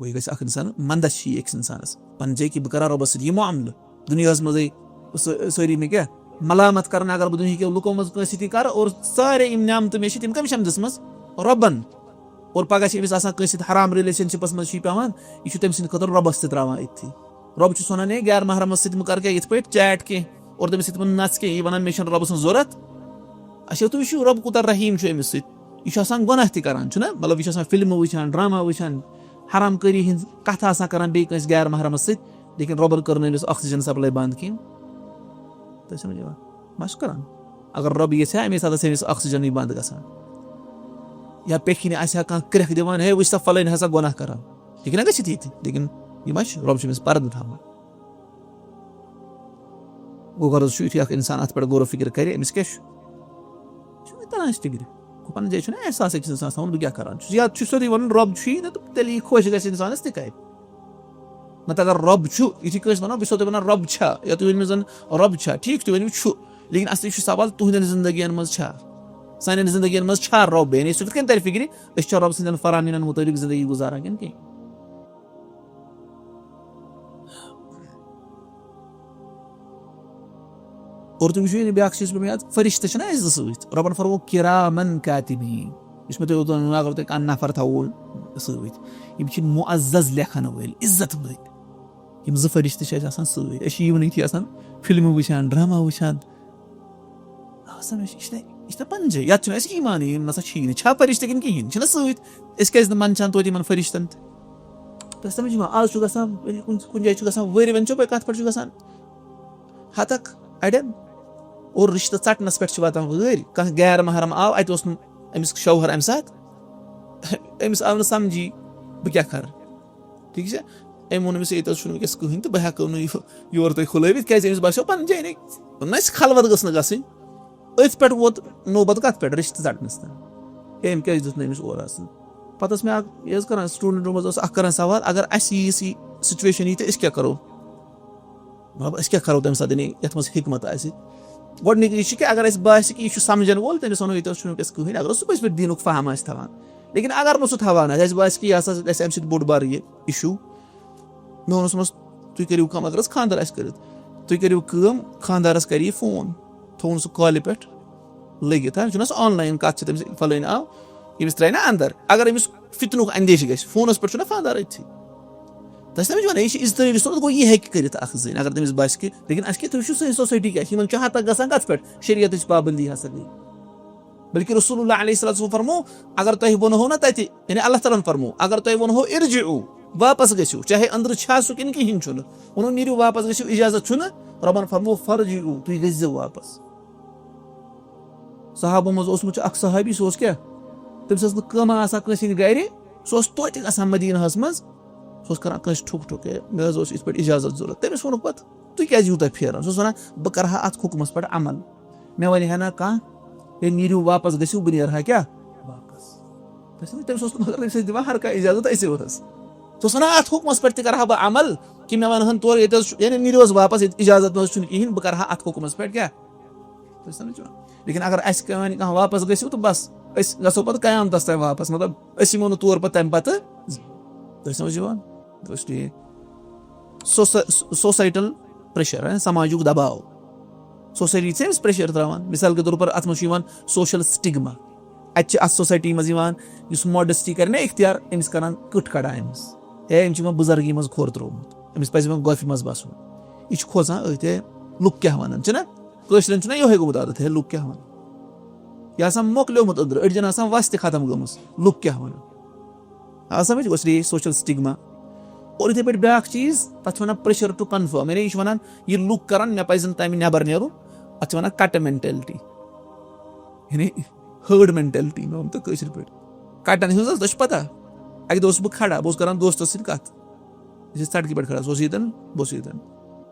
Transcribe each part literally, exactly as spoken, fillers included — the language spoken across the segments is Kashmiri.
گوٚو یہِ گژھِ اکھ انسان، منٛدَچھ یی أکِس انسانس پنٕنۍ جایہِ کہِ بہٕ کرا رۄبس سۭتۍ یہِ معاملہٕ۔ دُنیاہس منٛزٕے سٲ-، سٲری مےٚ کیٛاہ ملامت کرن، اگر بہٕ دُنیہکیو لُکو منٛز کٲنٛسہِ سۭتی کرٕ اور سارے یِم نعمتہٕ مےٚ چھِ، تِم کٔمِس چھَم دِژمٕژ؟ رۄبن۔ اور پگاہ چھِ أمِس آسان کٲنٛسہِ سۭتۍ حرام relationshipس منٛز چھِ یہِ پٮ۪وان، یہِ چھُ تٔمۍ سٕنٛدِ خٲطرٕ رۄبس تہِ تراوان أتھی۔ رۄب چھُس وَنان، "ہے، غیر محرمس سۭتۍ مہٕ کر کینٛہہ یِتھ پٲٹھۍ chat کینٛہہ اور تٔمِس سۭتۍ مہٕ نژ کینٛہہ، یہِ وَنان، مےٚ چھَنہٕ رۄبہٕ سٕنٛز ضوٚرَتھ۔" اچھا، تُہۍ وٕچھِو، رۄب کوٗتاہ رحیٖم چھُ أمِس سۭتۍ۔ یہِ چھُ آسان گۄناہ تہِ کران، چھُنہ؟ مطلب، یہِ چھُ آسان فِلمہٕ وٕچھان، ڈرامہ وٕچھان، حرام کٲری ہٕنٛز کَتھٕ آسان کران بیٚیہِ کٲنٛسہِ غیر محرمس سۭتۍ، لیکن رۄبَن کٔر نہٕ أمِس oxygen supply بنٛد کِہیٖنۍ۔ تۄہہِ سمجھ یِوان؟ ما چھُ کران؟ اگر رۄب یژھِ ہا، أمِس ہسا چھِ أمِس oxygen یی بنٛد گژھان۔ یا پیٚٹھۍ کِنۍ آسہِ ہا کانٛہہ کرٛٮ۪کھ دِوان، "ہے، وٕچھ سا، فلٲنۍ ہسا گۄناہ کران۔" ہیٚکہِ نہ گٔژھِتھ یہِ تہِ، لیکن یہِ ما چھُ؟ رۄب چھُ أمِس پردٕ تھاوان۔ گوٚو غرض چھُ، یُتھُے اکھ انسان اتھ پٮ۪ٹھ غور و فکر کرِ، أمِس کیٛاہ چھُ؟ یہِ چھُنہٕ تران اَسہِ فِکرِ۔ گۄپن جایہِ چھُنہٕ احساس أکِس انسانس تھاوُن، بہٕ کیٛاہ کران چھُس؟ یا چھُ سیوٚدُے وَنُن، رۄب چھُ یی نہٕ، تہٕ تیٚلہِ یی خۄش گژھِ انسانس تہِ کرِ۔ نتہٕ اگر رۄب چھُ، یُتھُے کٲنٛسہِ وَنو، بہٕ چھُسو تۄہہِ وَنان، رۄب چھا؟ یا تُہۍ ؤنِو مےٚ زَن، رۄب چھا؟ ٹھیٖک، تُہۍ ؤنِو، چھُ۔ لیکن اصلی چھُ سوال، تُہنٛدٮ۪ن زندگین منٛز چھا؟ سانٮ۪ن زندگین منٛز چھا رۄب؟ یعنی سُہ کِتھ کٔنۍ ترِ فِکرِ، أسۍ چھا رۄب سٕنٛدٮ۪ن فرامینن مُطٲبِق زندگی گُزاران کِنہٕ کینٛہہ؟ اور تُہۍ وٕچھِو یہِ بیٛاکھ چیٖز پیوٚو مےٚ یاد، فرشتہٕ چھِنہ اَسہِ زٕ سۭتۍ؟ رۄبَن فرموو کِرامَن کاتِبیٖن۔ یُس مےٚ تۄہہِ اوترٕ ووٚنمو، اگر تۄہہِ کانٛہہ نفر تھاوو سۭتۍ، یِم چھِ معزز لیکھَن وٲلۍ، عزت وٲلۍ۔ یِم زٕ فرشتہٕ چھِ اَسہِ آسان سۭتۍ۔ أسۍ چھِ eveningٕے آسان فِلمہٕ وٕچھان، ڈرٛاما وٕچھان۔ آ، سمجھ، یہِ چھِنہ، یہِ چھِنہ پنٕنۍ جاے۔ یَتھ چھُنہٕ اَسہِ ایٖمانٕے، یِم نہ سا چھِی نہٕ۔ چھا فرشتہٕ کِنہٕ کِہیٖنۍ؟ چھِنہ سۭتۍ؟ أسۍ کیٛازِ نہٕ منٛدچھان توتہِ یِمَن فرشتَن تہٕ؟ تۄہہِ سمجھ یِوان؟ آز چھُ گژھان، کُنہِ، کُنہِ جایہِ چھُ گژھان وٲرۍ، وۄنۍ چھو پَے کَتھ پٮ۪ٹھ چھُ گژھان؟ ہتکھ اڑٮ۪ن اور رشتہٕ ژٹنس پٮ۪ٹھ چھِ واتان وٲرۍ۔ کانٛہہ غیر محرم آو، اتہِ اوس نہٕ أمِس شوہر امہِ ساتہٕ، أمِس آو نہٕ سمجھی بہٕ کیٛاہ کرٕ، ٹھیٖک چھا؟ أمۍ ووٚن أمِس، "ییٚتہِ حظ چھُنہٕ وٕنکیٚس کٕہٕنۍ تہٕ بہٕ ہٮ۪کہٕ نہٕ یہِ یورٕ تۄہہِ کھُلٲوِتھ، کیٛازِ أمِس باسیو پنٕنۍ جاے، نہ، نہ اَسہِ خلوت گٔژھ نہٕ گژھٕنۍ۔" أتھۍ پٮ۪ٹھ ووت نوبت کتھ پٮ۪ٹھ؟ رشتہٕ ژٹنس تام۔ ہے، أمۍ کیٛازِ دیُت نہٕ أمِس اورٕ اژنہٕ؟ پتہٕ ٲس مےٚ اکھ، یہِ حظ کران، student روٗمس اوس اکھ کران سوال، اگر اسہِ یہِ، یہِ situation یی تہٕ أسۍ کیٛاہ کرو؟ مطلب، أسۍ کیٛاہ کرو تَمہِ ساتہٕ، یعنی یَتھ منٛز حکمت آسہِ؟ گۄڈٕنِچ چیٖز چھِ کہِ اگر اَسہِ باسہِ کہِ یہِ چھُ سمجھن وول، تٔمِس وَنو، ییٚتہِ حظ چھُنہٕ وٕنکیٚس کٕہٕنۍ، اگر سُہ پٔزۍ پٲٹھۍ دیٖنُک فہم آسہِ تھاوان۔ لیکن اگر نہٕ سُہ تھاوان آسہِ، اَسہِ باسہِ کہِ یہِ ہسا گژھِ اَمہِ سۭتۍ بوٚڑ بار یہِ issue۔ مےٚ ووٚنُس، دوٚپمَس، تُہۍ کٔرِو کٲم، اگر حظ خانٛدر آسہِ کٔرِتھ، تُہۍ کٔرِو کٲم، خانٛدارَس کَرِ یہِ فون، تھوٚوُن سُہ کالہِ پٮ۪ٹھ لٔگِتھ، ہا، چھُنہ سُہ online کَتھ چھِ تٔمِس، فلٲنۍ آو، ییٚمِس ترٛایہِ نہ اندر۔ اگر أمِس فتنُک اندیشہِ گژھِ، فونس پٮ۪ٹھ چھُنہ خانٛدار أتھی۔ تۄہہِ سمجھ وَنان، یہِ چھِ اجتمٲعی رِشتہٕ، گوٚو یہِ ہیٚکہِ کٔرِتھ اکھ زٔنۍ، اگر تٔمِس باسہِ کہِ، لیکن اَسہِ کیٛاہ، تُہۍ وٕچھِو سٲنۍ society کیٛاہ چھِ، یِمن چھِ ہتک گژھان کتھ پٮ۪ٹھ؟ شریعتٕچ پابندی ہسا گٔے۔ بلکہِ رسول اللہ علیہ الصلوۃ والسلام فرمو، اگر تۄہہِ ووٚنہو نہ تَتہِ، یعنی اللہ تعالیٰ ہن فرمو، اگر تۄہہِ ووٚنہو ارجعوا، واپس گٔژھِو، چاہے أنٛدرٕ چھا سُہ کِنہٕ کِہیٖنۍ چھُنہٕ، ووٚنو نیٖرِو واپس گٔژھِو، اجازت چھُنہٕ، رۄبن فرمو فرجعوا، تُہۍ گٔژھۍزیو واپس۔ صحابو منٛز اوسمُت چھُ اکھ صحابی، سُہ اوس کیٛاہ؟ تٔمِس ٲس نہٕ کٲمہ آسان کٲنٛسہِ ہِنٛدِ گرِ، سُہ اوس توتہِ گژھان مدیٖنہس منٛز، سُہ اوس کران کٲنٛسہِ ٹھُک ٹھُک، "ہے، مےٚ حظ اوس یِتھ پٲٹھۍ اجازت ضوٚرتھ۔" تٔمِس ووٚنُکھ پتہٕ، "تُہۍ کیٛازِ یوٗتاہ پھیران؟" سُہ اوس ونان، "بہٕ کرٕ ہا اتھ حُکمس پٮ۪ٹھ عمل، مےٚ ونہِ ہا نہ کانٛہہ، ہے، نیٖرِو واپس، گٔژھِو، بہٕ نیرٕ ہا کیٛاہ واپس؟" تۄہہِ چھُو نہٕ، تٔمِس اوس نہٕ مگر تٔمِس ٲسۍ دِوان ہر کانٛہہ اجازت أسۍ یِمن حظ۔ سُہ اوس وَنان، "اَتھ حُکمَس پٮ۪ٹھ تہِ کَرٕ ہا بہٕ عمل، کہِ مےٚ وَنہٕ ہن تورٕ، ییٚتہِ حظ چھُ، یعنی نیٖرِو حظ واپَس، ییٚتہِ اِجازت نہ حظ چھُنہٕ کِہیٖنۍ، بہٕ کَرٕ ہا اَتھ حُکمَس پٮ۪ٹھ کیٛاہ؟" تُہۍ چھِو سَمجھان؟ لیکِن اگر اَسہِ کانٛہہ وَنہِ، کانٛہہ واپَس گٔژھِو تہٕ بَس، أسۍ گژھو پَتہٕ قیامتَس تام واپَس، مطلب، أسۍ یِمو نہٕ تور پَتہٕ تَمہِ پَتہٕ۔ تُہۍ چھِو سَمجھ یِوان؟ بَس ٹھیٖک۔ سوسا-، سوسایٹل پریشر، ہے، سماجُک دباو۔ سوسایٹی چھِ أمِس پریشر تراوان۔ مثال کے طور پر اَتھ منٛز چھُ یِوان social stigma۔ اَتہِ چھِ اَتھ سوسایٹی منٛز یِوان، یُس modesty کرِ نہ اختیار، أمِس کران کٕٹھ کڑان أمِس۔ ہے، أمِس چھُ یِوان بُزرگی منٛز کھوٚر تروومُت، أمِس پزِ یِمن گۄپھِ منٛز بَسُن۔ یہِ چھُ کھوژان أتھۍ، ہے، لُکھ کیٛاہ وَنن، چھُنہ؟ کٲشرٮ۪ن چھُنہ یِہوٚے گوٚمُت عادت، ہے، لُکھ کیٛاہ وَنن؟ یہِ آسان مۄکلیومُت أنٛدرٕ، أڈجن آسان وَس تہِ ختم گٔمٕژ، لُکھ کیٛاہ وَنن؟ آ سمجھ، گوٚو اس لیے social stigma۔ اور یِتھَے پٲٹھۍ بیٛاکھ چیٖز، تَتھ چھِ وَنان pressure to conform، یعنی یہِ چھُ وَنان، یہِ لُکھ کَرَن، مےٚ پَزِ نہٕ تَمہِ نٮ۪بَر نیرُن، اَتھ چھِ وَنان کَٹہٕ mentality، یعنی herd mentality، مےٚ ووٚن تہٕ کٲشِر پٲٹھۍ۔ کَٹَن ہِنٛز حظ، تۄہہِ چھِ پَتہ، اَکہِ دۄہ اوسُس بہٕ کھڑا، بہٕ اوسُس کَران دوستَس سۭتۍ کَتھ، أسۍ ٲسۍ ژَڑکہِ پٮ۪ٹھ کھڑا، سُہ اوس ییٚتٮ۪ن، بہٕ اوسُس ییٚتٮ۪ن۔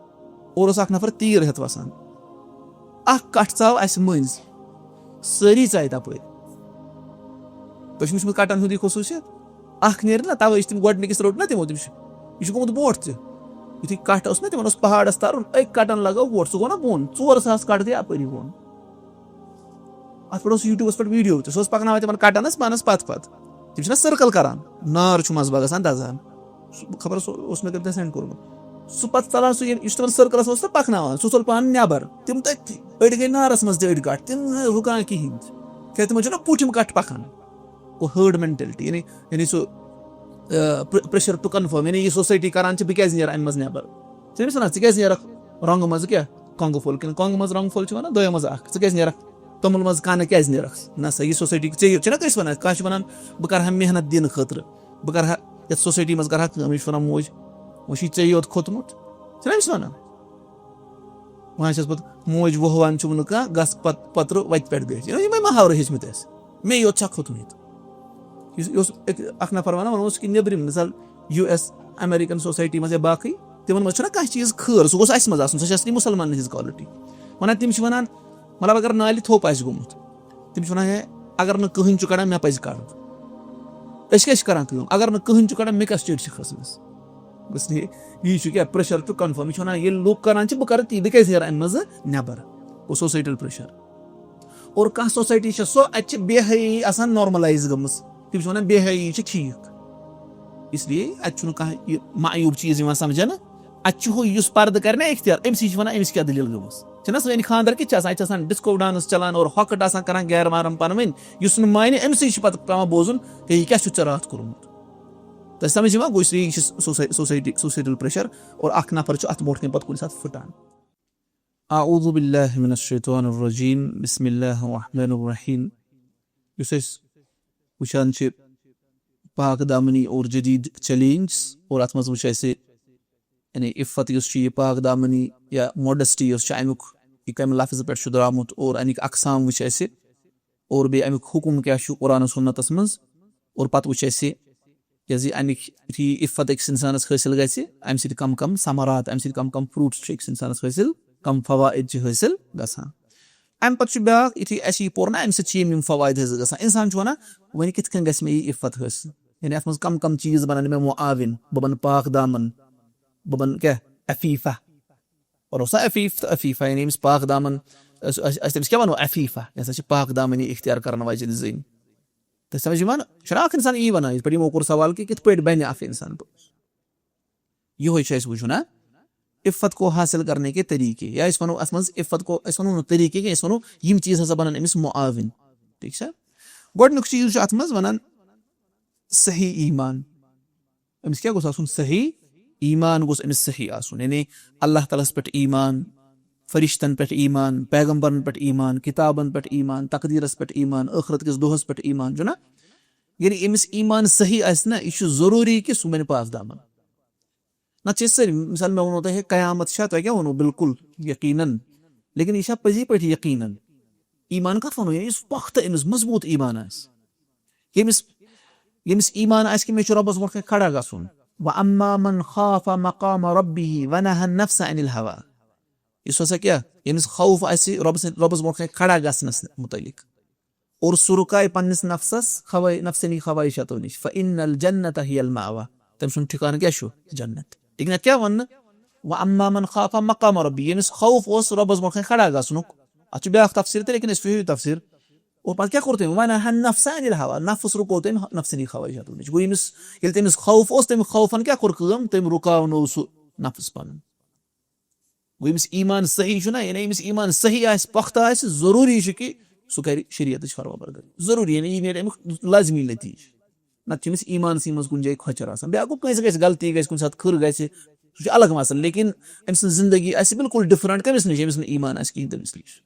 اورٕ اوس اکھ نفر تیٖر ہٮ۪تھ وسان۔ اکھ کٹھ ژاو اسہِ مٔنٛزۍ۔ سٲری ژایہِ تپٲرۍ۔ تۄہہِ چھُو وٕچھمُت کٹن ہُنٛد یہِ خصوٗصیت؟ اکھ نیرِ نہ، توے چھِ تِم گۄڈٕنِکِس روٚٹ نہ تِمو، تٔمِس چھُ، یہِ چھُ گوٚمُت برونٛٹھ تہِ۔ یُتھُے کٹھ اوس نہ، تِمن اوس پہاڑس ترُن، أکۍ کٹن لگٲو وۄٹھ، سُہ گوٚو نہ بۄن، ژور ساس کٹھ گٔے اپٲری بۄن۔ اتھ پٮ۪ٹھ اوس YouTubeس پٮ۪ٹھ video تہِ، سُہ اوس پکناوان تِمن کٹن ٲسۍ پانس پتھ پتھ۔ تِم چھِنہ circle کران، نار چھُ منٛزٕ باگ آسان دزان۔ سُہ خبر سُہ اوس مےٚ کٔمۍ تام سینڈ کوٚرمُت۔ سُہ پتہٕ ژلان سُہ ییٚمہِ، یُس تِمن سٔرکلس منٛز تہٕ پکناوان، سُہ ژوٚل پانہٕ نٮ۪بر۔ تِم تٔتھۍ أڑۍ گٔے نارس منٛز تہِ أڑۍ گٹھ، تِم نہٕ رُکان کِہینۍ۔ کیٛازِ تِمن چھُنہ پوٗٹھِم گٹھ پکان۔ گوٚو ہٲرڈ مینٹلٹی، یعنی یعنی سُہ پریشر ٹو کنفرم، یعنی یہِ سوسایٹی کران چھِ، بہٕ کیازِ نیرٕ امہِ منٛز نٮ۪بر؟ ژٕ أمِس ونان، ژٕ کیازِ نیرکھ رۄنٛگہٕ منٛزٕ کیٛاہ کۄنٛگہٕ پھوٚل کِنہٕ کۄنٛگہٕ منٛز رۄنٛگہٕ پھوٚل چھِ ونان، دۄیو منٛز اکھ، ژٕ کیازِ نیرکھ توٚمُل منٛز کنہٕ کیازِ نیرکھ؟ نہ سا، یہِ سوسایٹی ژےٚ چھِنہ کٲنٛسہِ ونان، کانٛہہ چھُ ونان، بہٕ کرٕ ہا محنت دِنہٕ خٲطرٕ، بہٕ کرٕ ہا یتھ سوسایٹی منٛز کرٕ ہا کٲم، یہِ چھُ ونان موج، وۄنۍ چھُے ژےٚ یوت کھوٚتمُت، چھِنہ أمِس ونان؟ وۄنۍ آسٮ۪س پتہٕ موج وۄہوان چھُم نہٕ کانٛہہ، گژھ پت-، پترٕ وتہِ پٮ۪ٹھ بیٚہہ۔ یِمے، یِمے محاورٕ ہیٚچھمٕتۍ اَسہِ۔ مےٚ یوت چھا کھوٚتمُت؟ یُس، یہِ اوس أکۍ، اکھ نفر ونان، ونان اوس کہِ نیٚبرِم، مثال، یوٗ ایس، امریکن سوسایٹی منٛز یا باقٕے، تِمن منٛز چھُنہ کانٛہہ چیٖز خٲر، سُہ گوٚژھ اَسہِ منٛز آسُن، سۄ چھِ اصلی مُسلمانن ہٕنٛز quality۔ ونان، تِم چھِ ونان، مطلب، اگر نالہِ تھوٚپ آسہِ گوٚمُت، تِم چھِ ونان، ہے، اگر نہٕ کٕہٕنۍ چھُ کڑان، مےٚ پزِ کڑُن۔ أسۍ کیٛاہ چھِ کران کٲم؟ اگر نہٕ کٕہٕنۍ چھُ کڑان، مےٚ کیٛاہ چِٹھۍ چھِ کھٔژمٕژ؟ بس یہِ، یہِ چھُ کیٛاہ؟ Pressure to conform۔ یہِ چھُ ونان، ییٚلہِ لوٗکھ کران چھِ، بہٕ کرٕ تی، بہٕ کیٛازِ نیرٕ امہِ منٛزٕ نٮ۪بر؟ گوٚو societal pressure۔ اور کانٛہہ سوسایٹی چھےٚ سۄ، اتہِ چھِ بے حیٲیی آسان نارملایز گٔمٕژ، تِم چھِ ونان بے حیٲیی چھِ ٹھیٖک، اس لیے اتہِ چھُنہٕ کانٛہہ یہِ معیوب چیٖز یِوان سمجھنہٕ۔ اتہِ چھُ ہُہ یُس پردٕ کرِ نا اختیار، أمۍ سٕے چھِ ونان أمِس کیٛاہ دٔلیٖل گٔمٕژ۔ چھِنہ سٲنۍ خانٛدر کِتھ چھِ آسان؟ اتہِ چھِ آسان ڈسکو ڈانس چلان اور ہۄکھٕ آسان کران غیر محرم پانہٕ ؤنۍ، یُس نہٕ مانہِ أمۍ سٕے چھِ پتہٕ پٮ۪وان بوزُن، ہے، یہِ کیٛاہ چھُتھ ژےٚ راتھ کوٚرمُت؟ تۄہہِ سمجھ یِوان؟ گوٚو، اس لیے یہِ چھِ سوساے-، سوسایٹی، societal pressure، اور اکھ نفر چھُ اتھ برونٛٹھ کنہِ پتہٕ کُنہِ ساتہٕ پھٕٹان۔ اعوذ باللہ من الشیطان الرجیم، بسم اللہ الرحمن الرحیم۔ یُس أسۍ وٕچھان چھِ پاک دامنی اور جدید چیلنجز، اور اتھ منٛز وٕچھ اَسہِ، یعنی عفت یُس چھُ، یہِ پاک دامنی یا modesty یۄس چھِ، امیُک یہِ کمہِ لفظہٕ پٮ۪ٹھ چھُ درامُت اور امیِکۍ اقسام وٕچھ اَسہِ، اور بیٚیہِ امیُک حکم کیٛاہ چھُ قرآن و سنتس منٛز، اور پتہٕ وٕچھ اَسہِ یہِ زِ امیِکۍ یُتھُے یہِ عفت أکِس انسانس حٲصِل گژھِ، امہِ سۭتۍ کم کم ثمرات، امہِ سۭتۍ کم کم fruits چھِ أکِس انسانس حٲصِل، کم فوائد چھِ حٲصِل گژھان۔ امہِ پتہٕ چھُ بیٛاکھ، یُتھُے اَسہِ یہِ پوٚر نا، امہِ سۭتۍ چھِ یِم یِم فوائد حٲصِل گژھان۔ انسان چھُ ونان، وۄنۍ کِتھ کٔنۍ گژھِ مےٚ یہِ عفت حٲصِل؟ یعنی اتھ منٛز کم کم چیٖز بنن مےٚ معاون، بہٕ بنہٕ پاک دامن، بہٕ بنہٕ کیٛاہ؟ عفیفہ۔ پرو سا عفیف تہٕ عفیفہ، یعنی أمِس پاک دامن، أسۍ، أسۍ، أسۍ تٔمِس کیٛاہ ونو؟ عفیفہ، یہِ ہسا چھِ پاک دامنی اختیار کرن واجیٚنۍ زٔنۍ۔ تۄہہِ سمجھ یِوان؟ چھُنہ اکھ انسان یی ونان، یِتھ پٲٹھۍ یِمو کوٚر سوال کہِ کِتھ پٲٹھۍ بنہِ اکھ انسان؟ یِہوٚے چھُ اَسہِ وٕچھُن، ہا؟ عفت کو حاصل کرنے کے طریقے، یا أسۍ ونو اتھ منٛز عفت کو، أسۍ ونو نہٕ طریقے کینٛہہ، أسۍ ونو یِم چیٖز ہسا بنن أمِس معاون۔ ٹھیٖک چھا؟ گۄڈٕنیُک چیٖز چھُ اتھ منٛز ونان صحیح ایمان۔ أمِس کیٛاہ گوٚژھ آسُن؟ صحیح ایمان گوٚژھ أمِس صحیح آسُن، یعنی اللہ تعالیٰ ہَس پٮ۪ٹھ ایمان، فرشتن پٮ۪ٹھ ایمان، پیغمبرن پٮ۪ٹھ ایمان، کتابن پٮ۪ٹھ ایمان، تقدیٖرس پٮ۪ٹھ ایمان، ٲخرت کِس دۄہس پٮ۪ٹھ ایمان، چھُنہ؟ ییٚلہِ أمِس ایمان صحیح آسہِ نہ، یہِ چھُ ضروٗری کہِ سُہ بنہِ پاک دامن۔ نتہٕ چھِ أسۍ سٲری، مثال، مےٚ ووٚنوُ تۄہہِ، ہے، قیامت چھا؟ تۄہہِ کیٛاہ ووٚنوُ؟ بالکل یقیناً۔ لیکن یہِ چھا پٔزی پٲٹھۍ یقیناً؟ ایمان کتھ ونو؟ یعنی یُس پختہٕ أمِس مضبوٗط ایمان آسہِ، ییٚمِس، ییٚمِس ایمان آسہِ کہِ مےٚ چھُ رۄبَس برونٛٹھ کنہِ کھڑا گژھُن۔ وَأَمَّا مَنْ خَافَ مَقَامَ رَبِّهِ وَنَهَى النَّفْسَ عَنِ الْهَوَى۔ یُس ہسا کیٛاہ، ییٚمِس خوف آسہِ رۄبَس، رۄبَس برونٛٹھ کنہِ کھڑا گژھنَس مُتعلق، اور سُہ رُکایہِ پننِس نفسَس خوٲہی-، نفسٲنی خواہشاتو نِش، فَإِنَّ الْجَنَّةَ هِيَ الْمَأْوَى۔ تٔمۍ سُنٛد ٹھِکانہٕ کیٛاہ چھُ؟ جنت۔ لیکن اَتھ کیٛاہ وَننہٕ؟ وَأَمَّا مَنْ خَافَ مَقَامَ رَبِّهِ، ییٚمِس خوف اوس رۄبَس برونٛٹھ کنہِ کھڑا گژھنُک۔ اَتھ چھُ بیٛاکھ تفسیٖر تہِ، لیکن أسۍ وٕچھو یہِ تفسیٖر۔ اور پتہٕ کیٛاہ کوٚر تٔمۍ؟ وَنَهَى النَّفْسَ عَنِ الْهَوَى، نفس رُکو تٔمۍ نفسٲنی خواہشاتو نِش۔ گوٚو ییٚمِس، ییٚلہِ تٔمِس خوف اوس، تَمہِ خوفن کیٛاہ کوٚر کٲم؟ تٔمۍ رُکاونوو سُہ نفس پنُن۔ گوٚو ییٚمِس ایمان صحیح چھُنہ، یعنی ییٚمِس ایمان صحیح آسہِ، پختہٕ آسہِ، ضروٗری چھُ کہِ سُہ کرِ شریعتٕچ فرما بردٲری۔ ضروٗری، یعنی یہِ نیرِ اَمیُک لازمی نتیٖجہٕ۔ نتہٕ چھُ أمِس ایمانسٕے منٛز کُنہِ جایہِ کھۄچھر آسان۔ بیٛاکھ گوٚو، کٲنٛسہِ گژھِ غلطی، گژھِ کُنہِ ساتہٕ کھٕر گژھِ، سُہ چھُ الگ مسلہٕ، لیکن أمۍ سٕنٛز زندگی آسہِ بالکل ڈفرنٹ کٔمِس نِش؟ ییٚمِس نہٕ ایمان آسہِ کِہیٖنۍ تٔمِس نِش۔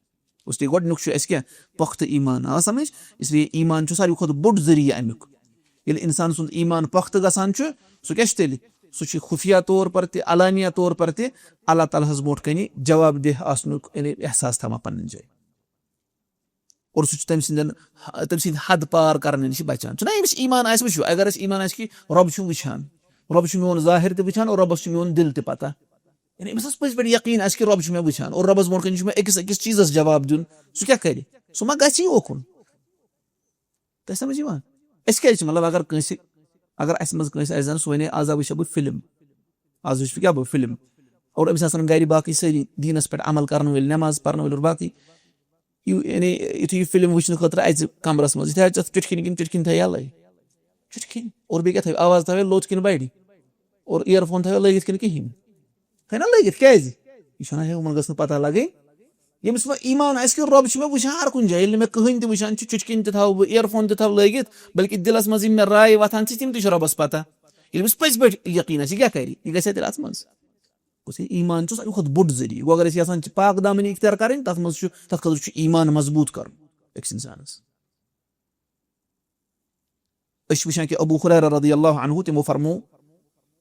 اس لیے گۄڈٕنیُک چھُ اَسہِ کیٛاہ؟ پۄختہٕ ایمان۔ آو سمجھ؟ اس لیے ایمان چھُ ساروی کھۄتہٕ بوٚڑ ذٔریعہٕ اَمیُک۔ ییٚلہِ اِنسان سُنٛد ایمان پۄختہٕ گژھان چھُ، سُہ کیٛاہ چھُ تیٚلہِ؟ سُہ چھُ خفیہ طور پر تہِ، علانیہ طور پر تہِ اللہ تعالیٰ ہَس برونٛٹھ کنہِ جواب دہ آسنُک، یعنی، احساس تھاوان پننہِ جایہِ۔ اور سُہ چھُ تٔمۍ سٕنٛدٮ۪ن، تٔمۍ سٕنٛدِ حد پار کرنہٕ نِش بچان۔ چھُنہ، ییٚمِس ایمان آسہِ، وٕچھِو، اگر أسۍ ایمان آسہِ کہِ رۄب چھُم وٕچھان، رۄب چھُ میون ظاہر تہِ وٕچھان اور رۄبَس چھُ میون دِل تہِ پتہ۔ یعنی أمِس آسہِ پٔزۍ پٲٹھۍ یقیٖن آسہِ کہِ رۄب چھُ مےٚ وٕچھان اور رۄبَس برونٛٹھ کَنہِ چھُ مےٚ أکِس أکِس چیٖزَس جواب دیُن، سُہ کیٛاہ کَرِ؟ سُہ ما گژھِ یہِ اوکُن؟ تۄہہِ سمجھ یِوان؟ أسۍ کیٛازِ چھِ، مطلب، اگر کٲنٛسہِ، اگر اَسہِ منٛز کٲنٛسہِ آسہِ زَن، سُہ وَنے، "آز ہا وٕچھِ بہٕ فِلم، آز وٕچھِ بہٕ کیٛاہ بہٕ فِلم"، اور أمِس آسَن گَرِ باقٕے سٲری دیٖنَس پٮ۪ٹھ عمل کَرَن وٲلۍ، نٮ۪ماز پَرَن وٲلۍ اور باقٕے، یہِ، یعنی، یُتھُے یہِ فِلم وٕچھنہٕ خٲطرٕ اَژِ کَمرَس منٛز، یہِ تھاوِ ژَتھ ٹِٹھِکِنۍ کِنہٕ ٹِٹھِکِنۍ تھاوِ یَلَے؟ ٹِٹھِکِنۍ۔ اور بیٚیہِ کیٛاہ تھاوِ؟ آواز تھاوِ لوٚت کِنہٕ بَڑِ؟ اور earphone تھٲیِو لٲگِتھ کِنہٕ کِہیٖنۍ؟ تھٲیِو نا لٲگِتھ، کیٛازِ؟ یہِ چھُنہ ہے، یِمَن گٔژھ نہٕ پَتہ لَگٕنۍ۔ ییٚمِس وۄنۍ ایٖمان آسہِ کہِ رۄب چھُ مےٚ وٕچھان ہر کُنہِ جایہِ، ییٚلہِ نہٕ مےٚ کٕہٕنۍ تہِ وٕچھان چھُ، چُٹکِنۍ تہِ تھاوٕ بہٕ، earphone تہِ تھاوٕ لٲگِتھ، بلکہِ دِلَس منٛز یِم مےٚ راے وۄتھان چھِ، تِم تہِ چھِ رۄبَس پَتہ۔ ییٚلہِ أمِس پٔزۍ پٲٹھۍ یقیٖن آسہِ، یہِ کیٛاہ کَرِ؟ یہِ گژھِ ہا تیٚلہِ اَتھ منٛز۔ گوٚژھ یہِ ایٖمان چھُ ساروی کھۄتہٕ بوٚڑ ذٔریعہٕ۔ گوٚو اگر أسۍ یَژھان چھِ پاک دامنی اختیار کَرٕنۍ، تَتھ منٛز چھُ، تَتھ خٲطرٕ چھُ ایٖمان مضبوٗط کَرُن أکِس اِنسانَس۔ أسۍ چھِ وٕچھان کہِ ابو ہریرہ رضی اللہ عنہ تِمو فرمو،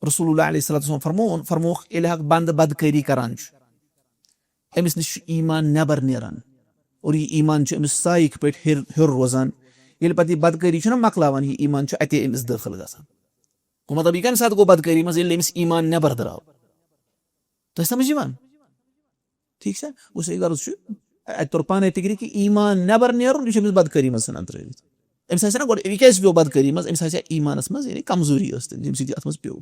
رسول اللہ علیہ الصلوۃ والسلام فرمو، فرمووُکھ، ییٚلہِ اکھ بندٕ بدکٲری کران چھُ، أمِس نِش چھُ ایٖمان نٮ۪بر نیران اور یہِ ایٖمان چھُ أمِس سایِکۍ پٲٹھۍ ہیٚر، ہیوٚر روزان۔ ییٚلہِ پتہٕ یہِ بدکٲری چھُنہ مۄکلاوان، یہِ ایٖمان چھُ اتے أمِس دٲخل گژھان۔ گوٚو مطلب، یہِ کمہِ ساتہٕ گوٚو بدکٲری منٛز؟ ییٚلہِ أمِس ایٖمان نٮ۪بر درٛاو۔ تۄہہِ سمجھ یِوان؟ ٹھیٖک چھا؟ گوٚو صحیح غرض چھُ، اَتہِ توٚر پانَے فِکرِ کہِ ایٖمان نٮ۪بر نیرُن، یہِ چھُ أمِس بدکٲری منٛز ژھٕنان ترٛٲوِتھ۔ أمِس آسہِ نا گۄڈٕ، یہِ کیٛازِ پیوٚو بدکٲری منٛز؟ أمِس آسہِ ہا ایٖمانَس منٛز یعنی کمزوٗری ٲس تٔمِس، ییٚمہِ سۭتۍ یہِ اَتھ منٛز پیوٚو۔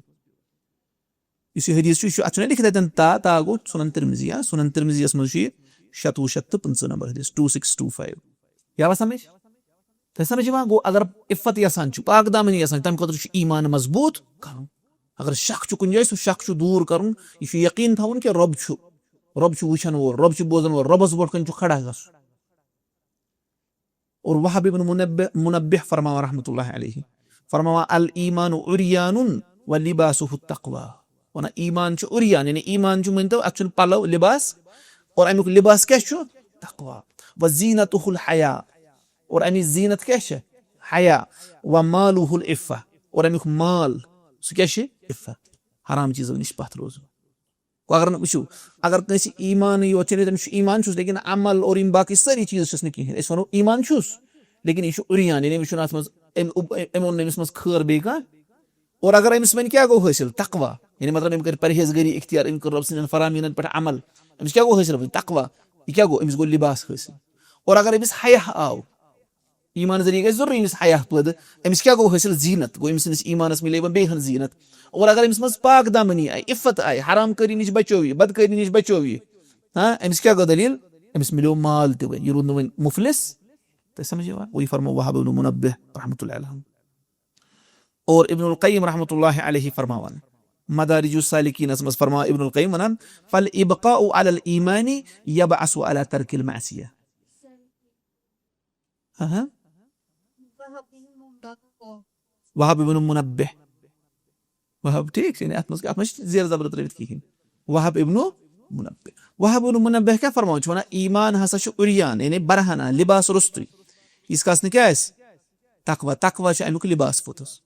یُس یہِ حدیث چھُ، یہِ چھُ، اَتھ چھُنہ لیکھِتھ اَتٮ۪ن تا، تا گوٚو سُنن تِرمِزی، ہا؟ سُنن تِرمزیَس منٛز چھُ یہِ شَتوُہ شَتھ تہٕ پٕنٛژٕہ نمبر حدیث، two six two five۔ یہِ آوا سمجھ؟ تۄہہِ سمجھ یِوان؟ گوٚو، اگر عفت یژھان چھُ، پاک دامنی یژھان چھُ، تَمہِ خٲطرٕ چھُ ایٖمان مضبوٗط کرُن۔ اگر شک چھُ کُنہِ جایہِ، سُہ شک چھُ دوٗر کرُن۔ یہِ چھُ یقیٖن تھاوُن کہِ رۄب چھُ، رۄب چھُ وٕچھن وول، رۄب چھُ بوزن وول، رۄبَس برونٛٹھ کَنہِ چھُ کھڑا گژھُن۔ اور وہب ابن منبہ، منبہ فرماوان رحمتہ اللہ علیہ، فرماوان، "الایمان عریان و لباسہ التقوی۔" وَنان، ایٖمان چھُ عریان، یعنی ایٖمان چھُ، مٲنۍ تو، اَتھ چھُنہٕ پَلو، لباس، اور اَمیُک لباس کیٛاہ چھُ؟ تقوی۔ "و زینتہ الحیا۔" اور اَمِچ زیٖنت کیٛاہ چھِ؟ حیا۔ "و مالہ العفہ۔" اور اَمیُک مال، سُہ کیٛاہ چھِ؟ عفت۔ حرام چیٖزو نِش پَتھ روزُن۔ گوٚو اگر نہٕ وٕچھِو، اگر کٲنٛسہِ ایٖمانٕے یوت چھُنہٕ، تٔمِس چھُ ایٖمان چھُس، لیکن عمل اور یِم باقٕے سٲری چیٖز چھِس نہٕ کِہیٖنۍ۔ أسۍ وَنو ایٖمان چھُس، لیکن یہِ چھُ عریان، یعنی أمِس چھُنہٕ اَتھ منٛز، أمۍ، أمۍ، أمۍ اوٚن نہٕ أمِس منٛز خٲر بیٚیہِ کانٛہہ۔ اور اگر أمِس وۄنۍ کیٛاہ گوٚو حٲصِل؟ تقوی۔ یعنی مطلب، أمۍ کٔر پرہیزگٲری اختیار، أمۍ کٔر رۄب سٕنٛدٮ۪ن فرامینَن پٮ۪ٹھ عمل۔ أمِس کیٛاہ گوٚو حٲصِل وۄنۍ؟ تقوی۔ یہِ کیٛاہ گوٚو؟ أمِس گوٚو لباس حٲصِل۔ اور اگر أمِس حیا آو، ایٖمان ذٔریعہٕ گژھِ ضروٗری أمِس حیا پٲدٕ۔ أمِس کیٛاہ گوٚو حٲصِل؟ زیٖنت۔ گوٚو أمۍ سٕنٛدِس ایٖمانَس مِلے وۄنۍ بیٚیہِ ہَن زیٖنت۔ اور اگر أمِس منٛز پاک دامنی آیہِ، عفت آیہِ، حرام کٲری نِش بچٲو یہِ، بدکٲری نِش بچٲو یہِ، ہاں، أمِس کیٛاہ گوٚو دٔلیٖل؟ أمِس مِلیو مال تہِ وۄنۍ، یہِ روٗد نہٕ وۄنۍ مُفلِس۔ تۄہہِ سمجھ یِوان؟ وہی فرمو وہب ابن منبہ رحمتہ اللہ علیہ۔ اور ابن القیم رحمتہ اللہ علیہ فرماوان، مدارج السالکینس منٛز فرماوان ابن القیم وَنان، "فالابقاء علی الایمان یبعث علی ترک المعصیہ۔" اہا۔ وہب ابن منبہ۔ وہب، ٹھیٖک چھُ، یعنی اَتھ منٛز، اَتھ منٛز چھِ زیر زبر ترٲوِتھ کِہیٖنۍ۔ وہب ابن منبہ۔ وہب ابن منبہ کیٛاہ فرماوان چھُ؟ وَنان، ایٖمان ہسا چھُ عریان، یعنی برہنہ، لباس روٚستُے۔ ییٖتِس کالَس نہٕ کیٛاہ آسہِ؟ تقوی۔ تقوی چھُ اَمیُک لباس پوٚتُس۔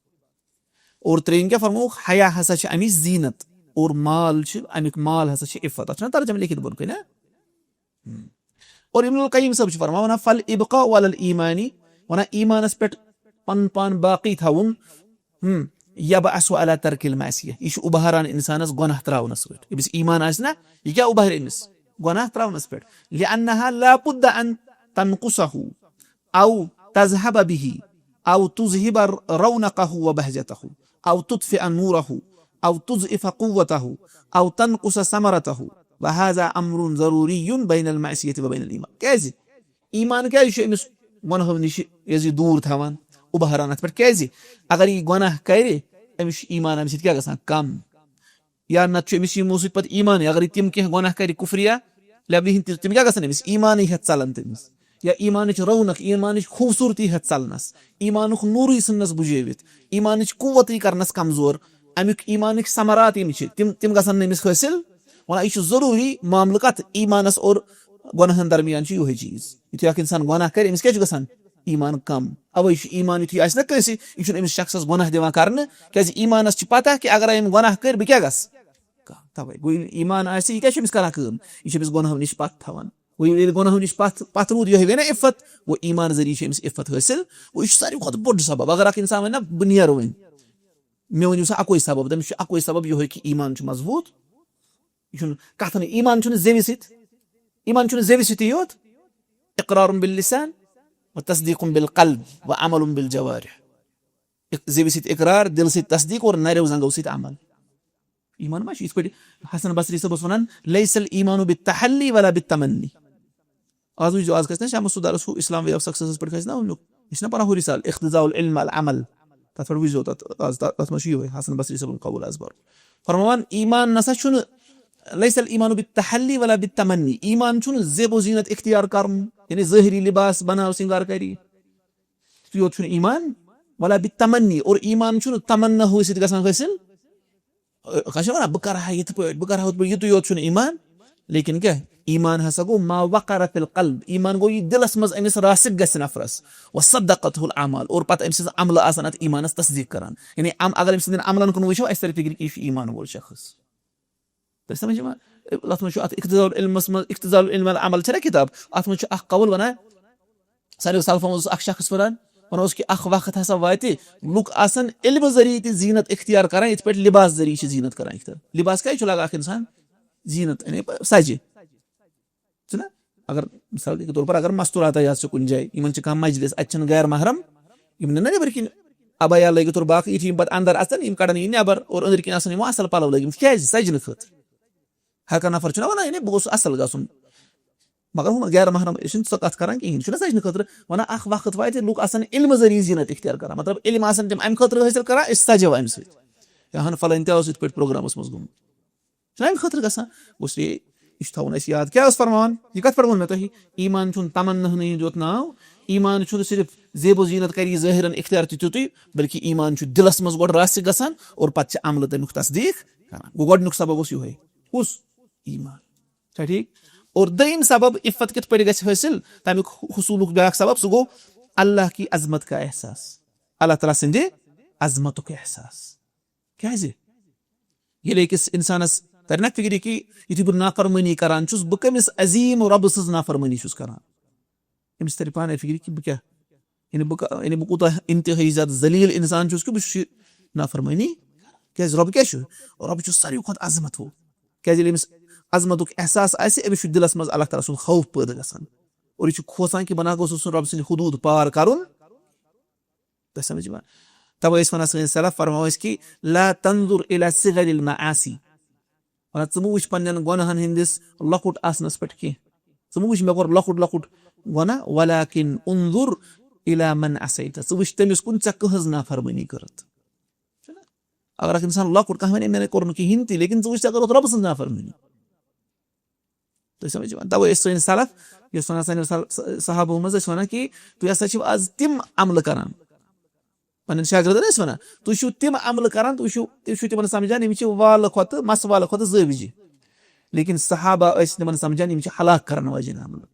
اور ترٛیٚیِم کیٛاہ فرمووُکھ؟ حیا ہسا چھِ اَمِچ زیٖنت۔ اور مال چھِ، اَمیُک مال ہسا چھِ عفت۔ اَتھ چھُنہ ترجمہٕ لیکھِتھ بۄن کَنہِ، ہا؟ ہم۔ اور ابن القیم صٲب چھُ فرماوان، وَنان، "فالابقاء علی الایمان"، وَنان، ایٖمانَس پٮ۪ٹھ پَنُن پان باقٕے تھاوُن، ہم، یبعث علی ترک المعصیہ، یہِ چھُ اُبہاران اِنسانَس گۄناہ ترٛاونَس پٮ۪ٹھ۔ أمِس ایٖمان آسہِ نہ، یہِ کیٛاہ اُبہارِ أمِس؟ گۄناہ ترٛاونَس پٮ۪ٹھ۔ لأنها لا بد أن تنقصه أو تذهب به أو تذهب رونقه وبهجته أو تطفئ نوره أو تضعف قوته أو تنقص ثمرته، وهذا أمر ضروري بين المعصية وبين الإيمان۔ کیٛازِ؟ ایٖمان کیٛازِ چھُ أمِس گۄنہو نِش یہِ دوٗر تھاوان، اُبہران اَتھ پٮ۪ٹھ؟ کیٛازِ؟ اگر یہِ گۄناہ کَرِ، أمِس چھُ ایٖمان اَمہِ سۭتۍ کیٛاہ گژھان؟ کَم۔ یا نَتہٕ چھُ أمِس یِمو سۭتۍ پَتہٕ ایٖمانٕے، اگر یہِ تِم کینٛہہ گۄناہ کَرِ، کُفریہ لیولہِ ہِنٛدۍ، تِم، تِم کیٛاہ گژھان أمِس؟ ایٖمانٕے ہٮ۪تھ ژَلان تٔمِس۔ یا ایٖمانٕچ رونق، ایٖمانٕچ خوٗبصوٗرتی ہٮ۪تھ ژَلنَس، ایٖمانُک نوٗرٕے ژھٕننَس بُجٲوِتھ، ایٖمانٕچ قوتٕے کَرنَس کمزور، اَمیُک ایٖمانٕکۍ ثمرات یِم چھِ، تِم، تِم گژھن نہٕ أمِس حٲصِل۔ وَنان، یہِ چھُ ضروٗری معاملہٕ کَتھ ایٖمانَس اور گۄناہَن درمیان چھُ یِہوٚے چیٖز۔ یُتھُے اَکھ اِنسان گۄناہ کَرِ، أمِس کیٛاہ چھُ گژھان؟ ایٖمان کَم۔ اَوَے چھُ ایٖمان یُتھُے آسہِ نہ کٲنٛسہِ، یہِ چھُنہٕ أمِس شخصَس گۄناہ دِوان کَرنہٕ، کیٛازِ ایٖمانَس چھِ پَتہ کہِ اگر أمۍ گۄناہ کٔرۍ، بہٕ کیٛاہ گژھٕ؟ کانٛہہ۔ تَوَے گوٚو، ییٚلہِ ایٖمان آسہِ، یہِ کیٛاہ چھُ أمِس کَران کٲم؟ یہِ چھُ أمِس گۄناہو نِش پَتھ تھاوان۔ گوٚو، ییٚلہِ گۄناہو نِش پَتھ، پَتھ روٗد، یِہوٚے گٔے نہ عفت، گوٚو ایٖمان ذٔریعہٕ چھُ أمِس عفت حٲصِل۔ گوٚو، یہِ چھُ ساروی کھۄتہٕ بوٚڑ سبب۔ اگر اَکھ اِنسان وَنہِ نہ، بہٕ نیرٕ وۄنۍ، مےٚ ؤنِو سا اَکُے سبب، تٔمِس چھُ اَکُے سبب یِہوٚے کہِ ایٖمان چھُ مضبوٗط۔ یہِ چھُنہٕ کَتھٕ نہٕ، ایٖمان چھُنہٕ زیوِ سۭتۍ، ایٖمان چھُنہٕ زیوِ سۭتی یوت، اقرار باللسان و تصدیق بالقلب و عمل بالجوارح۔ اق-، زیوِ سۭتۍ اقرار، دِلہٕ سۭتۍ تصدیق اور نَریو زنٛگو سۭتۍ عمل۔ ایٖمان ما چھُ یِتھ پٲٹھۍ حسن بصری صٲب اوس وَنان، "لیس الایمان بالتحلی ولا بالتمنی۔" آز وٕچھزیو، آز کھسہِ نہ شمس الدارس ہُہ اسلام وے آف سکسیسس پٮ۪ٹھ کھسہِ نہ اَمیُک۔ یہِ چھُنہ پَران ہُہ رِسالہٕ، اقتضاء العلم العمل۔ تَتھ پٮ۪ٹھ وٕچھزیو، تَتھ آز تَتھ منٛز چھُ یِہوٚے حسن بصری صٲبُن قول از برُ۔ فرماوان، ایمان نسا چھُنہٕ، لیس الايمان بالتحلي ولا بالتمني، ایمان چھُنہٕ زیب و زینت اختیار کَرُن، یعنی ظٲہری لباس بناو سِنگار کَری، تیوت چھُنہٕ ایمان، ولا بالتمني، اور ایمان چھُنہٕ تمنا ہُہ سۭتۍ گژھان حٲصِل۔ أ، کانٛہہ چھُ وَنان، "بہٕ کَرٕ ہا یِتھ پٲٹھۍ، بہٕ کَرٕ ہا ہُتھ پٲٹھۍ"، یہِ تہِ یوت چھُنہٕ ایمان۔ لیکن کیٛاہ؟ ایمان ہسا گوٚو ما وقر فی القلب، ایمان گوٚو یہِ دِلَس منٛز أمِس راسِخ گژھِ نفرَس، وصدقته الاعمال، اور پَتہٕ أمۍ سٕنٛز عملہٕ آسَن اَتھ ایمانَس تصدیٖق کران۔ یعنی عم-، اگر أمۍ سٕنٛدٮ۪ن عملَن کُن وٕچھو، اَسہِ تَرِ فِکرِ کہِ یہِ چھُ ایمان وول شخص۔ تُہۍ سمجھِو ما؟ اَتھ منٛز چھُ اَتھ اقتضاء العلمَس منٛز، اقتضاء العلم والعمل چھَنہ کِتاب، اَتھ منٛز چھُ اَکھ قول وَنان، ساروی سلفو منٛز اوس اکھ شخص ونان، ونان اوس کہِ اکھ وقت ہسا واتہِ، لُکھ آسن علمہٕ ذٔریعہٕ تہِ زیٖنت اختیار کران، یِتھ پٲٹھۍ لباس ذٔریعہٕ چھِ زیٖنت کران اختیار۔ لباس کیازِ چھُ لاگان اکھ انسان؟ زیٖنت، یعنی سجہِ۔ چھُنہ؟ اگر مثال کے طور پر اگر مستوراتہ یتھ چھُ کُنہِ جایہِ، یِمن چھِ کانٛہہ مجلس، اتہِ چھِنہٕ غیر محرم، یِم نہٕ نہ نیبرۍ کِنۍ عبایا لٲگِتھ اور باقٕے، یُتھُے یِم پتہٕ اندر اژن، یِم کڑن یہِ نٮ۪بر اور أنٛدرۍ کِنۍ آسن یِمو اصل پلو لٲگِمٕتۍ۔ کیازِ؟ سجنہٕ خٲطرٕ۔ ہر کانٛہہ نفر چھُنہ ونان، یعنی بہٕ گوٚژھُس اصل گژھُن۔ مگر ہُم غیر محرم، یہِ چھُنہٕ سۄ کتھ کران کِہیٖنۍ، یہِ چھُنہ سجنہٕ خٲطرٕ ونان۔ اکھ وقت واتہِ، لُکھ آسن علمہٕ ذٔریعہٕ زیٖنت اختیار کران، مطلب علم آسن تِم امہِ خٲطرٕ حٲصِل کران، أسۍ سجو امہِ سۭتۍ۔ یا ہن فلٲنۍ تہِ اوس یِتھ پٲٹھۍ پروگرامس منٛز گوٚمُت، چھُنہ امہِ خٲطرٕ گژھان۔ گوٚژھ یہِ، یہِ چھُ تھاوُن اَسہِ یاد۔ کیٛاہ اوس فرماوان؟ یہِ کتھ پٮ۪ٹھ ووٚن مےٚ تۄہہِ؟ ایمان چھُنہٕ تمنا ہٕنٛدۍ یوت ناو، ایمان چھُنہٕ صرف زیب و زیٖنت کری ظٲہرن اختیار تہِ تیُتُے، بلکہِ ایمان چھُ دِلس منٛز گۄڈٕ راسِخ گژھان اور پتہٕ چھِ عملہٕ تمیُک تصدیٖق کران۔ گوٚو گۄڈٕنیُک سبب اوس یِہوٚے، کُس؟ ایمان۔ چھا ٹھیٖک؟ اور دوٚیِم سبب عفت کِتھ پٲٹھۍ گژھِ حٲصِل؟ تمیُک حصوٗلُک بیٛاکھ سبب، سُہ گوٚو اللہ کی عظمت کا احساس، اللہ تعالیٰ سٕنٛدِ عظمتُک احساس۔ کیٛازِ؟ ییٚلہِ أکِس اِنسانَس تَرِ نہ فِکرِ کہِ یُتھُے بہٕ نافرمٲنی کران چھُس، بہٕ کٔمِس عظیٖم رۄبہٕ سٕنٛز نافرمٲنی چھُس کران؟ أمِس تَرِ پانَے فِکرِ کہِ بہٕ کیٛاہ، یعنی بہٕ کا-، یعنی بہٕ کوٗتاہ اِنتِہٲیی زیادٕ ذلیٖل اِنسان چھُس کہِ بہٕ چھُس یہِ نافرمٲنی۔ کیٛازِ؟ رۄب کیٛاہ چھُ؟ رۄب چھُ ساروی کھۄتہٕ عظمت وول۔ کیٛازِ؟ ییٚلہِ أمِس عظمتُک احساس آسہِ، أمِس چھُ دِلَس منٛز اللہ تعالیٰ سُنٛد خوف پٲدٕ گژھان۔ اور یہِ چھُ کھوژان کہِ بہٕ نہ گوٚژھُس نہٕ رۄب سٕنٛدِ حدوٗد پار کَرُن۔ تۄہہِ سمجھ یِوان؟ توے ٲسۍ ونان سٲنۍ سلف، فرماوان ٲسۍ کہِ لا تنظر الى صغر المعاصی۔ ونان، ژٕ مہٕ وٕچھ پننٮ۪ن گۄناہن ہٕنٛدِس لۄکُٹ آسنس پٮ۪ٹھ کینٛہہ۔ ژٕ مہٕ وٕچھ مےٚ کوٚر لۄکُٹ لۄکُٹ گۄناہ، ولكن انظر الى من عصيت۔ ژٕ وٕچھ تٔمِس کُن، ژےٚ کٕہٕنٛز نافرمٲنی کٔرٕتھ۔ چھُنہ؟ اگر اکھ انسان لۄکُٹ کانٛہہ ونہِ، مےٚ نے کوٚر نہٕ کِہیٖنۍ تہِ، لیکن ژٕ وٕچھ، ژےٚ کٔرٕتھ رۄبہٕ سٕنٛز نافرمٲنی۔ تُہۍ سمجھ یِوان؟ توے ٲسۍ سٲنۍ سلف، یُس ونان سانیو سل-، صحابو منٛز ٲسۍ ونان کہِ تُہۍ ہسا چھِو آز تِم عملہٕ کران، پننٮ۪ن شاگردن ٲسۍ ونان، تُہۍ چھِو تِم عملہٕ کران، تُہۍ چھِو، تُہۍ چھِو تِمن سمجھان، یِم چھِ والہٕ کھۄتہٕ، مسہٕ والہٕ کھۄتہٕ زٲوِجہِ۔ لیکن صحابہ ٲسۍ تِمن سمجھان، یِم چھِ ہلاک کرن واجٮ۪ن عملہٕ۔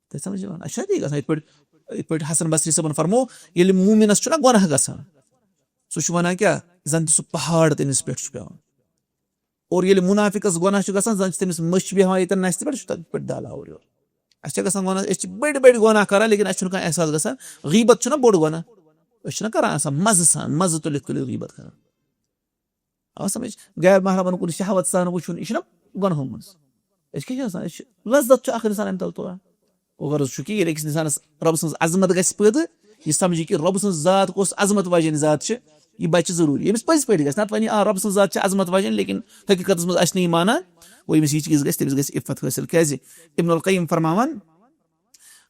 تُہۍ سمجھ یِوان؟ اَسہِ چھا تی گژھان؟ یِتھ پٲٹھۍ، یِتھ پٲٹھۍ حسن بصری صٲبن فرموو، ییٚلہِ مومنس چھُنہ گۄناہ گژھان، سُہ چھُ ونان کیٛاہ؟ زن تہِ سُہ پہاڑ تٔمِس پٮ۪ٹھ چھُ پٮ۪وان۔ اور ییٚلہِ منافقس گۄناہ چھُ گژھان، زن چھِ تٔمِس مٔچھ بیٚہوان ییٚتٮ۪ن نستہِ پٮ۪ٹھ، چھُ تتہِ پٮ۪ٹھ دالہٕ ہاوُر یورٕ۔ اَسہِ چھا گژھان گۄناہ؟ أسۍ چھِ بٔڑۍ بٔڑۍ گۄناہ کران، لیکن اَسہِ چھُنہٕ کانٛہہ احساس گژھان۔ غیبت چھُنہ بوٚڑ گۄناہ؟ أسۍ چھِنہ کران آسان مزٕ سان، مزٕ تُلِتھ تُلِتھ غیبت کران۔ آو سمجھ؟ غیر محرمن کُن شہوت سان وٕچھُن، یہِ چھُنہ گۄنہو منٛز؟ أسۍ کیٛاہ چھِ آسان؟ أسۍ چھِ، لذت چھُ اکھ انسان امہِ تل تُلان۔ اور غرض چھُ کہِ ییٚلہِ أکِس انسانس رۄبہٕ سٕنٛز عظمت گژھِ پٲدٕ، یہِ سمجھِ کہِ رۄبہٕ سٕنٛز ذات کۄس عظمت واجیٚنۍ ذات چھِ، یہِ بچہِ ضروٗری۔ ییٚمِس پٔزۍ پٲٹھۍ گژھِ، نتہٕ ونہِ، آ، رۄبہٕ سٕنٛز ذات چھِ عظمت واجیٚنۍ، لیکن حقیقتس منٛز آسہِ نہٕ یہِ مانان، گوٚو ییٚمِس یہِ چیٖز گژھِ، تٔمِس گژھِ عفت حٲصِل۔ کیٛازِ؟ ابن القیم فرماوان،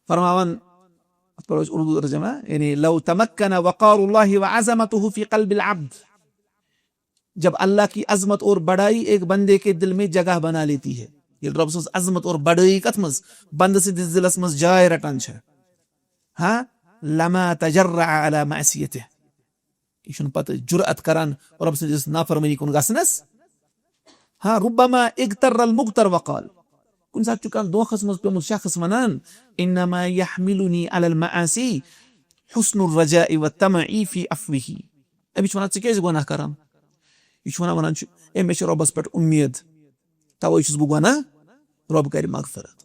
فرماوان، اتھ پرو أسۍ اردو ترجمہ، یعنی لو تمکن وقار اللہ وعظمتہ فی قلب العبد، جب اللہ کی عظمت اور بڑائی ایک بندے کے دل میں جگہ بنا لیتی ہے۔ ییٚلہِ رۄب سٕنٛز عظمت اور بڑٲیی کتھ منٛز بندٕ سٕنٛدِس دِلس منٛز جاے رٹان چھےٚ، ہاں، لما تجرع علی معصیتہ، یہِ چھُنہٕ پتہٕ جرأت کران رۄب سٕنٛدِس نافرمٲنی کُن گژھنس۔ ہاں، ربما اغتر المغتر وقال، کُنہِ ساتہٕ چھُ کانٛہہ دھوکھس منٛز پیومُت شخص ونان، انما یحملنی علی المعاصی حسن الرجاء والطمع فی عفوہ۔ أمِس چھِ ونان، ژٕ کیازِ گۄناہ کران؟ یہِ چھُ ونان، ونان چھُ، ہے، مےٚ چھِ رۄبس پٮ۪ٹھ اُمید، توے چھُس بہٕ گۄناہ، رۄب کرِ مغفرت۔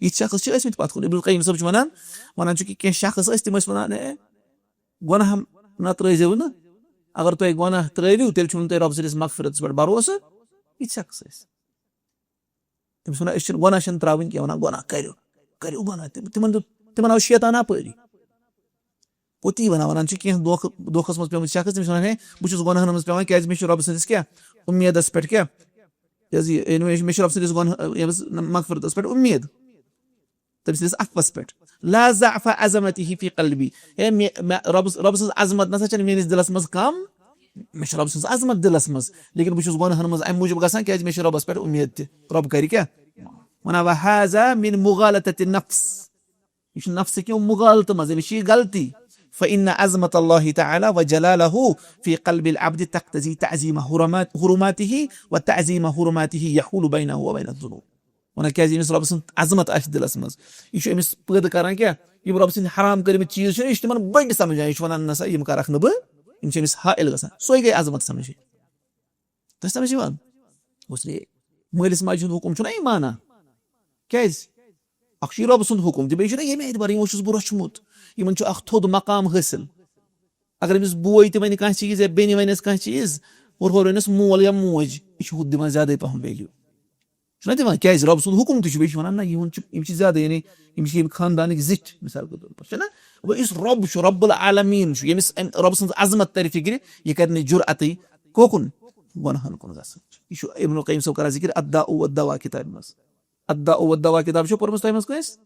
یِتھۍ شخص چھِ ٲسمٕتۍ پتھ کُن۔ ابن القیم صٲب چھُ ونان، ونان چھُ کہِ کینٛہہ شخص ٲسۍ، تِم ٲسۍ ونان، ہے، گۄناہ نہ ترٲیزیو نہٕ، اگر تُہۍ گۄناہ ترٲوِو، تیٚلہِ چھُنہٕ تۄہہِ رۄب سٕنٛدِس مغفرتس پٮ۪ٹھ بھروسہٕ۔ یِتھۍ شخص ٲسۍ۔ تٔمِس وَنان، أسۍ چھِنہٕ گۄناہ چھِنہٕ ترٛاوٕنۍ کینٛہہ، وَنان، گۄناہ کٔرِو، کٔرِو گۄناہ۔ تِم، تِمَن دیُت، تِمَن آو شیطان اَپٲری۔ پوٚتی وَنان، وَنان چھِ کینٛہہ دھوکہٕ، دھوکَس منٛز پیوٚمُت شخص، تٔمِس وَنان، ہے، بہٕ چھُس گۄناہَن منٛز پٮ۪وان، کیٛازِ مےٚ چھُ رۄبہٕ سٕنٛدِس کیٛاہ؟ اُمیدَس پٮ۪ٹھ کیٛاہ؟ کیٛازِ یہِ، یہِ، مےٚ چھُ، مےٚ چھُ رۄبہٕ سٕنٛدِس گۄناہ، ییٚمِس مغفرتَس پٮ۪ٹھ اُمید۔ تٔمۍ سٕنٛدِس عفوَس پٮ۪ٹھ۔ لا ضعف عظمته في قلبي۔ ہے، مےٚ، مےٚ، رۄبَس، رۄبہٕ سٕنٛز عظمت نہ سا چھَنہٕ میٲنِس دِلَس منٛز کم، مےٚ چھِ رۄبہٕ سٕنٛز عظمت دِلَس منٛز، لیکن بہٕ چھُس گۄناہَن منٛز اَمہِ موٗجوٗب گژھان، کیٛازِ مےٚ چھِ رۄبَس پٮ۪ٹھ اُمید تہِ، رۄب کَرِ کیٛاہ؟ وَنان، وَهذا من مغالطة النفس۔ یہِ چھُ نفسہٕ کیو مغالطہٕ منٛز، أمِس چھِ یہِ غلطی۔ فإن عظمة الله تعالى وجلاله في قلب العبد تقتضي تعظيم حرمات-، حرماته، وتعظيم حرماته يحول بينه وبين الذنوب۔ وَنان کیٛازِ ییٚمِس رۄبہٕ سٕنٛز عظمت آسہِ دِلَس منٛز، یہِ چھُ أمِس پٲدٕ کران کیٛاہ؟ یِم رۄبہٕ سٕنٛدۍ حرام کٔرمٕتۍ چیٖز چھِنہ، یہِ چھُ تِمَن بٔڑۍ سَمجھان، یہِ چھُ وَنان، نہ سا، یِم کَرَکھ نہٕ بہٕ، یِم چھِ أمِس حائل گژھان۔ سۄے گٔے عظمت سَمجھٕنۍ۔ تۄہہِ سَمجھ یِوان؟ اس لیے مٲلِس ماجہِ ہُنٛد حُکُم چھُنہ یہِ مانان۔ کیٛازِ؟ اَکھ چھُ یہِ رۄبہٕ سُنٛد حُکُم تہٕ بیٚیہِ چھُنہ ییٚمہِ اعتبار یِمو چھُس بہٕ رۄچھمُت، یِمَن چھُ اَکھ تھوٚد مقام حٲصِل۔ اگر أمِس بوے تہِ وَنہِ کانٛہہ چیٖز یا بیٚنہِ وَنٮ۪س کانٛہہ چیٖز، اور ہورٕ وَنٮ۪س مول یا موج، یہِ چھُ ہُتھ دِوان زیادَے پَہَم value۔ چھُنہ دِوان؟ کیٛازِ؟ رۄبہٕ سُنٛد حُکُم تہِ چھُ، بیٚیہِ چھُ وَنان، نہ، یِہُنٛد چھُ، یِم چھِ زیادٕ، یعنی یِم چھِ ییٚمہِ خاندانٕکۍ زِٹھۍ، مثال کے طور پر، چھُنہ؟ وۄنۍ یُس رۄب چھُ، رۄب العالمیٖن چھُ، ییٚمِس أمۍ، رۄبہٕ سٕنٛز عظمت تَرِ فِکرِ، یہِ کَرِ نہٕ جُرأتٕے کوکُن؟ گۄناہَن کُن گژھُن۔ یہِ چھُ ابن القیم صٲب کران ذِکِر الداء والدواء کِتابہِ منٛز۔ الداء والدواء کِتاب چھو پٔرمٕژ تۄہہِ منٛز کٲنٛسہِ؟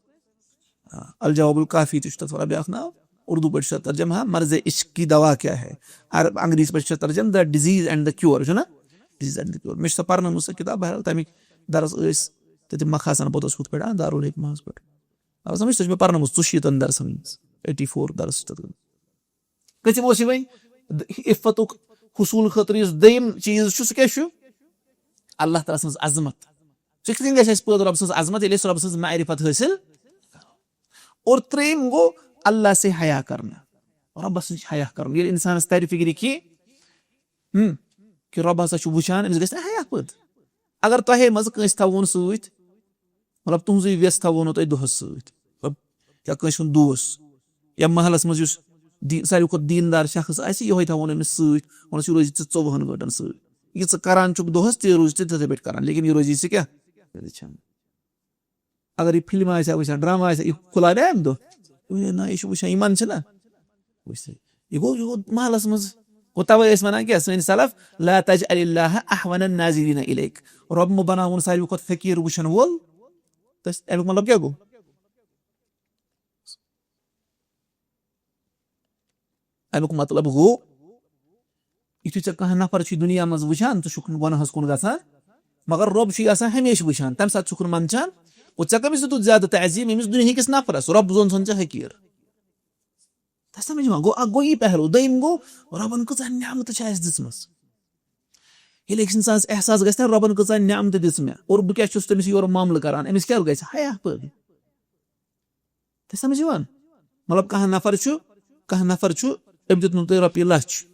آ، الجواب الکافی تہِ چھُ تَتھ وَنان بیٛاکھ ناو۔ اردو پٲٹھۍ چھُ تَتھ ترجمہ، ہاں، مرض عشق کی دوا کیا ہے؟ عرب، انگریزی پٲٹھۍ چھُ تَتھ ترجمہ The Disease and the Cure، چھُ نہ؟ Disease and the Cure۔ مےٚ چھِ سۄ پَرنٲومٕژ سۄ کِتاب، بہرحال تَمِکۍ درس ٲسۍ تَتہِ مکھاسان پوٚتُس ہُتھ پٲٹھۍ، آ، دارالحکمہَس پٮ۪ٹھ۔ آ، سَمجھ، سۄ چھِ مےٚ پَرنٲومٕژ ژُشیٖتَن درسَن منٛز، ایٹی فور درس چھِ تَتھ گٔمٕتۍ۔ کٔژِم اوس یہِ وۄنۍ؟ عفتُک حصوٗل خٲطرٕ یُس دوٚیِم چیٖز چھُ، سُہ کیٛاہ چھُ؟ اللہ تعالیٰ سٕنٛز عظمت۔ سُہ کِتھ کٔنۍ گژھِ اَسہِ پٲدٕ رۄب سٕنٛز عظمت، ییٚلہِ أسۍ رۄب سٕنٛز معرفت حٲصِل؟ اور ترٛیٚیِم گوٚو اللہ سے حیا کرنا، رۄبَس نِش حیا کرُن۔ ییٚلہِ اِنسانَس تَرِ فِکرِ کہِ، ہم، کہِ رۄب ہسا چھُ وٕچھان، أمِس گژھِ نہٕ حیا پٲدٕ۔ اگر تۄہے منٛز کٲنٛسہِ تھاوون سۭتۍ، مطلب، تُہٕنٛزٕے وٮ۪س تھاوو نہٕ تۄہہِ دۄہَس سۭتۍ، مطلب، یا کٲنٛسہِ ہُنٛد دوس، یا محلَس منٛز یُس دی-، ساروی کھۄتہٕ دیٖندار شخص آسہِ، یِہوٚے تھاوون أمِس سۭتۍ، وَنس، یہِ روزِ ژےٚ ژوٚوُہَن گٲنٛٹَن سۭتۍ۔ یہِ ژٕ کران چھُکھ دۄہَس، تہِ روزِ ژٕ تِتھَے پٲٹھۍ کران، لیکن یہِ روزِ ژےٚ کیٛاہ؟ یہِ چھَنہٕ۔ اگر یہِ فِلم آسہِ ہا وٕچھان، ڈرٛاما آسہِ ہا، یہِ کھُلاوِ ہا اَمہِ دۄہ؟ یہِ وَنہِ ہے، نہ، یہِ چھُ وٕچھان، یِمَن چھِنہ۔ وٕچھ سا، یہِ گوٚو، یہِ گوٚو محلَس منٛز۔ گوٚو تَوَے ٲسۍ وَنان کیٛاہ سٲنۍ سَلَف، "لا تجعل اللہ احون الناظرین الیک"، رۄب مہٕ بَناوُن ساروی کھۄتہٕ فقیٖر وٕچھَن وول۔ تہٕ اَمیُک مطلب کیٛاہ گوٚو؟ اَمیُک مطلب گوٚو، یُتھُے ژےٚ کانٛہہ نفر چھُے دُنیا منٛز وٕچھان، ژٕ چھُکھ نہٕ گۄناہَس کُن گژھان، مگر رۄب چھُے آسان ہمیشہِ وٕچھان، تَمہِ ساتہٕ چھُکھ نہٕ منٛدچھان۔ گوٚو، ژےٚ کٔمِس دیُتُتھ زیادٕ تعظیٖم؟ ییٚمِس دُنہِکِس نفرَس، رۄب زون سُنٛد ژےٚ حقیٖر۔ تۄہہِ سَمٕجھ یِوان؟ گوٚو، اَکھ گوٚو یہِ پہلو۔ دوٚیِم گوٚو، رۄبَن کۭژاہ نعمتہٕ چھِ اَسہِ دِژمٕژ۔ ییٚلہِ أکِس اِنسانَس احساس گژھِ نا، رۄبَن کۭژاہ نعمتہٕ دِژ مےٚ، اور بہٕ کیٛاہ چھُس تٔمِس یورٕ معاملہٕ کران، أمِس کیٛاہ گژھِ؟ حیا پٲدٕ۔ تۄہہِ سَمٕجھ یِوان؟ مطلب، کانٛہہ نفر چھُ، کانٛہہ نفر چھُ، أمۍ دیُت نہٕ تۄہہِ رۄپیہِ لَچھ۔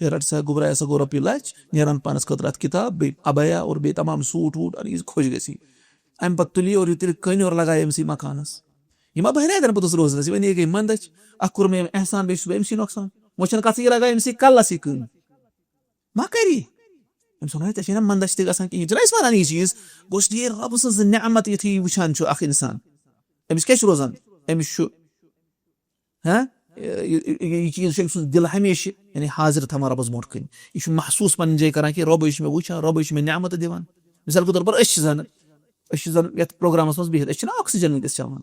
ہے، رَٹ سا، گوٚبرا سا گوٚو رۄپیہِ لَچھ، نیران پانَس خٲطرٕ اَتھ کِتاب، بیٚیہِ عبایا اور بیٚیہِ تمام سوٗٹ ووٗٹ، اَنہِ یہِ خۄش گژھِ۔ اَمہِ پَتہٕ تُلہِ یہِ اور یہِ تُلہِ کٔنۍ اور لَگایہِ أمۍ سٕے مکانَس۔ یہِ ما بہرِ اَتٮ۪ن پوٚتُس روزنَس؟ یہِ وَنہِ، یہِ گٔے منٛدَچھ، اَکھ کوٚر مےٚ أمۍ احسان، بیٚیہِ چھُس بہٕ أمۍ سٕے نۄقصان۔ وۄنۍ چھَنہٕ کَتھٕے، یہِ لَگایہِ أمۍ سٕے کَلَس یہِ کٔنۍ۔ ما کَری؟ أمِس وَنو، "ہے، ژےٚ چھے نہ منٛدَچھ تہِ گژھان کِہیٖنۍ؟" چھِنہ أسۍ وَنان یہِ چیٖز؟ گوٚو، اس لیے رۄبہٕ سٕنٛز نعمت یُتھُے یہِ وٕچھان چھُ اَکھ اِنسان، أمِس کیٛاہ چھُ روزان؟ أمِس چھُ، ہاں؟ یہِ، یہِ، یہِ، یہِ چیٖز چھُ أمۍ سُنٛد دِل ہمیشہِ، یعنی، حاضِر تھاوان رۄبَس برونٛٹھ کَنہِ۔ یہِ چھُ محسوٗس پَنٕنۍ جایہِ کَران کہِ رۄبٕے چھُ مےٚ وٕچھان، رۄبٕے چھُ مےٚ نعمتہٕ دِوان۔ مِثال کے طور پر، أسۍ چھِ زَن، أسۍ چھِ زَن یَتھ پروگرامَس منٛز بِہِتھ، أسۍ چھِنہ oxygen وٕنکیٚس چٮ۪وان؟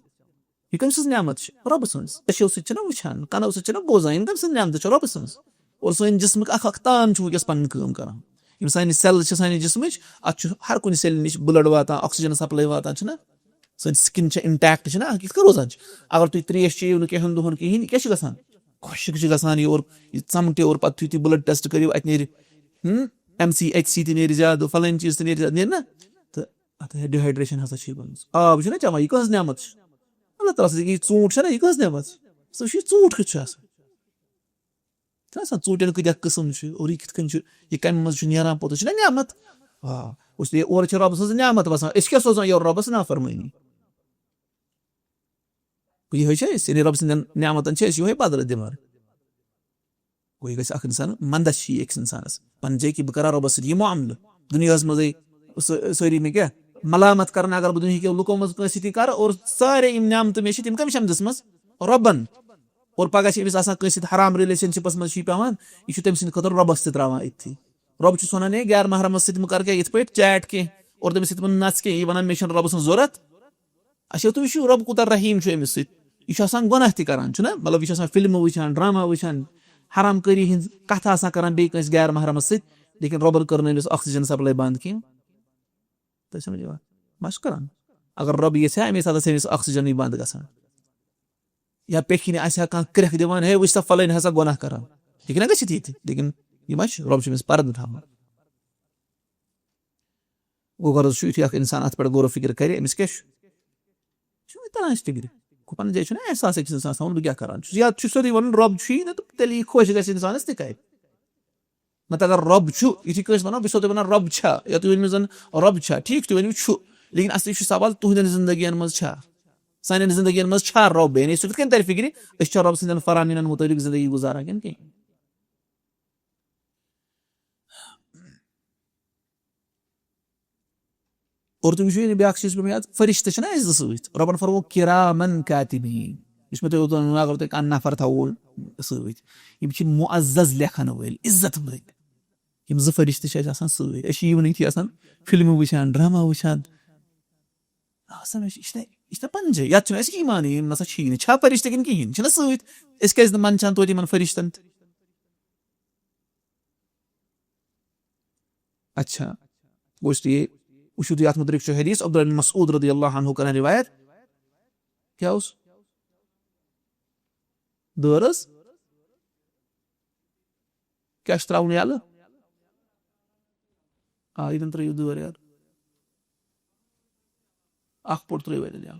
یہِ کٔمۍ سٕنٛز نعمت چھِ؟ رۄبہٕ سٕنٛز۔ أچھو سۭتۍ چھِنہ وٕچھان، کَنو سۭتۍ چھِنہ بوزان، یِم کٔمۍ سٕنٛز نعمتہٕ چھِ؟ رۄبہٕ سٕنٛز۔ اور سٲنۍ جسمٕکۍ اَکھ اَکھ تان چھُ وٕنکیٚس پَنٕنۍ کٲم کَران۔ یِم سانہِ cell چھِ سانہِ جسمٕچ، اَتھ چھُ ہر کُنہِ cell نِش blood واتان، oxygen supply واتان، چھِنہ؟ سٲنۍ skin چھِ intact، چھِنہ؟ یِتھ کٔنۍ روزان چھِ۔ اگر تُہۍ ترٛیش چیٚیِو نہٕ کینٛہَن دۄہَن کِہیٖنۍ، یہِ کیٛاہ چھِ گژھان؟ خۄشِک چھِ گژھان یور، یہِ ژَمٹہِ اور، پَتہٕ یُتھُے تُہۍ blood test کٔرِو، اَتہِ نیرِ، ہُم، M C H C تہِ نیرِ زیادٕ، فَلٲنۍ چیٖز تہِ نیرِ زیادٕ، نیرِ نہ؟ تہٕ اَتھ ہے dehydration ہسا چھِ یہِ گٔمٕژ۔ آب چھُنہ چٮ۪وان، یہِ کٕہٕنٛز نعمت چھِ؟ اللہ تعالیٰ سٕنٛز یہِ ژوٗنٛٹھ چھَنہ، یہِ کٕہٕنٛز نعمت چھِ؟ سُہ چھُ یہِ ژوٗنٛٹھ کیُتھ چھُ آسان؟ چھُنہ آسان، ژوٗنٛٹھٮ۪ن کۭتیٛاہ قٕسٕم چھِ، اور یہِ کِتھ کٔنۍ چھُ، یہِ کَمہِ منٛز چھُ نیران پوٚتُس، چھُنہ نعمت؟ آ، اس لیے اورٕ چھِ رۄبہٕ سٕنٛز نعمت وَسان، أسۍ کیٛاہ سوزان یورٕ رۄبَس؟ نافرمٲنی۔ گوٚو، یِہوٚے چھِ أسۍ، یعنی رۄبہٕ سٕنٛدٮ۪ن نعمتَن چھِ أسۍ یِہوٚے بدلہٕ دِوان۔ گوٚو، یہِ گژھِ اَکھ اِنسان، منٛدَچھ چھِ یہِ أکِس اِنسانَس۔ پَنٕنۍ جایہِ کہِ بہٕ کَرٕ ہا رۄبَس سۭتۍ یہِ معاملہٕ۔ دُنیاہَس منٛزٕے سٲ-، سٲری مےٚ کیٛاہ ملامت کَرَن، اگر بہٕ دُنیاہٕکٮ۪و لُکو منٛز کٲنٛسہِ سۭتی کَرٕ، اور سارے یِم نعمتہٕ مےٚ چھِ، تِم کٔمۍ چھَم دِژمَژ؟ رۄبَن۔ اور پَگاہ چھِ أمِس آسان کٲنٛسہِ سۭتۍ حرام relationshipس منٛز چھُ یہِ پٮ۪وان، یہِ چھُ تٔمۍ سٕنٛدِ خٲطرٕ رۄبَس تہِ ترٛاوان أتھی۔ رۄب چھُس وَنان، "ہے، غیر محرمَس سۭتۍ مہٕ کَر کینٛہہ یِتھ پٲٹھۍ، chat کینٛہہ، اور تٔمِس سۭتۍ مہٕ نَژ کینٛہہ"، یہِ وَنان، "مےٚ چھَنہٕ رۄبہٕ سٕنٛز ضوٚرَتھ۔" اچھا، تُہۍ وٕچھِو، رۄب کوٗتاہ رحیٖم چھُ أمِس سۭتۍ۔ یہِ چھُ آسان گۄناہ تہِ کران، چھُنہ؟ مطلب، یہِ چھُ آسان فِلمہٕ وٕچھان، ڈرامہ وٕچھان، حرام کٲری ہٕنٛز کَتھٕ آسان کران بیٚیہِ کٲنٛسہِ غیر محرمَس سۭتۍ، لیکِن رۄبَن کٔر نہٕ أمِس oxygen supply بنٛد کینٛہہ۔ تۄہہِ سمجھ یِوان؟ ما چھُ کران؟ اگر رۄب یژھِ ہا، اَمے ساتہٕ آسہِ أمِس oxygenٕے بنٛد گژھان۔ یا پیٚٹھۍ کِنۍ آسہِ ہا کانٛہہ کرٛٮ۪کھ دِوان، "ہے، وٕچھ سا، فلٲنۍ ہسا گۄناہ کران۔" ہیٚکہِ نہ گٔژھِتھ یہِ تہِ، لیکِن یہِ ما چھُ؟ رۄب چھُ أمِس پردٕ تھاوان۔ گوٚو، غرض چھُ، یُتھُے اکھ اِنسان اَتھ پٮ۪ٹھ غور و فِکر کرِ، أمِس کیٛاہ چھُ؟ یہِ چھُنہٕ تران اَسہِ فِکرِ۔ گوٚو، پنٕنۍ جایہِ چھُنہٕ احساس أکِس اِنسانَس تھاوُن، بہٕ کیٛاہ کران چھُس؟ یا چھُ سیوٚدُے وَنُن، رۄب چھُے نہٕ، تہٕ تیٚلہِ یی خۄش گژھِ اِنسانَس تہِ کرِ۔ نَتہٕ اگر رۄب چھُ، یُتھُے کٲنٛسہِ وَنو، بہٕ چھُسو تۄہہِ وَنان، رۄب چھا؟ یا تُہۍ ؤنِو زَن، رۄب چھا؟ ٹھیٖک، تُہۍ ؤنِو، چھُ۔ لیکِن اَصلی چھُ سوال، تُہٕنٛدٮ۪ن زِندگیَن منٛز چھا؟ سانٮ۪ن زِندگیَن منٛز چھا رۄب؟ یعنی، سُہ کِتھ کٔنۍ تَرِ فِکرِ؟ أسۍ چھا رۄب سٕنٛدٮ۪ن فرامینَن مُطٲبِق زِندگی گُزاران کِنہٕ کِہیٖنۍ؟ اور تُہۍ وٕچھِو، یعنی، بیٛاکھ چیٖز پیوٚو مےٚ یاد، فرشتہٕ چھِنہ اَسہِ زٕ سۭتۍ؟ رۄبَن فرموو کِرامَن کاتِبیٖن۔ یُس مےٚ تۄہہِ اوترٕ ووٚنمو، اگر تۄہہِ کانٛہہ نفر تھاوو سۭتۍ، یِم چھِ معزز لیکھَن وٲلۍ، عزت وٲلۍ۔ یِم زٕ فرشتہٕ چھِ اَسہِ آسان سۭتۍ۔ أسۍ چھِ یِمنٕے تھی آسان فِلمہٕ وٕچھان، ڈرٛاما وٕچھان۔ آسان أسۍ، یہِ چھِنہ، یہِ چھِنہ پَنٕنۍ جاے۔ یَتھ چھُنہٕ اَسہِ ایٖمانٕے، یِم نہ سا چھِی نہٕ۔ چھا فرشتہٕ کِنہٕ کِہیٖنۍ؟ چھِنہ سۭتۍ۔ أسۍ کیٛازِ نہٕ منٛدچھان توتہِ یِمَن فرشتَن تہِ؟ اچھا، گوٚو اس لیے وٕچھِو تُہۍ، اَتھ مُتعلِق چھُ حدیث عبداللہ بن مسعود رضی اللہ عنہ کران روایت۔ کیٛاہ اوس؟ دٲر حظ؟ کیٛاہ چھُ ترٛاوُن یَلہٕ؟ آ، ییٚتٮ۪ن ترٛٲیِو دٲر یَلہٕ۔ اکھ پوٚٹ ترٛٲیِو اَتٮ۪ن یَلہٕ۔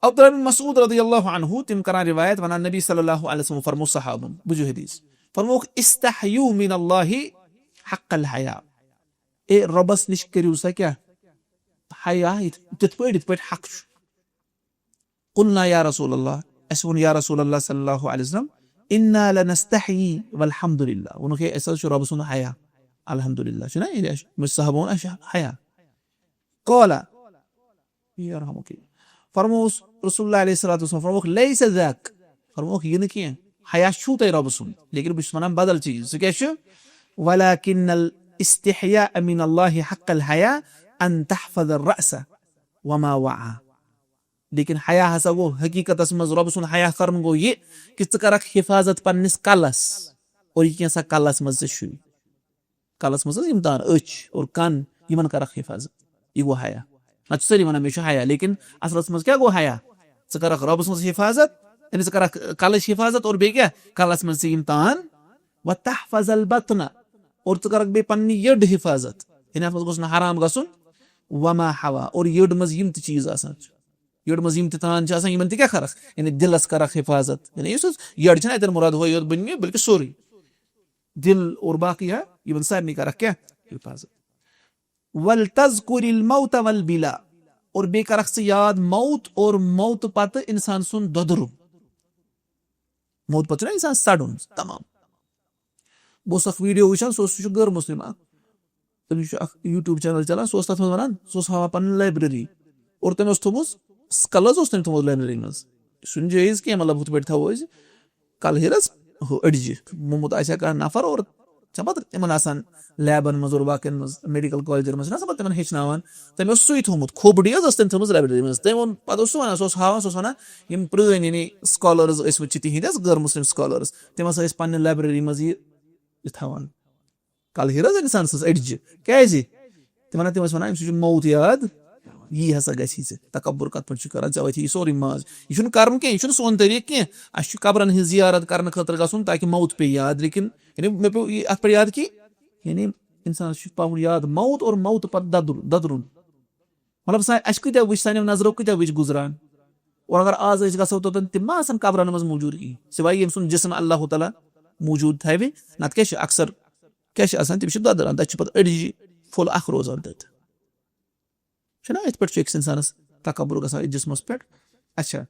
عبداللہ بن مسعود رضی اللہ عنہ، تِم کران روایت، وَنان، نبی صلی اللہ علیہ وسلم فرموو صحابن، بوٗزِو حدیث، فرمووُکھ، "استحیوا من اللہ حق الحیا"، اے، رۄبَس نِش کٔرِو سا کیٛاہ؟ حیا، یِتھ، تِتھ پٲٹھۍ، یِتھ پٲٹھۍ حق چھُ۔ قلنا یا رسول اللہ، اَسہِ ووٚن، یا رسول اللہ صلی اللہ علیہ وسلم، انا لنستحی والحمد للہ۔ ووٚنُکھ، ہے، اَسہِ حظ چھُ رۄبہٕ سُنٛد حیا، الحمدللہ، چھُنہ؟ ییٚلہِ اَسہِ، مےٚ چھُ صحابہٕ ووٚن، اَسہِ چھُ حیا۔ قال، یرحمک اللہ۔ فرمووُس رسول اللہ علیہ الصلوۃ والسلام، فرمووُکھ، لیس ذاک، فرمووُکھ، یہِ نہٕ کینٛہہ، حیا چھُو تۄہہِ رۄبہٕ سُنٛد، لیکن بہٕ چھُس وَنان بدل چیٖز۔ سُہ کیٛاہ چھُ؟ ولکن الاستحیاء من اللہ حق الحیا ان تحفظ الرأس وما وعا۔ لیکن حیا ہسا گوٚو حقیٖقتس منٛز رۄبہٕ سُنٛد حیا کرُن گوٚو یہِ کہِ ژٕ کرکھ حفاظت پننِس کلس، اور یہِ کینٛژھا کلس منٛز ژےٚ چھُے۔ کلس منٛز حظ یِم تان أچھ اور کن، یِمن کرکھ حفاظت، یہِ گوٚو حیا۔ نتہٕ چھِ سٲری ونان، مےٚ چھُ حیا، لیکن اصلس منٛز کیٛاہ گوٚو حیا؟ ژٕ کرکھ رۄبہٕ سٕنٛز حفاظت، یعنی ژٕ کرکھ کلٕچ حفاظت اور بیٚیہِ کیٛاہ؟ کلس منٛز ژےٚ یِم تان، وتحفظ البطن، اور ژٕ کرکھ بیٚیہِ پننہِ یٔڈ حفاظت، یعنی اتھ منٛز گوٚژھ نہٕ حرام گژھُن، وما حوا، اور یٔڈ منٛز یِم تہِ چیٖز آسان چھِ، یٔڈ منٛز یِم تہِ تان چھِ آسان، یِمن تہِ کیٛاہ کرکھ؟ یعنی دِلس کرکھ حفاظت، یعنی یُس حظ یٔڈ چھِنہٕ اَتٮ۪ن مُراد ہُہ یوت بٔنمہِ، بلکہِ سورُے۔ دِل اور باقٕے، ہا، یِمن سارنٕے کرکھ کیٛاہ؟ حفاظت۔ ولتذکر الموت والبلا، اور بیٚیہِ کرکھ ژٕ یاد موت اور موتہٕ پتہٕ انسان سُنٛد دۄدرُن۔ موتہٕ پتہٕ چھُنہ انسان سڑُن تمام۔ بہٕ اوسُس اکھ ویٖڈیو وٕچھان، سُہ اوس، سُہ چھُ غٲر مُسلِم اکھ، تٔمِس چھُ اکھ YouTube channel چلان، سُہ اوس تتھ منٛز ونان، سُہ اوس ہاوان پنٕنۍ library، اور تٔمۍ اوس تھوٚمُت، کلہٕ حظ اوس تٔمۍ تھوٚمُت library منٛز۔ یہِ چھُنہٕ جٲیز کینٛہہ، مطلب، ہُتھ پٲٹھۍ تھاوو أسۍ کلہٕ ہیٚرس ہُہ أڈجہِ۔ مومُت آسہِ ہا کانٛہہ نفر اور چھا پتہٕ تِمن آسان لیبن منٛز اور باقین منٛز، میڈیکل کالجن منٛز چھِنہ آسان پتہٕ تِمن ہیٚچھناوان۔ تٔمۍ اوس سُے تھوٚمُت، کھوپڑی حظ ٲس تٔمۍ تھٲومٕژ library منٛز۔ تٔمۍ ووٚن، پتہٕ اوس سُہ ونان، سُہ اوس ہاوان، سُہ اوس ونان، یِم پرٛٲنۍ، یعنی، scholars ٲسۍ مٕتۍ چھِ تِہنٛدۍ حظ، غٲر مُسلِم scholars، تِم ہسا ٲسۍ پننہِ library منٛز یہِ، یہِ تھاوان۔ کلہٕ ہیٚر حظ انسان سٕنٛز أڈجہِ۔ کیٛازِ؟ تِم ونان، تِم ٲسۍ ونان، أمِس چھُ موت یاد، یی ہسا گژھی ژےٚ۔ تکبر کتھ پٲٹھۍ چھُ کران؟ ژےٚ وتھی یہِ سورُے ماز۔ یہِ چھُنہٕ کرُن کینٛہہ، یہِ چھُنہٕ سون طریٖقہٕ کینٛہہ۔ اسہِ چھُ قبرن ہٕنٛز زیارت کرنہٕ خٲطرٕ گژھُن تاکہِ موت پیٚیہِ یاد، لیکن، یعنی، مےٚ پیوٚو یہِ اتھ پٮ۪ٹھ یاد کہِ، یعنی، انسانس چھُ پاوُن یاد موت اور موتہٕ پتہٕ ددُر-، ددرُن۔ مطلب، سا-، اسہِ کۭتیاہ وٕچھ، سانیو نظرو کۭتیاہ وٕچھ گُزران۔ اور اگر آز أسۍ گژھو توٚتن، تِم ما آسن قبرن منٛز موجود کِہیٖنۍ، سوائے ییٚمۍ سُنٛد جسم اللہ تعالیٰ موجود تھاوِ۔ نتہٕ کیٛاہ چھِ اکثر، کیٛاہ چھِ آسان، تِم چھِ دۄدران، تتہِ چھِ پتہٕ أڈجہِ پھوٚل اکھ روزان تتہِ۔ چھُنہ، یِتھ پٲٹھۍ چھُ أکِس انسانس تکبر گژھان أتھۍ جسمس پٮ۪ٹھ۔ اچھا،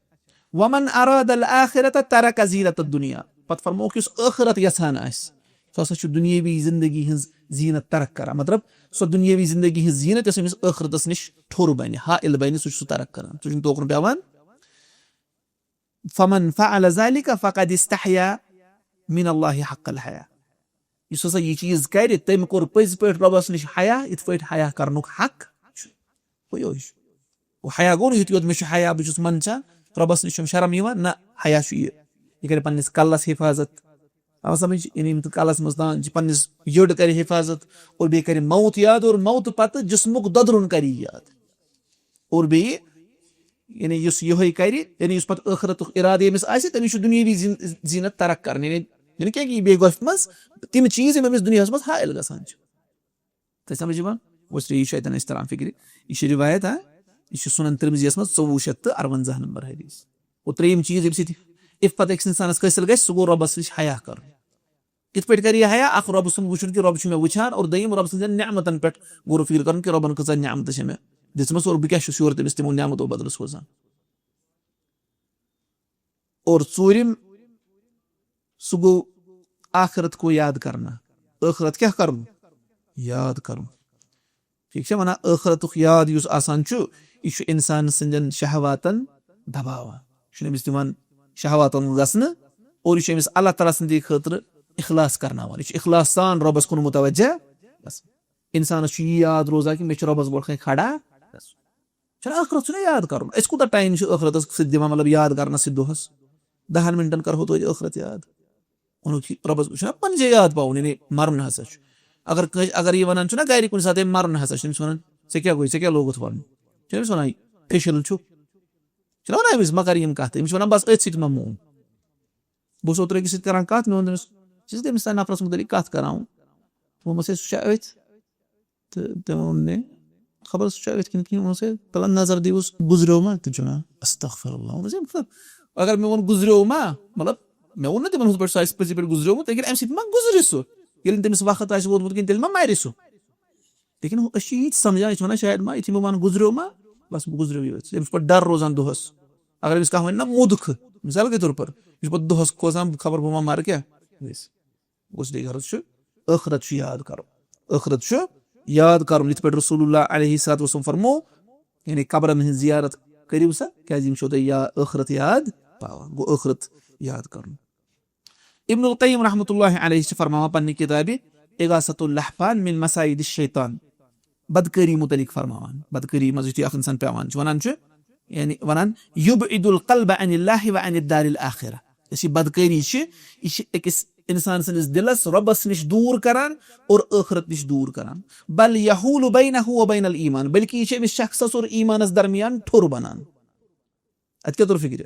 ومن اراد الآخرة ترک زینت الدنیا۔ پتہٕ فرمووُکھ، یُس ٲخرت یژھان آسہِ، سُہ ہسا چھُ دُنیٲوی زندگی ہٕنٛز زینت ترک کران۔ مطلب، سۄ دُنیٲوی زندگی ہٕنٛز زینت، یۄس أمِس ٲخرتس نِش ٹھوٚر بنہِ، حائل بنہِ، سُہ چھُ سُہ ترک کران، سُہ چھُنہٕ توکُن پٮ۪وان۔ فمن فعل ذلك فقد استحيا من الله حق الحياء۔ یُس ہسا یہِ چیٖز کرِ، تٔمۍ کوٚر پٔزۍ پٲٹھۍ رۄبس نِش حیا، یِتھ پٲٹھۍ حیا کرنُک حق چھُ۔ گوٚو یِہوٚے چھُ۔ گوٚو، حیا گوٚو نہٕ یُتھ یوت مےٚ چھُ حیا، بہٕ چھُس منٛدچھان، رۄبَس نِش چھُم شرم یِوان، نہ، حیا چھُ یہِ، یہِ کَرِ پنٛنِس کَلَس حِفاظت، آو سَمٕجھ؟ یعنی ییٚمہِ کَلَس منٛز تام چھِ پنٛنِس یٔڈ کَرِ حِفاظت، اور بیٚیہِ کَرِ موت یاد، اور موتہٕ پَتہٕ جسمُک دۄدرُن کَرِ یہِ یاد۔ اور بیٚیہِ یعنی یُس یِہوٚے کَرِ، یعنی یُس پَتہٕ ٲخرَتُک اِرادٕ ییٚمِس آسہِ، تٔمِس چھُ دُنیٲوی زیٖن-، زیٖنت ترک کَرٕنۍ، یعنی، یعنی کیٛاہ کہِ یہِ بیٚیہِ گۄپھِ منٛز تِم چیٖز یِم أمِس دُنیاہَس منٛز حٲیِل گژھان چھِ۔ تۄہہِ سَمٕجھ یِوان؟ گوٚو، اس لیے یہِ چھُ اَتٮ۪ن اَسہِ تَران فِکرِ۔ یہِ چھِ رِوایت، ہاں؟ یہِ چھُ سُنن تِرمذیَس منٛز ژوٚوُہ شیٚتھ تہٕ اَروَنزاہ نمبر حدیث۔ گوٚو، ترٛیٚیِم چیٖز، ییٚمہِ سۭتۍ عفت أکِس اِنسانَس حٲصِل گژھِ، سُہ گوٚو رۄبَس نِش حیا کَرُن۔ یِتھ پٲٹھۍ کَرِ یہِ حیا، اَکھ رۄب سُنٛد وٕچھُن کہِ رۄب چھُ مےٚ وٕچھان، اور دوٚیِم رۄب سٕنٛزن نعمتن پٮ۪ٹھ غور و فِکر کَرُن کہِ رۄبَن کۭژاہ نعمتہٕ چھےٚ مےٚ دِژمٕژ اور بہٕ کیٛاہ چھُس یورٕ تٔمِس تِمو نعمتو بدلہٕ سوزان۔ اور ژوٗرِم، سُہ گوٚو آخرت کو یاد کرنا۔ ٲخرت کیٛاہ کرُن؟ یاد کرُن۔ ٹھیٖک چھا وَنان، ٲخرتُک یاد یُس آسان چھُ، یہِ چھُ اِنسان سٕنٛدٮ۪ن شہواتن دباوان، یہِ چھُنہٕ أمِس دِوان شہواتن گژھنہٕ، اور یہِ چھُ أمِس اللہ تعالیٰ سٕنٛدِ خٲطرٕ اخلاص کرناوان۔ یہِ چھُ اخلاص سان رۄبَس کُن متوجہ گژھان۔ اِنسانَس چھُ یہِ یاد روزان کہِ مےٚ چھُ رۄبَس برونٛٹھ کَنہِ کھڑا گژھُن۔ چھُنہ ٲخرت چھُنہ یاد کرُن؟ أسۍ کوٗتاہ ٹایم چھِ ٲخرتس سۭتۍ دِوان، مطلب، یاد کرنس سۭتۍ دۄہس؟ دہن منٹن کرہو توتہِ ٲخرت یاد۔ ووٚنُکھ یہِ رۄبس، چھُنہ پننہِ جایہِ یاد پاوُن، یعنی مرُن ہسا چھُ۔ اگر کٲنٛسہِ، اگر یہِ ونان چھُنہ گرِ کُنہِ ساتہٕ، "ہے، مرُن ہسا چھُ"، تٔمِس ونان، "ژےٚ کیٛاہ گوٚے، ژےٚ کیٛاہ لوگُتھ ونُن؟" چھُنہ أمِس ونان، "یہِ فیشل چھُ"، چھُنہ ونان أمِس، "مہ کر یِم کتھٕ"، أمِس چھُ ونان، "بس أتھۍ سۭتۍ مہ مون"۔ بہٕ اوسُس اوترٕ أکِس سۭتۍ کران کتھ، مےٚ ووٚن تٔمِس، "ژٕ چھُکھ تٔمِس تام نفرس مُتعلق کتھ کران؟" دوٚپمس، "ہے، سُہ چھا أتھۍ؟" تہٕ تٔمۍ ووٚن مےٚ، خبر سُہ چھا أتھۍ کِنہٕ کِہیٖنۍ، ووٚنُس، "ہے، تَلہ نظر دِیوٗس، گُزریو ما؟" تٔمۍ چھُ وَنان، "استغفر اللہ۔" ووٚنُس، "ہے، مطلب، اگر مےٚ ووٚن گُزریو ما، مطلب، مےٚ ووٚن نہٕ تِمن ہُتھ پٲٹھۍ سُہ آسہِ پٔزی پٲٹھۍ گُزریومُت، لیکن اَمہِ سۭتۍ ما گُزرِ سُہ؟ ییٚلہِ نہٕ تٔمِس وقت آسہِ ووتمُت کِہیٖنۍ، تیٚلہِ ما مَرِ سُہ؟" لیکن أسۍ چھِ یہِ تہِ سمجھان، أسۍ چھِ وَنان، "شاید ما یُتھُے بہٕ وَنہٕ گُزریو ما، بس گُزریو یہِ." أمِس چھُ پَتہٕ ڈر روزان دۄہَس۔ اگر أمِس کانٛہہ وَنہِ نا موٚدکھٕ، مثال کے طور پر، یہِ چھُ پَتہٕ دۄہَس کھوژان، خبر بہٕ ما مَرٕ کیٛاہ گژھِ۔ اس لیے غرض چھُ، ٲخرت چھُ یاد کرُن۔ ٲخرت چھُ یاد کرُن، یِتھ پٲٹھۍ رسول اللہ علیہ الصلوۃ والسلام فرمو، یعنی قبرن ہٕنٛز زیارت کٔرِو سا، کیازِ یِم چھِو تۄہہِ یا-، ٲخرت یاد پاوان۔ گوٚو ٲخرت یاد کرُن۔ ابن القیم رحمۃ اللہ علیہ چھِ فرماوان پننہِ کِتابہِ اغاثۃ اللحفان من مصائد الشیطان، بدکٲری متعلق فرماوان، بدکٲری منٛز یُتھُے اکھ انسان پیوان چھُ، وَنان چھُ، یعنی وَنان، "یبعد القلب عن اللہ و عن الدار الآخرہ"۔ یۄس یہِ بدکٲری چھِ، یہِ چھِ أکِس اِنسان سٕنٛدِس دِلس رۄبس نِش دوٗر کران اور ٲخرت نِش دوٗر کران۔ "بل یحول بینہ و بین الایمان"، بلکہِ یہِ چھِ أمِس شخصس اور ایمانس درمیان ٹھوٚر بنان۔ اتہِ کیٛاہ توٚر فِکرِ؟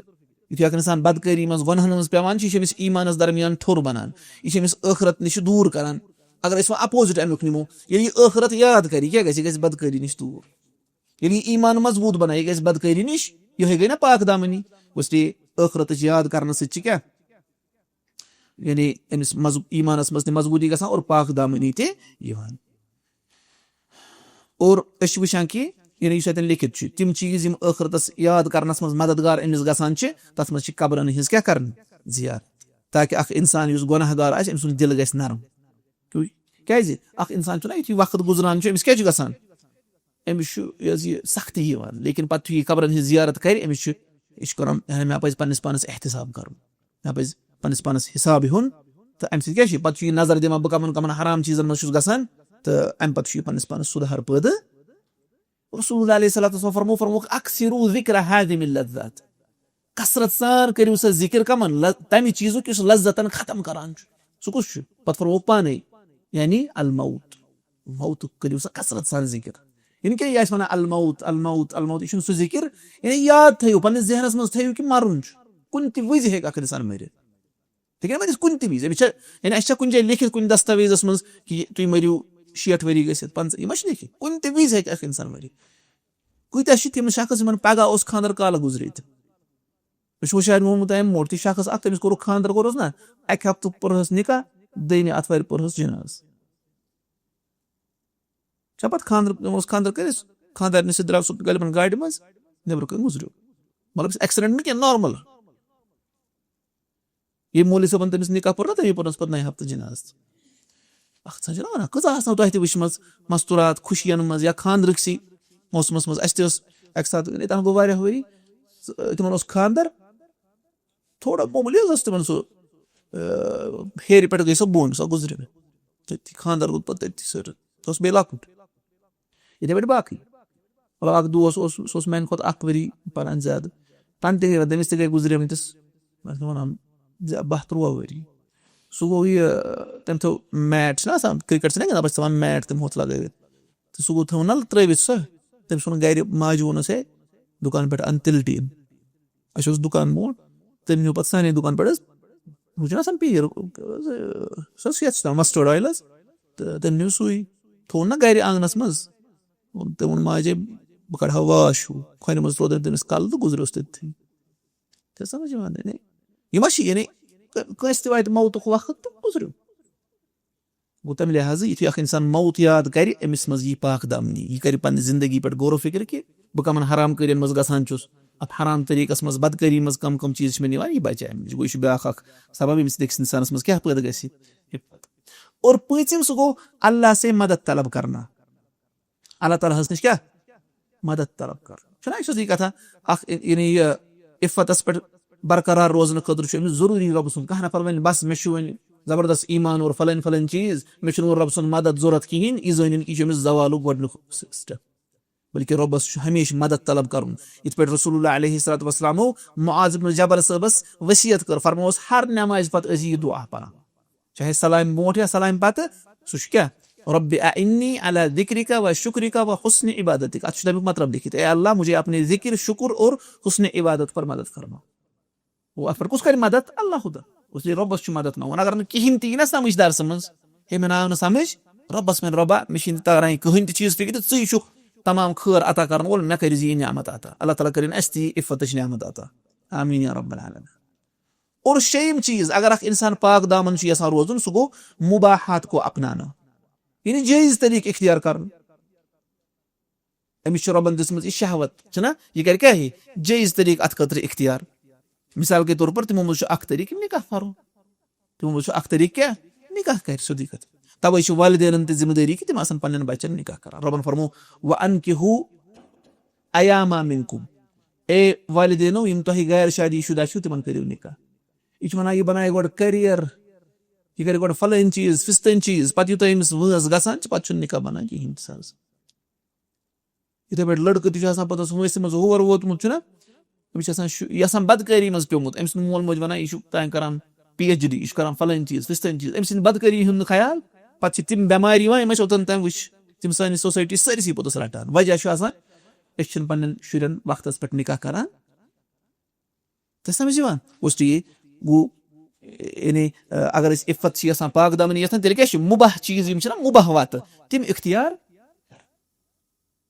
یُتھُے اکھ اِنسان بدکٲری منٛز، گۄناہن منٛز پیوان چھُ، یہِ چھُ أمِس ایمانس درمیان ٹھوٚر بنان، یہِ چھُ أمِس ٲخرت نِش دوٗر کران۔ اگر أسۍ وۄنۍ اپوزٹ امیُک نِمو، ییٚلہِ یہِ ٲخرت یاد کرِ، یہِ کیٛاہ گژھِ؟ یہِ گژھِ بدکٲری نِش دوٗر۔ ییٚلہِ یہِ ایمان مضبوٗط بنایہِ، یہِ گژھِ بدکٲری نِش، یِہوٚے گٔے نا پاک دامنی۔ اس لیے ٲخرتٕچ یاد کرنہٕ سۭتۍ چھِ کیٛاہ؟ یعنی أمِس مض-، ایمانس منٛز تہِ مضبوٗطی گژھان اور پاک دامنی تہِ یِوان۔ اور أسۍ چھِ وٕچھان کہِ یعنی یُس اَتٮ۪ن لیکھِتھ چھُ، تِم چیٖز یِم ٲخرتس یاد کرنس منٛز مددگار أمِس گژھان چھِ، تتھ منٛز چھِ قبرن ہٕنٛز کیٛاہ کرٕنۍ؟ زیارت۔ تاکہِ اکھ انسان یُس گۄناہ گار آسہِ، أمۍ سُنٛد دِل گژھِ نرم۔ کیٛازِ؟ اکھ انسان چھُنہ یُتھُے وقت گُزران چھُ، أمِس کیٛاہ چھُ گژھان؟ أمِس چھُ یہِ حظ یہِ سختی یِوان، لیکن پتہٕ یُتھُے یہِ قبرن ہٕنٛز زیارت کرِ، أمِس چھُ، یہِ چھُ کران، یعنی مےٚ پزِ پننِس پانس احتساب کرُن، مےٚ پزِ پننِس پانس حساب ہیوٚن۔ تہٕ امہِ سۭتۍ کیٛاہ چھُ؟ پتہٕ چھُ یہِ نظر دِوان، بہٕ کمن کمن حرام چیٖزن منٛز چھُس گژھان، تہٕ امہِ پتہٕ چھُ یہِ پننِس پانس سُدھار پٲدٕ۔ رسول اللہ علیہ الصلوۃ والسلام فرمو، فرمووُکھ، "اکثروا ذکر ہاذم اللذات"، کثرت سان کٔرِو سا ذکر کمن؟ ل-، تمہِ چیٖزُک یُس لذتن ختم کران چھُ۔ سُہ کُس چھُ؟ پتہٕ فرمووُکھ پانے، یعنی الموت۔ موتُک کٔرِو سا کثرت سان ذکر۔ یعنی کیٛاہ یہِ آسہِ ونان الموت، الموت، الموت، یہِ چھُنہٕ سُہ ذکر۔ یعنی یاد تھٲیِو، پننِس ذہنس منٛز تھٲیِو کہِ مرُن چھُ۔ کُنہِ تہِ وِزِ ہیٚکہِ اکھ انسان مٔرِتھ۔ تہِ کَرِ وۄنۍ أسۍ کُنہِ تہِ وِزِ، أمِس چھا، یعنی اَسہِ چھا کُنہِ جایہِ لیکھِتھ کُنہِ دستاویزَس منٛز کہِ یہِ، تُہۍ مٔرِو شیٹھ ؤری گٔژھِتھ، پنٛژاہ، یہِ ما چھِ لیکھِتھ؟ کُنہِ تہِ وِزِ ہیٚکہِ اکھ اِنسان مٔرِتھ۔ کۭتیٛاہ چھِ تِم شخص یِمَن پگاہ اوس خانٛدر کالہٕ گُزریٚیہِ تہِ؟ مےٚ چھُ ہُشارِ ووٚنمُت أمۍ موٚٹ، یہِ شخص اکھ، تٔمِس کوٚرُکھ خانٛدر، کوٚرُس نہ، اَکہِ ہفتہٕ پوٚرہَس نِکاح، دوٚیمہِ آتھوارِ پوٚرہَس جنازٕ۔ چھا پتہٕ خانٛدر، تِم اوس خانٛدر کٔرِتھ، خانٛدارنہِ سۭتۍ درٛاو سُہ غٲلبن گاڑِ منٛز، نیٚبرٕ کَنہِ گُزریو۔ مطلب، یہِ چھُ accident نہٕ کینٛہہ، normal۔ ییٚمۍ مولوی صٲبن تٔمِس نِکاح پوٚر نا، تٔمی پوٚرنَس پتہٕ نَیہِ ہفتہٕ جنازٕ۔ اکھ ژھا چھِ نا وَنان، کۭژاہ آسنو تۄہہِ تہِ وٕچھمٕژ مستوٗرات خوشیَن منٛز یا خانٛدرٕکسٕے موسمَس منٛز۔ اَسہِ تہِ ٲس اَکہِ ساتہٕ، ییٚتہِ ہن گوٚو واریاہ ؤری، تِمن اوس خانٛدر، تھوڑا معموٗلی حظ ٲس تِمن سُہ، آ، ہیرِ پٮ۪ٹھ گٔے سۄ بۄن، سۄ گُزرِ مےٚ۔ تٔتی خانٛدر گوٚو پتہٕ تٔتی سٔرٕتھ۔ سۄ ٲس بیٚیہِ لۄکُٹ۔ یِتھَے پٲٹھۍ باقٕے۔ مطلب، اَکھ دوس اوس، سُہ اوس میٛانہِ کھۄتہٕ اَکھ ؤری پَران زیادٕ۔ تَنہٕ تہِ گٔے، تٔمِس تہِ گٔے گُزریمٕتِس، بہٕ چھُس وَنان، زِ باہ ترٛواہ ؤری۔ سُہ گوٚو یہِ، تٔمۍ تھٲو میٹ چھِنہ آسان، کرکٹ چھِنہ گِنٛدان، پَتہٕ چھِ تھاوان میٹ تٔمۍ ہوٚتھ لَگٲوِتھ۔ تہٕ سُہ گوٚو تھٲوٕن نہ ترٛٲوِتھ سۄ۔ تٔمۍ سُنٛد گَرِ ماجہِ ووٚنُس، "ہے، دُکان پٮ۪ٹھ اَن تِلہٕ ٹیٖن۔" اَسہِ اوس دُکان برونٛٹھ، تٔمۍ نیوٗ پَتہٕ سانے دُکان پٮ۪ٹھ حظ، ہُہ چھُنہ آسان پیٖر، سُہ حظ یَتھ چھِ تھاوان مَسٹٲڈ آیِل حظ، تہٕ تٔمۍ نیوٗ سُے، تھوٚو نہ گَرِ آنٛگنَس منٛز۔ تٔمۍ ووٚن ماجے، "بہٕ کَڑٕ ہا واش ہیوٗ۔" کھۄرِ منٛز ترٛوو تٔمۍ تٔمِس کَلہٕ تہٕ گُزریوس تٔتھی۔ ژےٚ سمجھ یِوان؟ یعنی، یہِ ما چھِ، یعنی، کٲ-، کٲنٛسہِ تہِ واتہِ موتُک وقت تہٕ گُزریو۔ گوٚو، تَمہِ لحاظہٕ یُتھُے اکھ اِنسان موت یاد کرِ، أمِس منٛز یی پاک دامنی، یہِ کرِ پننہِ زندگی پٮ۪ٹھ غور و فکر کہِ بہٕ کمن حرام کٲرین منٛز گژھان چھُس، اتھ حرام طریٖقس منٛز بدکٲری منٛز کم کم چیٖز چھِ مےٚ نِوان، یہِ بچہِ امہِ نِش۔ گوٚو، یہِ چھُ بیٛاکھ اکھ سبب، ییٚمہِ سۭتۍ أکِس اِنسانس منٛز کیٛاہ پٲدٕ گژھِ؟ اور پٲنٛژِم، سُہ گوٚو اللہ سے مدد طلب کرنا۔ اللہ تعالیٰ ہس نِش کیٛاہ؟ مدد طلب کرُن۔ چھُنہ، یہِ چھِ سیٚودُے کتھا۔ اکھ، یعنی، یہِ عفتس پٮ۪ٹھ برقرار روزنہٕ خٲطرٕ چھُ أمِس ضروٗری رۄبہٕ سُنٛد۔ کانٛہہ نفر ونہِ، "بس، مےٚ چھُ وۄنۍ زبردست ایمان اور فلٲنۍ فلٲنۍ چیٖز، مےٚ چھُنہٕ وۄنۍ رۄبہٕ سُنٛد مدد ضروٗرت کِہیٖنۍ"، یہِ زٲنِن کہِ یہِ چھُ أمِس زوالُک گۄڈٕنیُک step۔ بلکہِ رۄبس چھُ ہمیشہِ مدد طلب کرُن۔ یِتھ پٲٹھۍ رسول اللہ علیہ الصلوۃ والسلامو معاذ ابن جبل صٲبس وصیت کٔر، فرمووس، ہر نمازِ پتہٕ ٲسۍ یہِ دعا پران۔ چاہے سلامہِ برونٛٹھ یا سلامہِ پتہٕ، سُہ چھُ کیٛاہ؟ "رب اعنی علی ذکرک و شکرک و حسن عبادتک"۔ اتھ چھُ تمیُک مطلب لیکھِتھ، "اے اللہ، مجھے اپنے ذکر، شکر اور حسن عبادت پر مدد فرما۔" گوٚو، اتھ پٮ۪ٹھ کُس کرِ مدد؟ اللہ خدا۔ اس لیے رۄبس چھُ مدد منٛگُن۔ اگر نہٕ کِہیٖنۍ تہِ یی نہ سمجھ درسہٕ منٛز، ہے، مےٚ نہ آو نہٕ سمجھ، رۄبس وَنہِ، "رۄبا، مےٚ چھُنہٕ تران یہِ کٕہٕنۍ تہِ چیٖز فِکرِ، ژٕے چھُکھ تمام خٲر عطا کرن وول، مےٚ کٔرۍ زِ یہِ نعمت عطا۔" اللہ تعالیٰ کٔرِن اَسہِ تہِ یہِ عفتٕچ نعمت عطا۔ آمین یا رب العالمین۔ اور شیٚیِم چیٖز، اگر اکھ اِنسان پاک دامن چھُ یژھان روزُن، سُہ گوٚو مُباحات کو اپنانا، یعنی جٲیِز طریٖقہٕ اختیار کرُن۔ أمِس چھِ رۄبن دِژمٕژ یہِ شہوت، چھِنہ؟ یہِ کرِ کیٛاہ؟ یہِ جٲیِز طریٖقہٕ اتھ خٲطرٕ اختیار۔ مثال کے طور پر، تِمو منٛز چھُ اکھ طریٖقہٕ نکاح پرُن۔ تِمو منٛز چھُ اکھ طریٖقہٕ کیٛاہ؟ نکاح کرِ، سیوٚدُے کتھ۔ توے چھِ والدینن تہِ ذمہٕ دٲری کہِ تِم آسن پننٮ۪ن بچن نکاح کران۔ رۄبن فرموو، "وَأَنكِحُوا أَيَامَىٰ مِنكُمْ"۔ اے والدینو، یِم تۄہہِ غیر شادی شدہ چھِو، تِمن کٔرِو نکاح۔ یہِ چھُ ونان، یہِ بنایہِ گۄڈٕ career، یہِ کرِ گۄڈٕ فلٲنۍ چیٖز، فستٲنۍ چیٖز، پتہٕ یوٗتاہ أمِس وٲنٛس گژھان چھِ، پتہٕ چھُنہٕ نکاح بنان کِہینۍ تہِ سا۔ یِتھے پٲٹھۍ لڑکہٕ تہِ چھُ آسان پتہٕ وٲنٛسہِ منٛز ہور ووتمُت، چھُنہ؟ أمِس چھِ آسان شُ-، یہِ آسان بدکٲری منٛز پیوٚمُت، أمۍ سُنٛد مول موج ونان، "یہِ چھُ تام کران پی ایچ ڈی، یہِ چھُ کران فلٲنۍ چیٖز، فستٲنۍ چیٖز"، أمۍ سٕنٛدِ بدکٲری ہُنٛد نہٕ خیال۔ پتہٕ چھِ تِم بٮ۪مارِ یِوان، یِم اَسہِ اوٚتن تام وٕچھ، تِم سٲنِس سوسایٹی سٲرسٕے پوٚتُس رٹان۔ وجہ چھُ آسان، أسۍ چھِنہٕ پننٮ۪ن شُرٮ۪ن وقتس پٮ۪ٹھ نکاح کران۔ تۄہہِ سمجھ یِوان؟ گوٚو، یعنی، اگر أسۍ عفت چھِ یژھان، پاک دامنی یژھان، تیٚلہِ کیٛاہ چھِ مُباح چیٖز، یِم چھِنہ مُباح وتہٕ، تِم اختیار،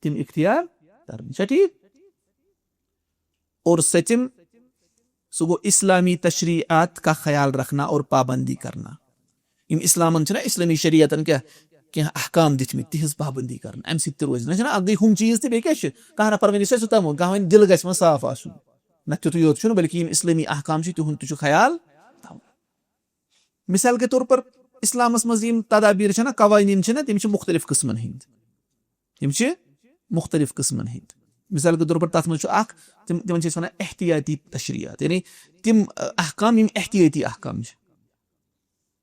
تِم اختیار کرٕنۍ۔ چھا ٹھیٖک؟ اور سٔتِم، سُہ گوٚو اسلامی تشریعات کا خیال رکھنا اور پابندی کرنا۔ یِم اسلامن چھِنہ، اسلٲمی شریعتن کیٛاہ کینٛہہ احکام دِتھ مٕتۍ، تِہنٛز پابندی کرٕنۍ۔ امہِ سۭتۍ تہِ روزِ نہ، چھِنہ، اکھ گٔے ہُم چیٖز تہِ، بیٚیہِ کیٛاہ چھِ؟ کانٛہہ نفر ونہِ، "سُہ چھُ تَمُن"، کانٛہہ ونہِ، "دِل گژھِ وۄنۍ صاف آسُن"۔ نہ، تیُتُے یوت چھُنہٕ، بلکہِ یِم اسلٲمی احکام چھِ، تِہُنٛد تہِ چھُ خیال تھاوُن۔ مثال کے طور پر، اسلامس منٛز یِم تدابیر چھِنہ، قوانین چھِنہ، تِم چھِ مختلف قٕسمن ہٕنٛدۍ۔ تِم چھِ مختلف قٕسمن ہٕنٛدۍ۔ مثال کے طور پر، تتھ منٛز چھُ اکھ، تِم، تِمن چھِ أسۍ ونان احتیاطی تشریعات، یعنی تِم، ا، احکام، یِم احتیاطی احکام چھِ۔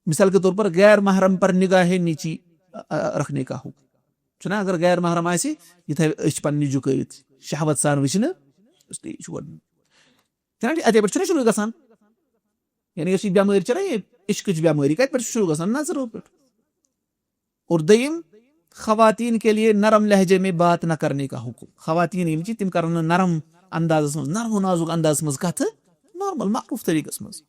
مثال کے طور پر، غیر محرم پر نگاہ نیچی، ا، ا، رکھنے کا حکم۔ چھُنہ، اگر غیر محرم آسہِ، یہِ تھاوِ أچھ پننہِ جُکٲوِتھ، شہوت سان وٕچھِ نہٕ، اس لیے یہِ چھُ گۄڈٕ۔ چھُنہ ٹھیٖک؟ اَتے پٮ۪ٹھ چھُنہ شروع گژھان؟ یعنی یۄس یہِ بٮ۪مٲرۍ چھےٚ نہ، یہِ عشقٕچ بٮ۪مٲرۍ، یہِ کَتہِ پٮ۪ٹھ چھِ شروع گژھان؟ نظرو پٮ۪ٹھ۔ اور دوٚیِم، خواتین کے لیے نرم لہجے میں بات نہ کرنے کا حکم۔ خواتین یِم چھِ، تِم کرن نہٕ نرم اندازس منٛز، نرم و نازُک اندازس منٛز کتھٕ، نارمل، معروف طریٖقس منٛز۔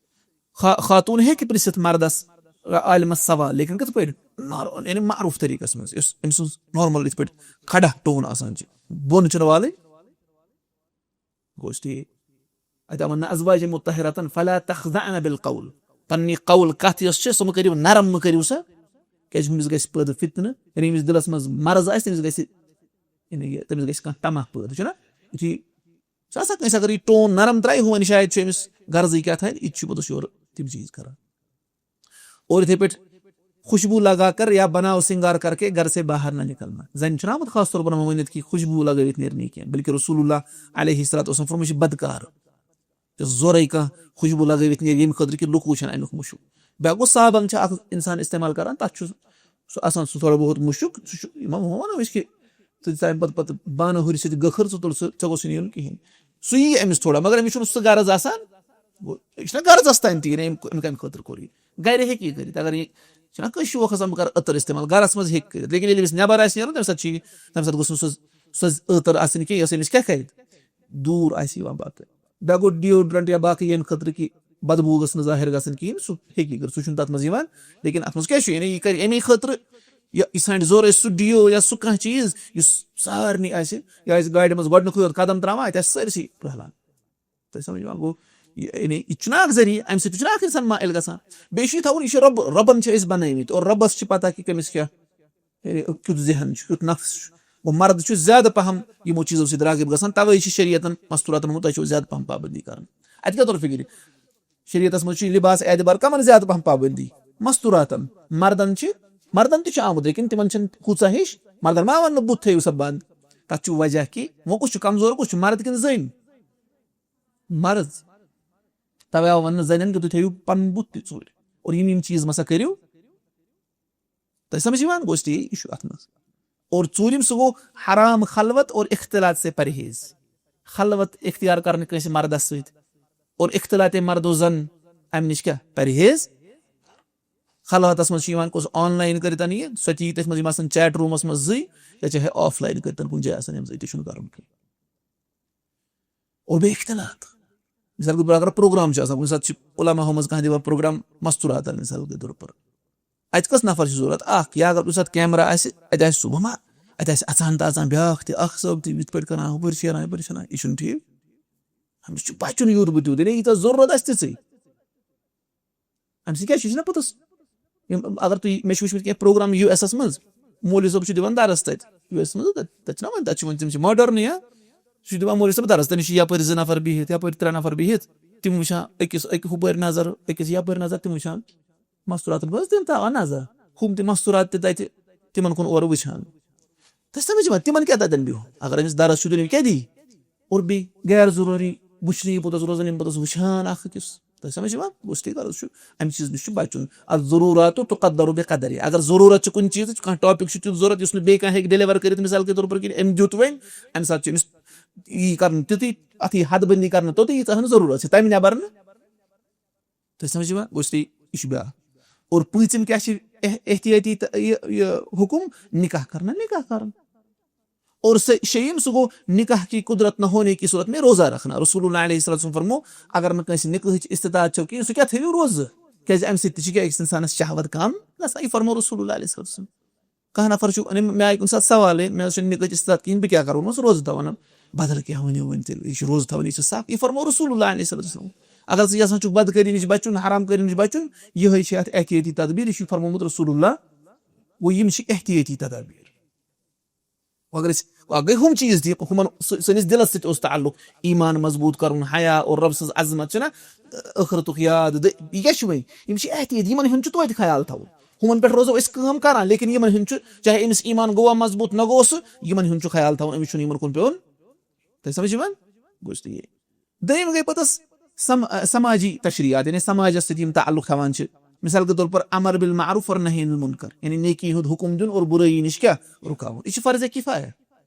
خا-، خاتوٗن ہیٚکہِ پرژھِتھ مردس، عالمس سوال، لیکن کِتھ پٲٹھۍ؟ نار-، یعنی معروف طریٖقس منٛز، یُس أمۍ سٕنٛز نارمل یِتھ پٲٹھۍ کھڑا ٹون آسان چھِ، بۄن چھُنہٕ والٕنۍ۔ گوٚو ٹھیٖک؟ اَتہِ آو وَننہٕ، "ازواج مطہراتن فلا تخضعن بالقول"۔ پننہِ قول، کتھ یۄس چھِ، سۄ مہٕ کٔرِو نرم، مہٕ کٔرِو سۄ، کیازِ ہُمِس گژھِ پٲدٕ فتنہٕ، یعنی ییٚمِس دِلس منٛز مرض آسہِ، تٔمِس گژھِ، یعنی یہِ، تٔمِس گژھِ کانٛہہ طمع پٲدٕ، چھُنہ؟ یُتھُے چھُ آسان کٲنٛسہِ، اگر یہِ ٹون نرم ترٛایہِ، ہُہ وَنہِ شاید چھُ أمِس غرضٕے کیٛاہ تھایہِ، یہِ تہِ چھُ پوٚتُس یورٕ تِم چیٖز کران۔ اور یِتھے پٲٹھۍ خوشبو لگا کر یا بناؤ سنگار کر کے گھر سے باہر نہ نکلنا۔ زَنہِ چھُنہٕ آمُت خاص طور پر ؤنِتھ کہِ خوشبو لگٲوِتھ نیرِ نہٕ کینٛہہ، بلکہِ رسول اللہ علیہ الصلوۃ والسلام فرموو، یہِ چھُ بدکار۔ یُس زورے کانٛہہ خوشبو لگٲوِتھ نیرِ، ییٚمہِ خٲطرٕ کہِ لُکھ وٕچھن اَمیُک مُشُک۔ بیٛاکھ گوٚو، صابن چھُ اکھ انسان استعمال کران، تتھ چھُ سُہ آسان سُہ تھوڑا بہت مُشُک، سُہ چھُ، یِمن وَنو أسۍ کہِ تہٕ تَمہِ پَتہٕ پَتہٕ بانہٕ ہُرِ سۭتۍ گٔکھٕر، ژٕ تُل سُہ، ژےٚ گوٚژھ نہٕ یُن کِہیٖنۍ۔ سُہ یی أمِس تھوڑا، مگر أمِس چھُنہٕ سُہ غرض آسان۔ گوٚو، یہِ چھُنہ غرض آسان تہِ، یعنی أمۍ أمۍ کَمہِ خٲطرٕ کوٚر یہِ؟ گَرِ ہیٚکہِ یہِ کٔرِتھ، اگر یہِ چھُنہ کٲنٛسہِ شوق آسان، بہٕ کَرٕ عطر استعمال، گَرَس منٛز ہیٚکہِ کٔرِتھ، لیکن ییٚلہِ أمِس نٮ۪بَر آسہِ نیرُن، تَمہِ ساتہٕ چھِ یہِ، تَمہِ ساتہٕ گوٚژھ نہٕ سُہ، سۄ عطر آسٕنۍ کینٛہہ، یۄس أمِس کیٛاہ کَرِ؟ دوٗر آسہِ یِوان پَتہٕ۔ بیٚیہِ گوٚو deodorant یا باقٕے ییٚمہِ خٲطرٕ کہِ بدبوٗ گٔژھ نہٕ ظٲہِر گژھٕنۍ کِہیٖنۍ، سُہ ہیٚکہِ یہِ کٔرِتھ، سُہ چھُنہٕ تَتھ منٛز یِوان۔ لیکن اَتھ منٛز کیٛاہ چھُ؟ یعنی یہِ کَرِ اَمی خٲطرٕ، یہِ، یہِ ژھانٛڈِ زورٕ سُہ deo یا سُہ کانٛہہ چیٖز یُس سارنٕے آسہِ، یہِ آسہِ گاڑِ منٛز گۄڈٕنیُکُے یوت قدم ترٛاوان، اَتہِ آسہِ سٲرسٕے پرٛہلان۔ تۄہہِ سمجھ یِوان؟ گوٚو، یہِ، یعنی یہِ چھُنہٕ اَکھ ذٔریعہٕ، اَمہِ سۭتۍ تہِ چھُنہٕ اَکھ اِنسان مائل گژھان۔ بیٚیہِ چھُ یہِ تھاوُن، یہِ چھُ رۄب، رۄبَن چھِ أسۍ بنٲومٕتۍ اور رۄبَس چھِ پتہ کہِ کٔمِس کیٛاہ، یعنی کیُتھ ذہن چھُ، کیُتھ نفس چھُ۔ گوٚو، مرد چھُ زیادٕ پہم یِمو چیٖزو سۭتۍ راغب گژھان، توے چھِ شریعتن، مستوٗراتن ووٚنمُت، تۄہہِ چھو زیادٕ پہم پابندی کرٕنۍ۔ اتہِ کیٛاہ توٚر فِکرِ؟ شریعتس منٛز چھُ یہِ لباس اعتبار کمن زیادٕ پہم پابندی؟ مستوٗراتن۔ مردن چھِ، مردن تہِ چھُ آمُت، لیکن تِمن چھِنہٕ کۭژاہ ہِش، مردن ما ونہٕ نہٕ بُتھ تھٲیِو سا بنٛد۔ تتھ چھُ وجہ کہِ وۄنۍ کُس چھُ کمزور، کُس چھُ، مرد کِنہٕ زٔنۍ؟ مرد۔ توے آو وننہٕ زنٮ۪ن کہِ تُہۍ تھٲیِو پنُن بُتھ تہِ ژوٗرِ۔ اور یِم یِم چیٖز مسا کٔرِو۔ تۄہہِ سمجھ یِوان؟ گوٚو اس لیے یہِ چھُ اتھ منٛز۔ اور ژوٗرِم سُہ گوٚو حرام خلوت اور اختلاط سے پرہیز۔ خلوت اختیار کرنہٕ کٲنٛسہِ مردس سۭتۍ۔ اور اختلاط مرد و زن، امہِ نِش کیٛاہ؟ پرہیز۔ خلوتس منٛز چھُ یِوان کُس آن لاین کٔرِتھ یہِ، سۄ تہِ یی تٔتھۍ منٛز، یِم آسن چیٹ روٗمس منٛز زٕے، یا چاہے آف لاین کٔرِتھ کُنہِ جایہِ آسن یِم زٕے، تہِ چھُنہٕ کرُن کینٛہہ۔ اور بیٚیہِ اختلاط۔ مثال کے طور پر اگر پروگرام چھُ آسان، کُنہِ ساتہٕ چھِ علماء ہو منٛز کانٛہہ دِوان پروگرام مستوٗراتن، مثال کے طور پر۔ اَتہِ کٔژ نفر چھِ ضروٗرت؟ اکھ۔ یا اگر کُنہِ ساتہٕ کیمرا آسہِ، اَتہِ آسہِ صُبح ما، اَتہِ آسہِ اژان تہٕ اژان بیٛاکھ تہِ، اکھ صٲب تہِ یِتھ پٲٹھۍ کران، ہُپٲرۍ شیران، یِپٲرۍ شیران، یہِ چھُنہٕ ٹھیٖک۔ أمِس چھُ بچُن یوٗت بہٕ تیوٗت، ییٚلہِ ییٖژاہ ضروٗرت آسہِ تِژٕے۔ اَمہِ سۭتۍ کیٛاہ چھُ؟ یہِ چھُنہ پوٚتُس۔ یِم، اگر تُہۍ، مےٚ چھُ وٕچھمُت کینٛہہ پروگرام یوٗ ایس اَس منٛز، مولوی صٲب چھُ دِوان درس تَتہِ، یوٗ ایس منٛز، تَتہِ، تَتہِ چھُنہ وۄنۍ، تَتہِ چھُ وۄنۍ، تِم چھِ ماڈٲرنٕے، ہا۔ سُہ چھُ دِوان مولوی صٲب درس، تٔمِس چھِ یَپٲرۍ زٕ نفر بِہِتھ، یَپٲرۍ ترٛےٚ نفر بِہِتھ، تِم وٕچھان أکِس، أکۍ ہُپٲرۍ نظر، أکِس یَپٲرۍ نظر، تِم وٕچھان مستوٗراتَن منٛز، تِم تھاوان نظر، ہُم تہِ مستوٗرات تہِ تَتہِ تِمَن کُن اورٕ وٕچھان۔ تۄہہِ سمجھ یِوان؟ تِمَن کیٛاہ تَتٮ۪ن بِہُن؟ اگر أمِس درس چھُ دیُن، یہِ کیٛاہ دی؟ اور بیٚیہِ غیر ضروٗری وٕچھنہٕ یہِ پوٚتُس روزان، یِم پوٚتُس وٕچھان اَکھ أکِس۔ تۄہہِ سمجھ یِوان؟ گوٚو تی غرض چھُ، اَمہِ چیٖز نِش چھُ بچُن۔ الضروٗرات تقدر بقدرها۔ اگر ضروٗرت چھِ کُنہِ چیٖزٕچ، کانٛہہ ٹاپک چھُ تیُتھ ضروٗرت یُس نہٕ بیٚیہِ کانٛہہ ہیٚکہِ ڈیلیور کٔرِتھ، مثال کے طور پر کہِ أمۍ دیُت وۄنۍ، اَمہِ ساتہٕ چھُ أمِس یی کرُن تیُتُے، اَتھ یی حد بندی کرنہٕ توٚتُے، ییٖژاہ ہن ضروٗرت چھِ، تَمہِ نٮ۪بر نہٕ۔ تۄہہِ سمجھ یِوان؟ گوٚو تی، یہِ چھُ بیٛاکھ۔ اور پٲنٛژِم کیٛاہ چھِ اح-، احتیاطی تہٕ یہِ، یہِ حُکُم؟ نکاح کرنا، نکاح کرُن۔ اور سہ-، شیٚیِم، سُہ گوٚو نکاح کی قدرت نہ ہونے کی صورت میں روزہ رکھنا۔ رسول اللہ علیہ الصلوۃ والسلام فرمو، اگر نہٕ کٲنٛسہِ نکاحٕچ استطاعت چھو کِہیٖنۍ، سُہ کیٛاہ تھٲیِو روزٕ؟ کیٛازِ اَمہِ سۭتۍ تہِ چھِ کیٛاہ أکِس اِنسانَس شہوت کم گژھان۔ یہِ فرمو رسول اللہ علیہ الصلوۃ والسلام۔ کانٛہہ نفر چھُ، یعنی مےٚ آیہِ کُنہِ ساتہٕ سوالٕے، مےٚ حظ چھُنہٕ نکاحٕچ استطاعت کِہیٖنۍ، بہٕ کیٛاہ کَرٕ؟ ووٚنمَس، روزٕ تھاوَن۔ بدل کیٛاہ ؤنِو وۄنۍ تیٚلہِ؟ یہِ چھُ روزٕ تھاوٕنۍ، یہِ چھِ سخ۔ یہِ فرمو رسول اللہ علیہ الصلوۃ والسلام۔ اگر ژٕ یژھان چھُکھ بدکٲری نِش بچُن، حرام کٲری نِش بچُن، یِہوٚے چھِ اَتھ احتیاطی تدبیر، یہِ چھُ فرمومُت رسول اللہ۔ گوٚو یِم چھِ احتیاطی تدابیر۔ مگر أسۍ، وۄنۍ گٔے ہُم چیٖز تہِ، ہُمن سٲ-، سٲنِس دِلس سۭتۍ اوس تعلق، ایمان مضبوٗط کرُن، حیا اور رۄب سٕنٛز عظمت چھِ نہ، ٲخرتُک یاد، دٔ-، یہِ کیٛاہ چھُ وۄنۍ؟ یِم چھِ احتیاط، یِمن ہُنٛد چھُ توتہِ خیال تھاوُن۔ ہُمن پٮ۪ٹھ روزو أسۍ کٲم کران، لیکن یِمن ہُنٛد چھُ، چاہے أمِس ایمان گوٚوا مضبوٗط نہ گوٚو سُہ، یِمن ہُنٛد چھُ خیال تھاوُن، أمِس چھُنہٕ یِمن کُن پیوٚن۔ تۄہہِ سمجھ یِوان؟ گوٚو تہِ یہِ۔ دوٚیِم گٔے پتہٕ س-، سم-، سماجی تشریعات، یعنی سماجس سۭتۍ یِم تعلق تھاوان چھِ۔ مثال کے طور پر امر بالمعروف اور نہی عن المنکر، یعنی نیکی ہُنٛد حکم دیُن اور بُرٲیی نِش کیٛاہ؟ رُکاوُن۔ یہِ چھِ فرض کفایہ۔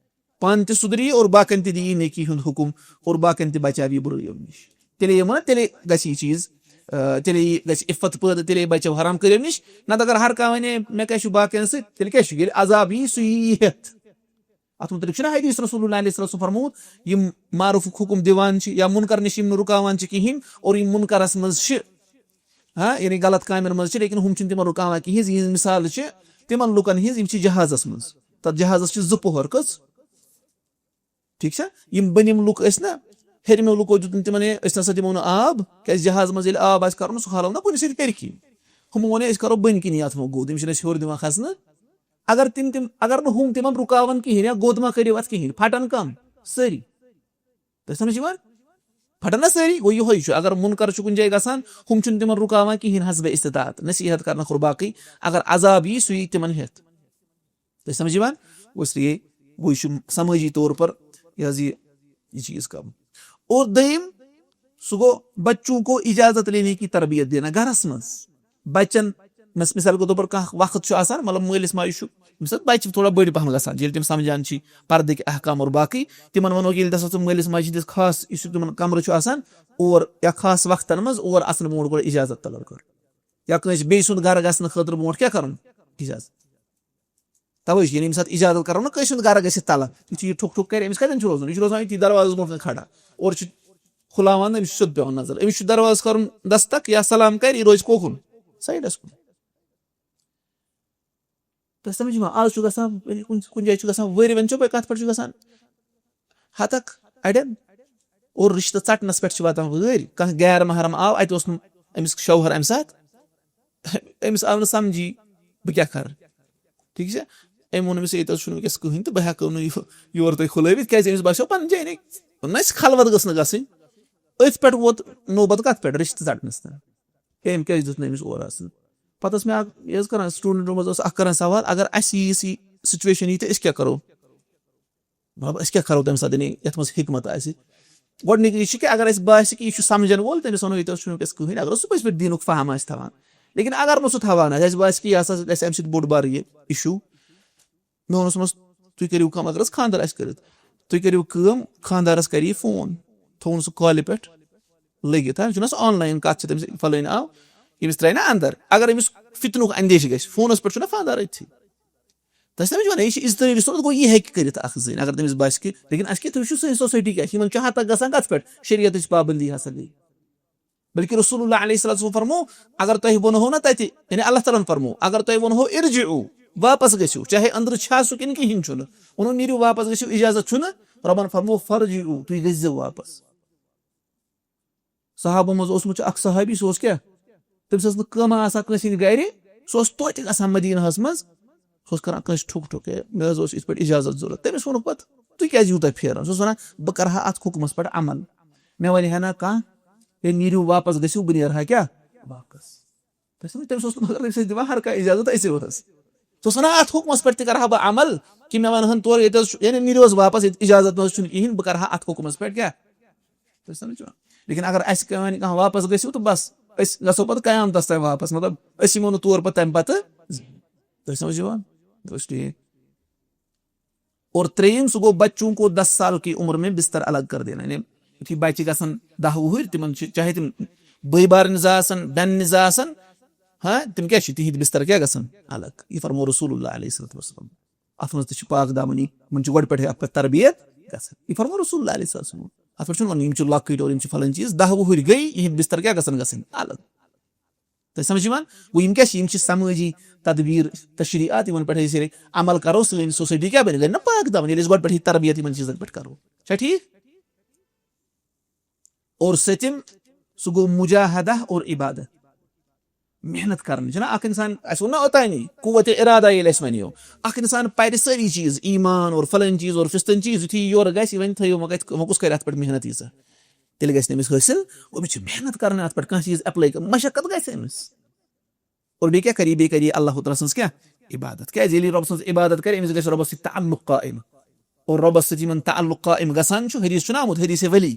پانہٕ تہِ سُدری اور باقین تہِ دِیہِ نیکی ہُنٛد حکم اور باقین تہِ بچاوِ یہِ بُرٲییو نِش۔ تیٚلے یِمو نا، تیٚلے گژھِ یہِ چیٖز، آ، تیٚلے یہِ گژھِ عفت پٲدٕ، تیٚلے بچو حرام کٲریو نِش۔ نتہٕ اگر ہر کانٛہہ ونے، مےٚ کیٛاہ چھُ باقین سۭتۍ، تیٚلہِ کیٛاہ چھُ؟ ییٚلہِ عذاب یی، سُہ یی ہٮ۪تھ۔ اتھ متعلق چھُنہ حدیث رسول اللہ علیہ الصلوۃ والسلام فرمومُت، یِم معروفُک حکم دِوان چھِ یا منکر نِش یِم نہٕ رُکاوان چھِ کِہیٖنۍ، اور یِم منکرس منٛز چھِ، ہاں، یعنی غلط کامٮ۪ن منٛز چھِ، لیکن ہُم چھِنہٕ تِمن رُکاوان کِہیٖنۍ۔ یِہنٛز مثال چھِ تِمن لُکن ہِنٛز، یِم چھِ جہازس منٛز۔ تتھ جہازس چھِ زٕ پوہر، کٔژ؟ ٹھیٖک چھا؟ یِم بٔنِم لُکھ ٲسۍ نہ، ہیٚرمیو لُکو دیُت نہٕ تِمن، ہے، أسۍ نسا دِمو نہٕ آب، کیٛازِ جہازس منٛز ییٚلہِ آب آسہِ کرُن، سُہ کھالو نہ کُنہِ سۭتۍ ہیٚرِ کِنۍ۔ ہُمو ووٚن، ہے، أسۍ کرو بٔنۍ کِنی اتھ وۄنۍ گوٚد، یِم چھِنہٕ اَسہِ ہیوٚر دِوان کھسنہٕ۔ اگر تِم، تِم، اگر نہٕ ہُم تِمن رُکاون کِہیٖنۍ یا گوٚد ما کٔرِو اَتھ کِہیٖنۍ، پھٹن کم؟ سٲری۔ تۄہہِ سمجھ یِوان؟ پھٹن نا سٲری؟ گوٚو یِہوٚے چھُ، اگر منکر چھُ کُنہِ جایہِ گژھان، ہُم چھِنہٕ تِمن رُکاوان کِہیٖنۍ حسب استطاعت، نصیحت کرنہٕ کھۄر باقٕے، اگر عذاب یی، سُہ یی تِمن ہٮ۪تھ۔ تۄہہِ سمجھ یِوان؟ گوٚو اس لیے، گوٚو یہِ چھُ سمٲجی طور پر، یہِ حظ یہِ، یہِ چیٖز کرُن۔ اور دوٚیِم، سُہ گوٚو بچوں کو اجازت لینے کی تربیت دینا گرس منٛز۔ بچن مس-، مثال کے طور پر کانٛہہ وقت چھُ آسان، مطلب، مٲلِس ماجہِ چھُ، ییٚمہِ ساتہٕ بَچہِ تھوڑا بٔڑۍ پَہَم گژھان چھِ، ییٚلہِ تِم سَمجھان چھِ پردٕکۍ احکام اور باقٕے، تِمن وَنو کہِ ییٚلہِ دَسا ژٕ مٲلِس ماجہِ ہِنٛدِس خاص یُس یہِ تِمن کَمرٕ چھُ آسان، اور یا خاص وقتن منٛز اور اَژنہٕ برونٛٹھ گۄڈٕ اِجازت طلب کَرُن، یا کٲنٛسہِ بیٚیہِ سُنٛد گَرٕ گژھنہٕ خٲطرٕ برونٛٹھ کیٛاہ کَرُن؟ اِجازت۔ تَوَے چھِ، یعنی، ییٚمہِ ساتہٕ اِجازت کَرو نہ کٲنٛسہِ ہُنٛد گَرٕ گژھِ تَلہٕ، یہِ چھُ، یہِ ٹھُک ٹھُک کَرِ، أمِس کَتٮ۪ن چھُ روزُن؟ یہِ چھُ روزان أتی دروازَس برونٛٹھ کَنہِ کھڑا، اورٕ چھُ کھُلاوان، أمِس چھُ سیوٚد پٮ۪وان نظر، أمِس چھُ دروازَس کَرُن دستک یا سلام کَرِ، یہِ روزِ کوکُن؟ سایڈَس کُن۔ تۄہہِ سَمجھ یِوان؟ آز چھُ گژھان، یعنی، کُنہِ، کُنہِ جایہِ چھُ گژھان ؤرۍ، وۄنۍ چھُ پَے کَتھ پٮ۪ٹھ چھُ گژھان ہَتَکھ اَڑٮ۪ن، اور رِشتہٕ ژَٹنَس پٮ۪ٹھ چھِ واتان وٲرۍ۔ کانٛہہ غیر محرم آو، اَتہِ اوس نہٕ أمِس شوہر اَمہِ ساتہٕ، أمِس آو نہٕ سَمجھی بہٕ کیٛاہ کَرٕ۔ ٹھیٖک چھا؟ أمۍ ووٚن أمِس، "ییٚتہِ حظ چھُنہٕ وٕنکیٚس کٕہٕنۍ تہٕ بہٕ ہٮ۪کو نہٕ یہِ، یور تۄہہِ کھُلٲوِتھ، کیٛازِ أمِس باسیو پَنٕنۍ جاے، یعنی، دوٚپُن اَسہِ خلوت گٔژھ نہٕ گژھٕنۍ۔" أتھۍ پٮ۪ٹھ ووت نوبت کَتھ پٮ۪ٹھ؟ رِشتہٕ ژَٹنَس تام۔ ہے، أمۍ کیٛازِ دیُت نہٕ أمِس اورٕ اَژنہٕ؟ پَتہٕ ٲس مےٚ اَکھ، یہِ حظ کَران، سٹوٗڈنٛٹ روٗمَس اوس اَکھ کَران سوال، اگر اَسہِ یی یہِ سُہ سُچویشَن یی تہٕ أسۍ کیٛاہ کَرو؟ مطلب، أسۍ کیٛاہ کَرو تَمہِ ساتہٕ، یعنی، یَتھ منٛز حِکمت آسہِ؟ گۄڈٕنِکۍ یہِ چھِ کہِ اگر اَسہِ باسہِ کہِ یہِ چھُ سَمجھَن وول، تٔمِس وَنو، "ییٚتہِ حظ چھُنہٕ وٕنکیٚس کٕہٕنۍ"، اگر سُہ پٔزۍ پٲٹھۍ دیٖنُک فہم آسہِ تھاوان۔ لیکِن اگر نہٕ سُہ تھاوان آسہِ، اَسہِ باسہِ کہِ یہِ ہسا آسہِ اَمہِ سۭتۍ بوٚڑ بار یہِ issue، مےٚ ووٚنُس، "مَس، تُہۍ کٔرِو کٲم، اگر حظ خانٛدر آسہِ کٔرِتھ، تُہۍ کٔرِو کٲم، خانٛدارَس کَرِ یہِ فون، تھووُن سُہ کالہِ پٮ۪ٹھ لٔگِتھ، ہا، چھُنہٕ حظ online کَتھ چھِ تٔمِس، فَلٲنۍ آو، ییٚمِس ترٛایہِ نا اَندَر، اگر أمِس فِتنُک اندیشہِ گژھِ، فونَس پٮ۪ٹھ چھُنہ خانٛدار أتھی۔" تۄہہِ سَمجھ وَنان، یہِ چھِ اِجتِمٲعی صورت، گوٚو یہِ ہیٚکہِ کٔرِتھ اَکھ زٔنۍ، اگر تٔمِس باسہِ کہِ، لیکِن اَسہِ کیٛاہ، تُہۍ وٕچھِو سٲنۍ society کیٛاہ چھِ، یِمَن چھُ ہَتَکھ گژھان کَتھ پٮ۪ٹھ؟ شریعتٕچ پابندی ہسا گٔے۔ بلکہِ رسول اللہ علیہ الصلوۃ والسلام فرمو، اگر تۄہہِ ووٚنہو نہ تَتہِ، یعنی اللہ تعالیٰ ہن فرمو، اگر تۄہہِ ووٚنہو، "ارجعو"، واپس گٔژھِو، چاہے أنٛدرٕ چھا سُہ کِنہٕ کِہیٖنۍ چھُنہٕ، ووٚنو، "نیٖرِو واپس گٔژھِو، اجازت چھُنہٕ"، رۄبن فرمو، "فرجعو"، تُہۍ گٔژھۍزیو واپس۔ صحابو منٛز اوسمُت چھُ اکھ صحابی، سُہ اوس کیٛاہ؟ تٔمِس ٲس نہٕ کٲمہ آسان کٲنٛسہِ ہِنٛدِ گرِ، سُہ اوس توتہِ گژھان مدیٖنہس منٛز، سُہ اوس کران کٲنٛسہِ ٹھُک ٹھُک، "ہے، مےٚ حظ اوس یِتھ پٲٹھۍ اجازت ضوٚرتھ۔" تٔمِس ووٚنُکھ پتہٕ، "تُہۍ کیٛازِ یوٗتاہ پھیران؟" سُہ اوس وَنان، "بہٕ کرٕ ہا اَتھ حُکمس پٮ۪ٹھ عمل، مےٚ وَنہِ ہا نا کانٛہہ، ہے، نیٖرِو واپس گٔژھِو، بہٕ نیرٕ ہا کیٛاہ واپس؟" تۄہہِ سمجھ، تٔمِس اوس نہٕ مگر تٔمِس ٲسۍ دِوان ہر کانٛہہ اجازت أسۍ یوت حظ۔ سُہ اوس وَنان، "اَتھ حُکمَس پٮ۪ٹھ تہِ کَرٕ ہا بہٕ عمل کہِ مےٚ وَنہٕ ہَن تورٕ ییٚتہِ حظ چھُ، یعنی نیٖرِو حظ واپَس، ییٚتہِ اجازت نہ حظ چھُنہٕ کِہیٖنۍ، بہٕ کَرٕ ہا اَتھ حُکمَس پٮ۪ٹھ کیٛاہ؟" تۄہہِ سمجھ یِوان؟ لیکِن اگر اَسہِ کانٛہہ وَنہِ کانٛہہ واپَس گٔژھِو تہٕ بَس، أسۍ گژھو پَتہٕ قیامتَس تام واپَس، مطلب أسۍ یِمو نہٕ تور پَتہٕ تَمہِ پَتہٕ۔ تۄہہِ سمجھ یِوان؟ بَس ٹھیٖک۔ اور ترٛیٚیِم، سُہ گوٚو بچوں کو دس سال کی عمر میں بستر الگ کر دینا، یعنی یُتھُے بچہِ گژھن دَہ وُہٕرۍ، تِمن چھِ چاہے تِم بٲے بارٕنۍ زٕ آسن، بیٚنہِ زٕ آسن، ہاں، تِم کیٛاہ چھِ، تِہِنٛدۍ بستر کیٛاہ گژھن الگ؟ یہِ فرموو رسول اللہ علیہ الصلوۃ والسلام۔ اَتھ منٛز تہِ چھِ پاک دامنی، یِمن چھِ گۄڈٕ پٮ۪ٹھٕے اَتھ پٮ۪ٹھ تربیت گژھان۔ یہِ فرموو رسول اللہ علیہ الصلوۃ والسلام۔ اَتھ پٮ۪ٹھ چھُنہٕ وَنُن یِم چھِ لۄکٕٹۍ اور یِم چھِ فلٲنۍ چیٖز، دَہ وُہٕرۍ گٔے، یِہِنٛدۍ بستر کیٛاہ گژھن گژھٕنۍ الگ؟ تۄہہِ سمجھ یِوان؟ گوٚو یِم کیٛاہ چھِ؟ یِم چھِ سمٲجی تدبیٖر، تشریعات، یِمن پٮ۪ٹھ أسۍ ییٚلہِ عمل کرو، سٲنۍ society کیٛاہ بنہِ؟ گٔے نہ پاک دامن، ییٚلہِ أسۍ گۄڈٕ پٮ۪ٹھٕے تربیت یِمن چیٖزن پٮ۪ٹھ کرو۔ چھا ٹھیٖک؟ اور سٔتِم، سُہ گوٚو مجاہدہ اور عبادت، محنت کرٕنۍ۔ چھُنہ اکھ انسان، اَسہِ ووٚن نہ اوٚتانی، قوت ارادہ ییٚلہِ اَسہِ وَنیو، اکھ انسان پرِ سٲری چیٖز، ایمان اور فلٲنۍ چیٖز اور فستٲنۍ چیٖز، یُتھُے یہِ یورٕ گژھِ، یہِ وَنہِ، "تھٲیِو، وۄنۍ کَتہِ، وۄنۍ کُس کرِ اَتھ پٮ۪ٹھ محنت ییٖژاہ؟" تیٚلہِ گژھِ نہٕ أمِس حٲصِل، أمِس چھِ محنت کَرٕنۍ اَتھ پٮ۪ٹھ، کانٛہہ چیٖز apply کَرُن، مَشقت گژھِ أمِس۔ اور بیٚیہِ کیٛاہ کَرِ یہِ؟ بیٚیہِ کَرِ یہِ اللہ تعالیٰ سٕنٛز کیٛاہ؟ عبادت۔ کیٛازِ ییٚلہِ یہِ رۄب سٕنٛز عبادت کَرِ، أمِس گژھِ رۄبَس سۭتۍ تعلق قائم۔ اور رۄبَس سۭتۍ یِمَن تعلق قائم گژھان چھُ، حدیث چھُنہٕ آمُت، حدیث ولی،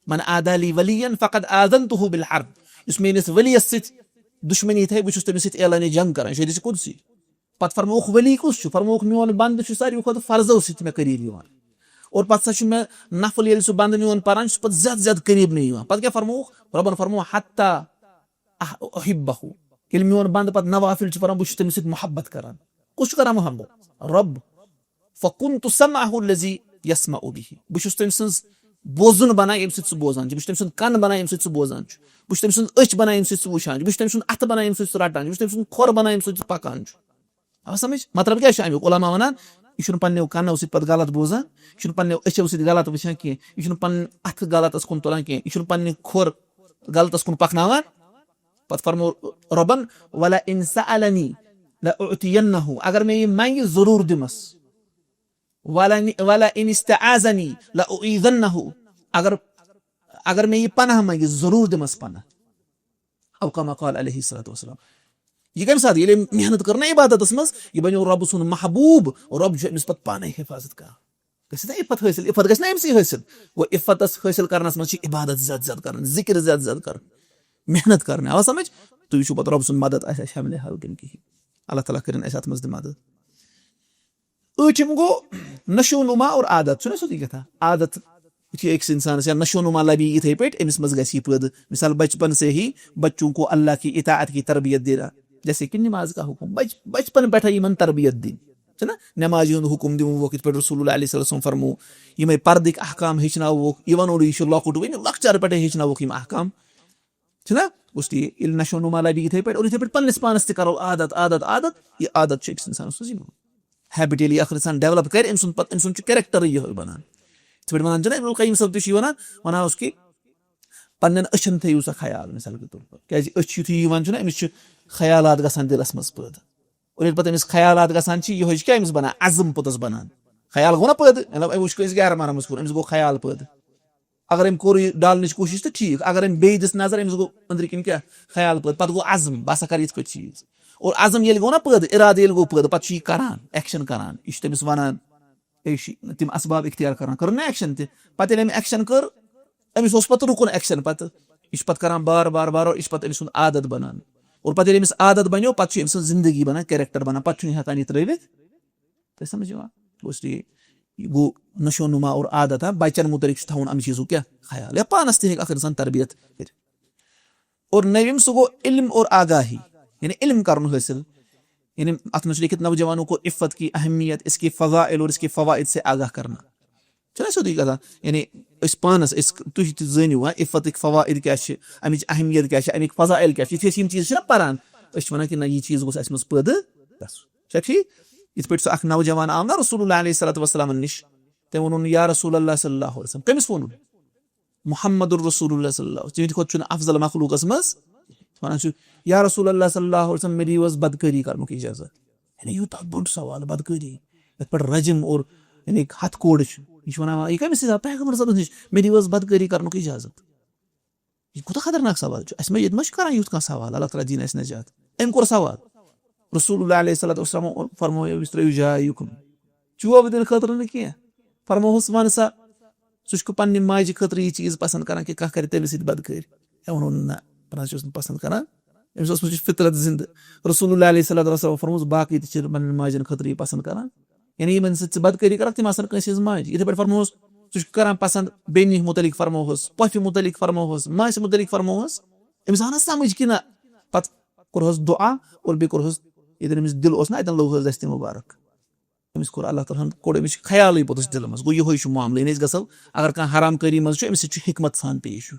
"من عادى لي وليا فقد آذنته بالحرب"، یُس میٛٲنِس ؤلیَس سۭتۍ دُشمنی تھایہِ، بہٕ چھُس تٔمِس سۭتۍ اعلانِ جنگ کران، یہِ چھُ حدیث قدسی۔ پتہٕ فرمووُکھ، ولی کُس چھُ؟ فرمووُکھ، میون بندٕ چھُ ساروی کھۄتہٕ فرضو سۭتۍ مےٚ قریب یِوان۔ اور پتہٕ سا چھُ مےٚ نفل، ییٚلہِ سُہ بندٕ میون پران چھُ، سُہ پتہٕ زیادٕ زیادٕ قریب مےٚ یِوان۔ پتہٕ کیٛاہ فرمووُکھ؟ رۄبن فرمووُکھ، "حتیٰ اح-، احبہ"۔ ییٚلہِ میون بندٕ پتہٕ نوافل چھُ پران، بہٕ چھُس تٔمِس سۭتۍ محبت کران۔ کُس چھُ کران محبت؟ رۄب۔ "فکنت سمعہ الذی یسمع بہ"۔ بہٕ چھُس تٔمۍ سٕنٛز بوزُن بنان، ییٚمہِ سۭتۍ سُہ بوزان چھُ۔ بہٕ چھُس تٔمۍ سُنٛد کن بنان، ییٚمہِ سۭتۍ سُہ بوزان چھُ۔ بہٕ چھُس تٔمۍ سٕنٛز أچھ بنان، ییٚمہِ سۭتۍ سُہ وٕچھان چھُ۔ بہٕ چھُس تٔمۍ سُنٛد اَتھٕ بنان، ییٚمہِ سۭتۍ سُہ رٹان چھُ۔ بہٕ چھُس تٔمۍ سُنٛد کھۄر بنان، ییٚمہِ سۭتۍ سُہ پکان چھُ۔ آو سمجھ؟ مطلب کیٛاہ چھُ اَمیُک؟ علماء وَنان، یہِ چھُنہٕ پننیو کَنو سۭتۍ پَتہٕ غلط بوزان، یہِ چھُنہٕ پننیو أچھو سۭتۍ غلط وٕچھان کینٛہہ، یہِ چھُنہٕ پنٕنۍ اَتھٕ غلطس کُن تُلان کینٛہہ، یہِ چھُنہٕ پننہِ کھۄر غلطس کُن پَکناوان۔ پَتہٕ فرموو رۄبَن، "وَلَ اِن سَأَلَنِی لَأُعْطِیَنَّہُ"، اگر مےٚ یہِ منٛگہِ، ضروٗر دِمَس۔ "وَلَ، وَلَ اِن اِسْتَعَاذَنِی لَأُعِیذَنَّہُ"، اگر، اگر مےٚ یہِ پناہ منٛگہِ، ضروٗر دِمَس پناہ۔ او کما قال علیہ الصلوۃ والسلام۔ یہِ کَمہِ ساتہٕ؟ ییٚلہِ أمۍ محنت کٔر نہ عبادتس منٛز، یہِ بنیو رۄب سُنٛد محبوب، رۄب چھُ أمِس پتہٕ پانے حفاظت کران۔ گژھِ نا عفت حٲصِل؟ عفت گژھِ نا أمۍ سٕے حٲصِل؟ گوٚو عفتس حٲصِل کرنس منٛز چھِ عبادت زیادٕ زیادٕ کرٕنۍ، ذکر زیادٕ زیادٕ کرٕنۍ، محنت کرٕنۍ۔ آو سمجھ؟ تُہۍ وٕچھِو پَتہٕ رۄب سُنٛد مدد آسہِ اَسہِ حملہِ ہل کِنہٕ کِہیٖنۍ۔ اللہ تعالیٰ کٔرِنۍ اَسہِ اَتھ منٛز تہِ مدد۔ ٲٹھِم گوٚو نشو نما اور عادت، چھُنہ سیوٚدُے کَتھا؟ عادت، یُتھُے أکِس اِنسانَس یا نشو نما لَبی یِتھَے پٲٹھۍ، أمِس منٛز گژھِ یہِ پٲدٕ۔ مثال، بچپن سے ہی بچوں کو اللہ کی اطاعت کی تربیت دینا، جیسے کہ نماز کا حکم، بچ-، بچپن پٮ۪ٹھَے یِمَن تربیت دِنۍ، چھُنہ؟ نمازِ ہُنٛد حکم دِمووُکھ، یِتھ پٲٹھۍ رسول اللہ علیہ السلام فرموو، یِمَے پردٕکۍ احکام ہیٚچھناووُکھ، یہِ وَنو نہٕ یہِ چھُ لۄکُٹ، وۄنۍ لۄکچارٕ پٮ۪ٹھَے ہیٚچھناووُکھ یِم احکام، چھُنہ؟ اس لیے ییٚلہِ نشو نما لَبہِ یِتھَے پٲٹھۍ اور یِتھَے پٲٹھۍ پنٛنِس پانَس تہِ کَرو عادت، عادت، عادت، یہِ عادت چھِ أکِس اِنسانَس منٛز یِوان۔ ہیبِٹ ییٚلہِ یہِ اَکھ اِنسان ڈیولپ کَرِ، أمۍ سُنٛد پَتہٕ، أمۍ سُنٛد چھُ کیریکٹَرٕے یِہوٚے بَنان۔ یِتھ پٲٹھۍ وَنان چھِنہ، ابن القیم صٲب تہِ چھُ یہِ وَنان، وَنان اوس کہِ پنٛنٮ۪ن أچھَن تھٲیِو سا خیال، مثال کے طور پر۔ کیٛازِ أچھ یُتھُے یِوان چھُنہ، أمِس چھِ خیالات گژھان دِلَس منٛز پٲدٕ۔ اور ییٚلہِ پَتہٕ أمِس خیالات گژھان چھِ، یِہوٚے چھِ کیٛاہ أمِس بَنان؟ عزم پوٚتُس بَنان۔ خیال گوٚو نہ پٲدٕ؟ مطلب، أمۍ وٕچھ کٲنٛسہِ غیر محرمَس کُن، أمِس گوٚو خیال پٲدٕ۔ اگر أمۍ کوٚر یہِ ڈالنٕچ کوٗشِش تہٕ ٹھیٖک، اگر أمۍ بیٚیہِ دِژ نظر، أمِس گوٚو أنٛدرٕ کِنۍ کیٛاہ؟ خیال پٲدٕ۔ پَتہٕ گوٚو عزم، بہٕ ہسا کَرٕ یِتھ کٲٹھۍ چیٖز۔ اور عزم ییٚلہِ گوٚو نہ پٲدٕ، اِرادٕ ییٚلہِ گوٚو پٲدٕ، پَتہٕ چھُ یہِ کَران، ایکشن کَران۔ یہِ چھُ تٔمِس وَنان، یہِ چھِ تِم اسباب اختیار کَران۔ کٔر نہ ایکشن تہِ۔ پَتہٕ ییٚلہِ أمۍ ایکشن کٔر، أمِس اوس پَتہٕ رُکُن ایکشن پَتہٕ۔ یہِ چھُ پَتہٕ کَران بار بار بار بار، یہِ چھُ پَتہٕ أمۍ سُنٛد عادت بَنان۔ اور پَتہٕ ییٚلہِ أمِس عادت بَنیو، پَتہٕ چھُ أمۍ سٕنٛز زِندگی بَنان، کیریکٹر بَنان، پَتہٕ چھُنہٕ یہِ ہٮ۪کان یہِ ترٛٲوِتھ۔ تۄہہِ سمجھ یِوان؟ گوٚو اس لیے یہِ گوٚو نشو نما اور عادت، ہا، بچن متعلق چھُ تھاوُن اَمہِ چیٖزُک کیٛاہ خیال، یا پانَس تہِ ہیٚکہِ اَکھ اِنسان تربیت کٔرِتھ۔ اور نٔوِم سُہ گوٚو علم اور آگاہی، یعنی علم کَرُن حٲصِل۔ یعنی اَتھ منٛز چھُ لیکھِتھ نوجوانوں کو عفت کی اہمیت، اس کے فضائل اور اس کے فوائد سے آگاہ کرنا۔ چھُنہ سیوٚدُے کَتھا؟ یعنی أسۍ پانَس، أسۍ، تُہۍ تہِ زٲنِو وۄنۍ عفتٕکۍ فوائد کیٛاہ چھِ، اَمِچ اہمیت کیٛاہ چھِ، اَمِکۍ فضائل کیٛاہ چھِ۔ یُتھُے أسۍ یِم چیٖز چھِنہ پَران، أسۍ چھِ وَنان کہِ نہ، یہِ چیٖز گوٚژھ اَسہِ منٛز پٲدٕ گژھُن۔ چھا ٹھیٖک؟ یِتھ پٲٹھۍ سُہ اَکھ نوجوان آو نہ رسول اللہ علیہ الصلوۃ والسلام نِش، تٔمۍ ووٚنُن، "یا رسول اللہ صلی اللہ علیہ وسلم"، کٔمِس ووٚنُن؟ محمد رسول اللہ صلی اللہ علیہ وسلم۔ تِہنٛدِ کھۄتہٕ چھُنہٕ افضل مخلوقس منٛز۔ وَنان چھُ، "یا رسول اللہ صلی اللہ علیہ وسلم، مےٚ دِیِو حظ بدکٲری کرنُک اجازت۔" یعنی یوٗتاہ بوٚڑ سوال، بدکٲری۔ یِتھ پٲٹھۍ رجم اور یعنی ہتھ کوڑ چھُ۔ یہِ چھُ وَنان، یہِ کٔمِس نِش آو؟ پیغمبر صٲبَس نِش، "مےٚ دِیِو حظ بدکٲری کرنُک اجازت۔" یہِ کوٗتاہ خطرناک سوال چھُ۔ اَسہِ ما، ییٚتہِ ما چھُ کران یُتھ کانٛہہ سوال؟ اللہ تعالیٰ دِیِن اَسہِ نجات۔ أمۍ کوٚر سوال۔ رسول اللہ علیہ الصلوۃ والسلام فرموو، أمِس ترٲیِو جاے یُکُن۔ جواب دِنہٕ خٲطرٕ نہٕ کینٛہہ۔ فرمووُس، "وَن سا، ژٕ چھُکھ پننہِ ماجہِ خٲطرٕ یہِ چیٖز پسنٛد کران کہِ کانٛہہ کرِ تٔمِس سۭتۍ بدکٲری؟" أمۍ ووٚنُن، "نہ، بہٕ نہ حظ چھُس نہٕ پسنٛد کران۔" أمِس اوس، أمِس چھِ فطرت زندٕ۔ رسول اللہ علیہ الصلوۃ والسلام فرمووُس، "باقٕے تہِ چھِ پننٮ۪ن ماجن خٲطرٕ یہِ پسنٛد کران۔ یعنی یِمن سۭتۍ ژٕ بدکٲری کرکھ، تِم آسن کٲنٛسہِ ہٕنٛز ماجہِ۔" یِتھے پٲٹھۍ فرمووُس، "ژٕ چھُکھ کران پسنٛد بیٚنہِ مُتعلق فرمووُس، پۄپھِ مُتعلق فرمووُس، ماسہِ مُتعلق فرمووُس۔" أمِس آو نہ سمجھ کہِ نہ، پتہٕ کوٚرہوس دُعا اور بیٚیہِ کوٚرہوس، ییٚتٮ۪ن أمِس دِل اوس نہ، اَتٮ۪ن لوگہوس دستِ مُبارک۔ أمِس کوٚر اللہ تعالیٰ ہن، کوٚڑ أمِس خیالٕے پوٚتُس دِلہٕ منٛز۔ گوٚو یِہوٚے چھُ معاملہٕ۔ یعنی أسۍ گژھو، اگر کانٛہہ حرام کٲری منٛز چھُ، أمِس سۭتۍ چھُ حکمت سان پیش یُن۔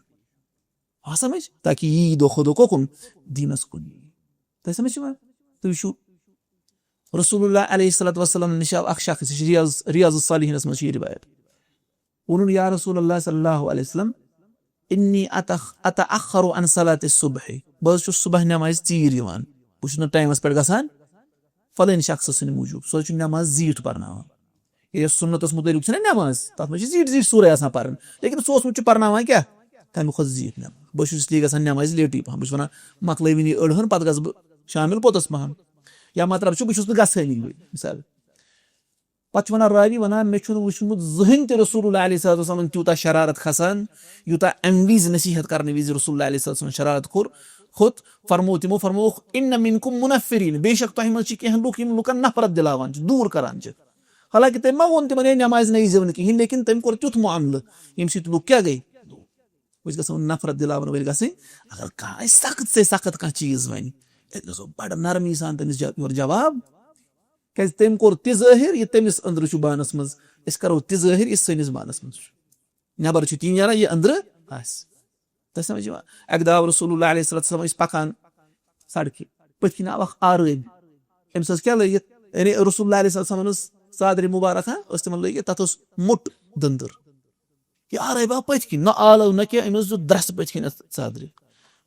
آ سمجھ؟ تاکہِ یی دۄہ کھۄتہٕ دۄہ کوکُن؟ دیٖنَس کُن یی۔ تۄہہِ سمجھ چھُوا؟ تُہۍ وٕچھِو، رسول اللہ علیہ الصلوۃ والسلام نِش آو اکھ شخص، یہِ چھِ ریاض، ریاض الصالحینَس منٛز چھِ یہِ روایت۔ ووٚنُن، "یا رسول اللہ صلی اللہ علیہ وسلم، انی اتخ-، اتأخر عن صلاۃ الصبح، بہٕ حظ چھُس صبح نمازِ ژیٖرۍ یِوان، بہٕ چھُس نہٕ ٹایمَس پٮ۪ٹھ گژھان فلٲنۍ شخصہٕ سٕنٛدِ موٗجوٗب، سُہ حظ چھُ نماز زیٖٹھ پرناوان۔" ییٚلہِ سُنتَس مُتعلِق چھِنہ نماز، تَتھ منٛز چھِ زیٖٹھ زیٖٹھ سورہ آسان پَرٕنۍ، لیکن سُہ اوسمُت چھُ پَرناوان کیٛاہ؟ تَمہِ کھۄتہٕ زیٖٹھ نماز۔ بہٕ چھُس اس لیے گژھان نمازِ لیٹٕے پَہَم، بہٕ چھُس وَنان، مۄکلٲوِن یہِ أڑہَن، پَتہٕ گژھٕ بہٕ شامِل پوٚتُس پَہَم۔ یا مطلب چھُ، بہٕ چھُس نہٕ گژھٲنی وۄنۍ، مثال۔ پَتہٕ چھُ وَنان راوی، وَنان، "مےٚ چھُنہٕ وٕچھمُت زٕہٕنۍ تہِ رسول اللہ علیہ الصلوۃ والسلام تیوٗتاہ شرارت کھسان، یوٗتاہ اَمہِ وِزِ نصیحت کرنہٕ وِزِ رسول اللہ علیہ الصلوۃ والسلام شرارت کوٚر، کھوٚت۔" فرموو تِمو، فرمووُکھ، "ان منکم منفرین، بے شک تۄہہِ منٛز چھِ کینٛہہ لُکھ، یِم لُکن نفرت دِلاوان چھِ، دوٗر کران چھِ۔" حالانکہ تٔمۍ ما ووٚن تِمن، "ہے، نمازِ نہ ییٖزیو نہٕ کِہیٖنۍ"، لیکن تٔمۍ کوٚر تیُتھ معاملہٕ، ییٚمہِ سۭتۍ لُکھ کیٛاہ گٔے؟ أسۍ گژھو نفرت دِلاوَن وٲلۍ گژھٕنۍ۔ اگر کانٛہہ آسہِ سخت سے سخت کانٛہہ چیٖز وَنہِ، أسۍ گژھو بڑٕ نرمی سان تٔمِس جا-، یورٕ جواب۔ کیٛازِ تٔمۍ کوٚر تہِ ظٲہِر، یہِ تٔمِس أنٛدرٕ چھُ بانَس منٛز، أسۍ کَرو تہِ ظٲہِر، یہِ سٲنِس بانَس منٛز چھُ۔ نٮ۪بَر چھُ تی نیران، یہِ أنٛدرٕ آسہِ۔ تۄہہِ سمجھ یِوان؟ اَکہِ دۄہ آو رسول اللہ علیہ الصلوۃ والسلام، أسۍ پَکان سڑکہِ، پٔتھۍ کِنۍ آو اَکھ آرٲبۍ۔ أمِس ٲس کیٛاہ لٲگِتھ؟ یعنی رسول اللہ علیہ الصلوۃ والسلام ٲس ژادرِ مُبارک، ہا، ٲس تِمن لٲگِتھ، تَتھ اوس موٚٹ دٔنٛدٕر۔ یہِ آرٲبۍ آو پٔتھۍ کِنۍ، نہ آلو نہ کینٛہہ، أمۍ ٲس دیُت درٛسہٕ پٔتھۍ کِنۍ اَتھ ژادرِ۔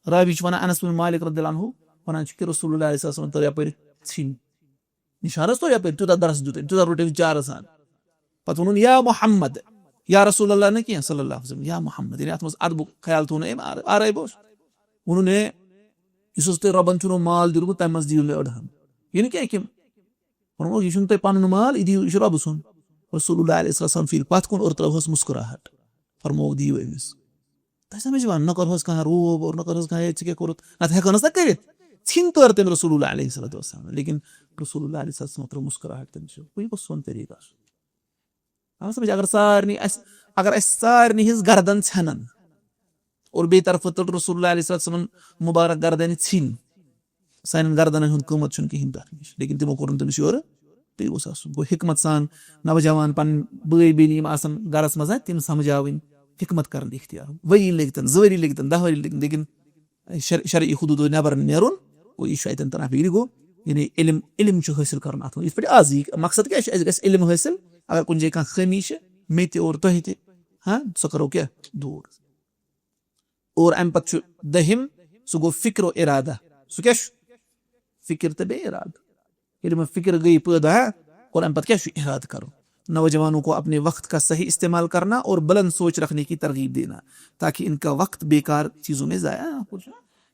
راوی چھُ وَنان، انس بن مالک رضی اللہ عنہ وَنان چھُ کہِ رسول اللہ علیہ السلام تٔر یَپٲرۍ ژھِنۍ۔ نِشانَس توٚر یَپٲرۍ، تیوٗتاہ درٛسہٕ دیُت أمۍ، تیوٗتاہ روٚٹ أمۍ چارٕ سان۔ پَتہٕ ووٚنُن، "یا محمد"، یا رسول اللہ نہٕ کینٛہہ، صلی اللہ علیہ وسلم، "یا محمد"، یعنی اَتھ منٛز اَدبُک خیال تھوٚو نہٕ أمۍ، آر-، آرٲبۍ اوس۔ ووٚنُن، "ہے، یُس حظ تۄہہِ رۄبَن چھُنو مال دیُتمُت، تَمہِ منٛز دِیِو مےٚ أڑہَن۔" یہِ نہٕ کینٛہہ کہِ ووٚنمو، "یہِ چھُنہٕ تۄہہِ پَنُن مال، یہِ دِیِو، یہِ چھُ رۄبہٕ سُنٛد۔" رسول اللہ علیہ السلام پھیٖرۍ پَتھ کُن اور ترٛٲوہَس مسکراہٹ، فرمووُکھ، "دِیِو أمِس۔" تۄہہِ سمجھ یِوان؟ نہ کوٚرہوس کانٛہہ روب اور نہ کوٚرہوس کانٛہہ، "ہے، ژٕ کیٛاہ کوٚرُتھ؟" نَتہٕ ہٮ۪کہٕ ہٲنَس نہ کٔرِتھ۔ ژھِنۍ تٲر تٔمۍ رسول اللہ علیہ الصلوۃ والسلام، لیکن رسول اللہ علیہ الصلوۃ والسلام ترٲو مسکراہٹ تٔمِس۔ وۄنۍ گوٚو سون طریٖقہٕ آسُن۔ اَمہِ سۭتۍ اگر سارنٕے اَسہِ، اگر اَسہِ سارنٕے ہِنٛز گردن ژھٮ۪نن اور بیٚیہِ طرفہٕ تُل رسول اللہ علیہ الصلوۃ والسلامن مُبارک گردنہِ ژھِنۍ، سانٮ۪ن گردنن ہُنٛد قۭمتھ چھُنہٕ کِہیٖنۍ تَتھ نِش، لیکن تِمو کوٚر نہٕ تٔمِس یورٕ۔ بیٚیہِ اوس آسُن، گوٚو حکمت سان نوجوان پنٕنۍ بٲے بیٚنہِ یِم آسن گرس منٛز، تِم سمجھاوٕنۍ، حکمت کرن اختیار۔ ؤری لٔگۍ تن، زٕ ؤری لٔگۍ تن، دہ ؤری لٔگۍ تن، لیکن شر-، شرعی حدوٗدو نٮ۪بر نیرُن، گوٚو یہِ چھُ اتٮ۪ن تران فِکرِ، گوٚو یعنی علم، علم چھُ حٲصِل کرُن اتھ منٛز۔ یِتھ پٲٹھۍ آز یہِ مقصد کیٛاہ چھُ؟ اَسہِ گژھِ علم حٲصِل، اگر کُنہِ جایہِ کانٛہہ خٲمی چھِ مےٚ تہِ اور تۄہہِ تہِ، ہاں، سۄ کرو کیٛاہ؟ دوٗر۔ اور امہِ پتہٕ چھُ دٔہِم، سُہ گوٚو فکر و ارادہ۔ سُہ کیٛاہ چھُ؟ فکر تہٕ بیٚیہِ ارادٕ۔ ییٚلہِ وۄنۍ فکر گٔیے پٲدٕ، ہا، اور امہِ پتہٕ کیٛاہ چھُ ارادٕ کرُن؟ نوجوانوں کو اپنے وقت کا صحیح استعمال کرنا اور بلند سوچ رکھنے کی ترغیب دینا، تاکہ ان کا وقت بیکار چیزوں میں ضائع نہ ہو۔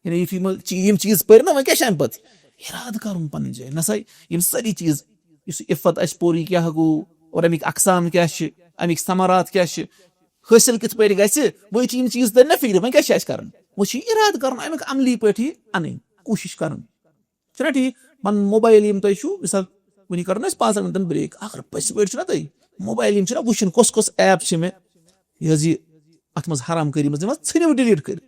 یعنی یُتھُے یِمو چی-، یِم چیٖز پٔرۍ نہ، وۄنۍ کیٛاہ چھُ امہِ پتہٕ؟ ارادٕ کرُن پنٕنۍ جایہِ۔ نہ سا، یِم سٲری چیٖز، یُس یہِ عفت اَسہِ پوٚر، یہِ کیٛاہ گوٚو، اور امیِکۍ اقسام کیٛاہ چھِ، امیِکۍ ثمرات کیٛاہ چھِ، حٲصِل کِتھ پٲٹھۍ گژھِ؟ وۄنۍ چھِ یِم چیٖز تٔرۍ نہ فِکرِ، وۄنۍ کیٛاہ چھِ اَسہِ کَرُن؟ وۄنۍ چھِ یہِ اِرادٕ کَرُن، اَمیُک عملی پٲٹھی اَنٕنۍ، کوٗشِش کَرٕنۍ۔ چھُنہ ٹھیٖک؟ پَنُن موبایِل یِم تۄہہِ چھُو، مِثال، وٕنی کَرو نہ أسۍ پانٛژَن مِنٹَن برٛیک، اگر پٔزۍ پٲٹھۍ چھُنہ تۄہہِ موبایِل یِم چھِنہ وٕچھِنۍ، کۄس کۄس ایپ چھِ مےٚ، یہِ حظ یہِ اَتھ منٛز حرام کٔرمٕژ، یِم حظ ژھٕنِو ڈِلیٖٹ کٔرِتھ۔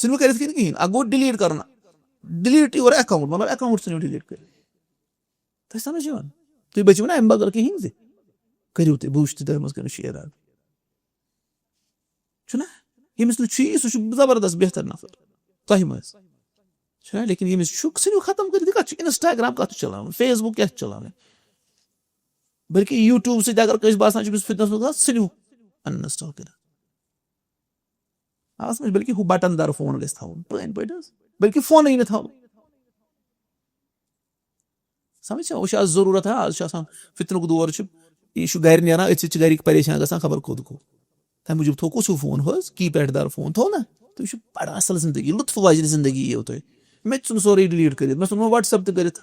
ژھٕنِو کٔرِتھ کِنہٕ کِہیٖنۍ؟ اَکھ گوٚو ڈِلیٖٹ کَرُن، ڈِلیٖٹ یور اٮ۪کاوُنٛٹ، مطلب اٮ۪کاوُنٛٹ ژھٕنِو ڈِلیٖٹ کٔرِتھ۔ تۄہہِ سمجھ یِوان؟ تُہۍ بٔچِو نہ اَمہِ بغٲر کِہیٖنۍ زِ کٔرِو تُہۍ، بہٕ وٕچھٕ تُہۍ تۄہہِ منٛز کٔرِو شیر اَکھ۔ چھُنہ؟ ییٚمِس نہٕ چھُ یی، سُہ چھُ زبردست بہتر نفر تۄہہِ منٛز۔ چھُنہ؟ لیکن ییٚمِس چھُ، ژھٕنِو ختم کٔرِتھ، یہِ کَتھ چھُ؟ Instagram کَتھ چھُ چلاوان؟ Facebook کیٛاہ چھُ چلاوان؟ بلکہِ YouTube سۭتۍ اگر کٲنٛسہِ باسان چھُ، أمِس فِتنَس منٛز گژھان، ژھٕنِو uninstall کٔرِتھ۔ آ، سمجھ، بلکہِ ہُہ بٹن دار فون گژھِ تھاوُن، پٔزۍ پٲٹھۍ حظ۔ بلکہِ فونٕے نہٕ تھاوُن۔ سمجھ چھا؟ وۄنۍ چھِ آز ضروٗرت، ہا، آز چھُ آسان فِتنُک دور چھُ، یہِ چھُ گرِ نیران، أتھۍ سۭتۍ چھِ گرِکۍ پریشان گژھان، خبر کوٚت گوٚو۔ تَمہِ موٗجوٗب تھوٚو کُس ہیوٗ فون حظ، کیٖپیڈ دار فون تھوٚو نا، تُہۍ وٕچھِو بڑٕ اَصٕل زندگی، لطف واجنہِ زندگی یِیو تۄہہِ۔ مےٚ تہِ ژھُن سورُے ڈِلیٖٹ کٔرِتھ، مےٚ ژھُن وۄنۍ WhatsApp تہِ کٔرِتھ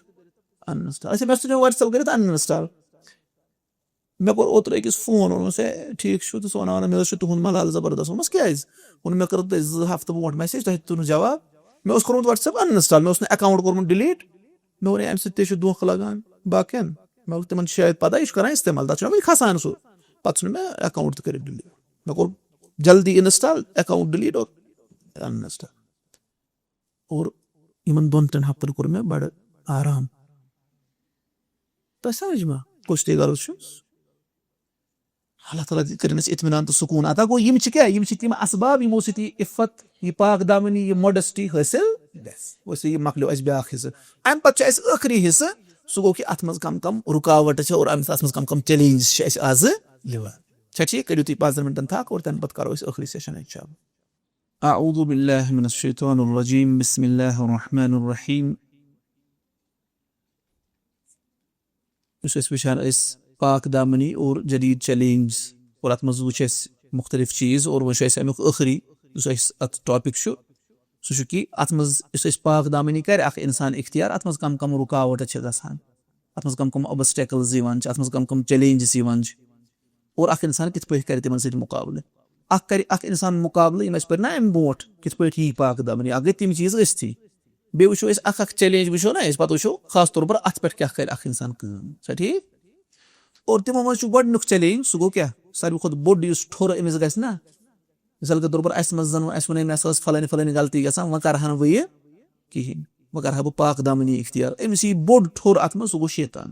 uninstall۔ اچھا، مےٚ ژھُن وۄنۍ WhatsApp کٔرِتھ uninstall۔ مےٚ کوٚر اوترٕ أکِس فون، ووٚنمَس، "ہے، ٹھیٖک چھُ؟" تہٕ سُہ وَنان، "مےٚ حظ چھُ تُہُنٛد ملال زبردست۔" ووٚنمَس، "کیٛازِ؟" ووٚن، "مےٚ کٔرٕو تۄہہِ زٕ ہفتہٕ برونٛٹھ message، تۄہہِ دیُت نہٕ جواب۔ مےٚ اوس کوٚرمُت WhatsApp uninstall، مےٚ اوس نہٕ account کوٚرمُت delete۔ مےٚ ووٚن، اَمہِ سۭتۍ تہِ چھُ دھوکہٕ لگان باقین۔" مےٚ ووٚن، "تِمن چھِ شاید پتہ، یہِ چھُ کران استعمال، تَتھ چھُنہ وۄنۍ کھسان سُہ۔" پتہٕ ژھُن مےٚ account تہِ کٔرِتھ delete۔ مےٚ کوٚر جلدی install، account delete اور uninstall۔ اور یِمن دۄن ترٛٮ۪ن ہفتن کوٚر مےٚ بڑٕ آرام۔ تۄہہِ سمجھ ما کُس تہِ غرض چھُ؟ اللہ تعالیٰ تہِ کٔرِنۍ اَسہِ اطمینان تہٕ سکوٗن عطا۔ گوٚو، یِم چھِ کیٛاہ؟ یِم چھِ تِم اسباب، یِمو سۭتۍ یہِ عفت، یہِ پاک دامنی، یہِ modesty حٲصِل گژھِ۔ ویسے یہِ مۄکلیو اَسہِ بیٛاکھ حصہٕ۔ اَمہِ پتہٕ چھُ اَسہِ ٲخری حصہٕ، سُہ گوٚو کہِ اَتھ منٛز کم کم رُکاوٹہٕ چھِ اور اَمہِ، اَتھ منٛز کم کم challenges چھِ اَسہِ آزٕ یِوان۔ چھا ٹھیٖک؟ کٔرِو تُہۍ پانٛژن مِنٹن تھکھ اور تَمہِ پتہٕ کرو أسۍ ٲخری session، انشاءاللہ۔ اعوذ باللہ من الشیطان الرجیم، بسم اللہ الرحمن الرحیم۔ یُس أسۍ وٕچھان ٲسۍ پاک دامنی اور جدید challenges، اور اَتھ منٛز وٕچھ اَسہِ مُختٔلِف چیٖز، اور وۄنۍ چھُ اَسہِ اَمیُک ٲخری یُس اَسہِ اَتھ topic چھُ، سُہ چھُ کہِ اَتھ منٛز یُس اَسہِ پاک دامنی کَرِ اَکھ اِنسان اختیار، اَتھ منٛز کَم کَم رُکاوٹہٕ چھِ گژھان، اَتھ منٛز کَم کَم obstacles یِوان چھِ، اَتھ منٛز کَم کَم challenges یِوان چھِ، اور اَکھ اِنسان کِتھ پٲٹھۍ کَرِ تِمَن سۭتۍ مُقابلہٕ۔ اَکھ کَرِ اَکھ اِنسان مُقابلہٕ، یِم اَسہِ پٔرۍ نہ اَمہِ برونٛٹھ، کِتھ پٲٹھۍ یی پاک دامنی، اَکھ گٔے تِم چیٖز ٲسۍتھٕے۔ بیٚیہِ وٕچھو أسۍ اَکھ اَکھ challenge وٕچھو نہ أسۍ، پَتہٕ وٕچھو خاص طور پر اَتھ پٮ۪ٹھ کیٛاہ کَرِ اَکھ اِنسان کٲم۔ چھا ٹھیٖک؟ اور تِمو منٛز چھُ گۄڈٕنیُک challenge، سُہ گوٚو کیٛاہ؟ ساروی کھۄتہٕ بوٚڑ یُس ٹھوٚر أمِس گژھِ نہ، مثال کے طور پر اَسہِ منٛز زَن وۄنۍ اَسہِ وَنے، مےٚ ہسا ٲس فلٲنۍ فلٲنۍ غلطی گژھان، وۄنۍ کَرٕ ہا نہٕ بہٕ یہِ کِہیٖنۍ، وۄنۍ کَرٕ ہا بہٕ پاک دامنی اختیار۔ أمِس یی بوٚڑ ٹھوٚر اَتھ منٛز، سُہ گوٚو شیطان۔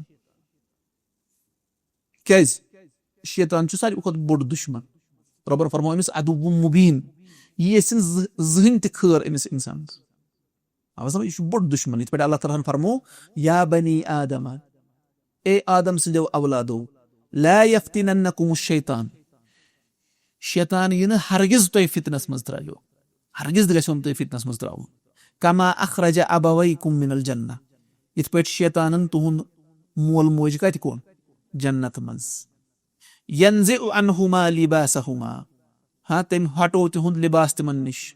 کیٛازِ؟ شیطان چھُ ساروی کھۄتہٕ بوٚڑ دُشمن۔ رۄبن فرموو أمِس عدو مبین، یہِ یژھِ نہٕ زٕہ-، زٕہٕنۍ تہِ خٲر أمِس اِنسانس۔ آو سمجھ؟ یہِ چھُ بوٚڑ دُشمن۔ یِتھ پٲٹھۍ اللہ تعالیٰ ہن فرموو، "یا بنی آدم"، اے آدم سٕنٛدیو اولادو، "لا یفتننکم الشیطان"، شیطان یِنہٕ ہرگز تۄہہِ فتنس منٛز ترٛٲیِو، ہرگز تہِ گژھیو نہٕ تۄہہِ فتنس منٛز ترٛاوُن۔ "کما اخرج ابویکم من الجنہ"، یِتھ پٲٹھۍ شیطانن تُہُنٛد مول موج کتہِ کوٚڑ؟ جنت منٛز۔ "ینزع عنہما لباسہما"، ہاں، تٔمۍ ہٹوو تِہُنٛد لباس تِمن نِش۔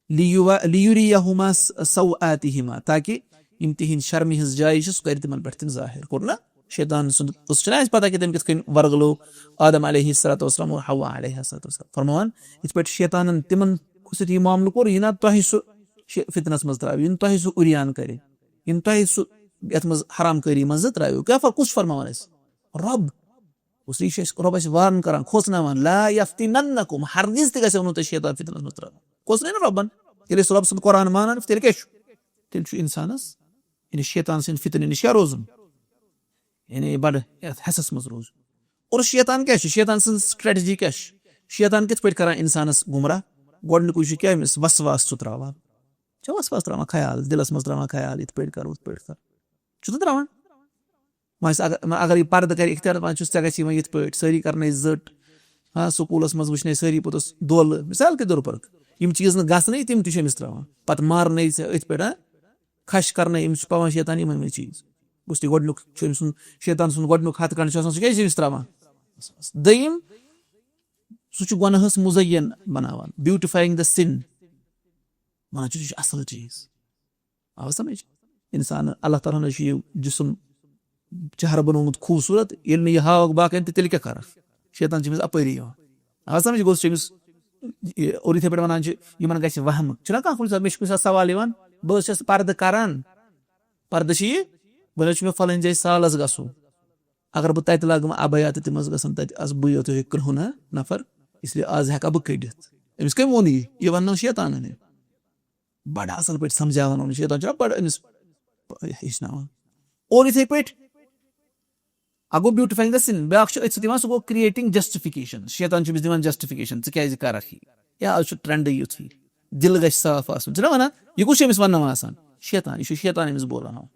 "لیو-، لیریہما س-، سوآتہما"، تاکہِ یِم تِہنٛدۍ شرمہِ ہٕنٛز جایہِ چھِ، سُہ کرِ تِمن پٮ۪ٹھ تِم ظٲہِر۔ کوٚر نہ شیطان سُنٛد قصہٕ؟ چھُنہ اَسہِ پتہ کہِ تٔمۍ کِتھ کٔنۍ ورگلو آدم علیہ الصلوۃ والسلام اور حوا علیہ الصلوۃ والسلام؟ فرماوان، یِتھ پٲٹھۍ شیطانن تِمن سۭتۍ یہِ معاملہٕ کوٚر، یہِ نہ تۄہہِ سُہ شے-، فتنس منٛز ترٛاوِ، یِم تۄہہِ سُہ عریان کرِ، یِم تۄہہِ سُہ یتھ منٛز حرام کٲری منٛز ترٛاوِ۔ کیٛاہ فرق، کُس چھُ فرماوان اَسہِ؟ رۄب۔ اس لیے چھُ اَسہِ رۄب اَسہِ وارن کران، کھوژناوان، "لا یفتننکم"، ہرگز تہِ گژھیو نہٕ تۄہہِ شیطان فتنس منٛز ترٛاوُن۔ کھوژنٲے نہٕ رۄبن۔ ییٚلہِ أسۍ رۄب سُنٛد قرآن مانان، تیٚلہِ کیٛاہ چھُ؟ تیٚلہِ چھُ انسانس، یعنی شیطان سٕنٛدِ فتنہٕ نِش کیٛاہ روزُن؟ یعنی بڑٕ یتھ حٮ۪سس منٛز روزُن۔ اور شیطان کیٛاہ چھُ؟ شیطان سٕنٛز strategy کیٛاہ چھِ؟ شیطان کِتھ پٲٹھۍ کران انسانس گمراہ؟ گۄڈنیُکُے چھُ کیٛاہ أمِس وسواس چھُ ترٛاوان۔ چھا وسواس ترٛاوان خیال، دِلس منٛز ترٛاوان خیال، یِتھ پٲٹھۍ کرو، یِتھ پٲٹھۍ کرو؟ چھُ نہٕ ترٛاوان۔ وۄنۍ چھُ اگر، وۄنۍ اگر یہِ پردٕ کرِ اختیار، وۄنۍ چھُس ژےٚ گژھی وۄنۍ یِتھ پٲٹھۍ، سٲری کرنَے زٔٹ۔ ہاں، سکوٗلس منٛز وٕچھنَے سٲری پوٚتُس دولہٕ، مثال کے طور پر۔ یِم چیٖز نہٕ گژھنَے، تِم تہِ چھِ أمِس ترٛاوان۔ پتہٕ مارنَے ژےٚ أتھۍ پٮ۪ٹھ، ہاں، کھش کرنَے، أمِس چھُ پٮ۪وان شیطان یِمَے یِمَے چیٖز۔ گوٚژھ تہِ گۄڈٕنیُک چھُ أمۍ سُنٛد، شیطان سُنٛد گۄڈٕنیُک ہتھ کنٛڈ چھُ آسان، سُہ کیٛازِ چھِ أمِس ترٛاوان؟ دوٚیِم، سُہ چھُ گۄناہَس مُزین بناوان، beautifying the sin۔ وَنان چھُ، یہِ چھُ اَصٕل چیٖز۔ آو سمجھ؟ انسان، اللہ تعالیٰ ہن چھُ یہِ جسم چہرٕ بنوومُت خوٗبصوٗرت، ییٚلہِ نہٕ یہِ ہاوکھ باقین تہٕ تیٚلہِ کیٛاہ کرکھ؟ شیطان چھُ أمِس اپٲری یِوان۔ آو سمجھ؟ گوٚو سُہ چھُ أمِس، یہِ، اور یِتھے پٲٹھۍ ونان چھِ، یِمن گژھِ وہمہٕ۔ چھُنہ کانٛہہ کُنہِ ساتہٕ، مےٚ چھُ کُنہِ ساتہٕ سوال یِوان، بہٕ حظ چھَس پردٕ کران، پردٕ چھِ یہِ، وۄنۍ حظ چھُ مےٚ فلٲنۍ جایہِ سالس گژھُن۔ اگر بہٕ تتہِ لاگہٕ وۄنۍ ابیا تہٕ تِم حظ گژھن تتہِ، از بٕے یوت ہیٚکہِ کرٛہُن نفر، اس لیے از ہٮ۪کا بہٕ کٔڑِتھ؟ أمِس کٔمۍ ووٚن یہِ؟ یہِ وننٲو شیطانن یہِ۔ بڑٕ اصل پٲٹھۍ سمجھاوان یِمن۔ شیطان چھُ بڑٕ أمِس ہیٚچھناوان۔ اور یِتھے پٲٹھۍ اکھ گوٚو beautifying the sin، بیٛاکھ چھُ أتھۍ سۭتۍ یِوان، سُہ گوٚو creating justification۔ شیطان چھُ أمِس دِوان justification، ژٕ کیٛازِ کرکھ یہِ؟ یا از چھُ trendٕے یُتھُے، دِل گژھِ صاف آسُن۔ چھُنہ ونان؟ یہِ کُس چھُ أمِس ونناوان آسان؟ شیطان۔ یہِ چھُ شیطان أمِس بولناوان۔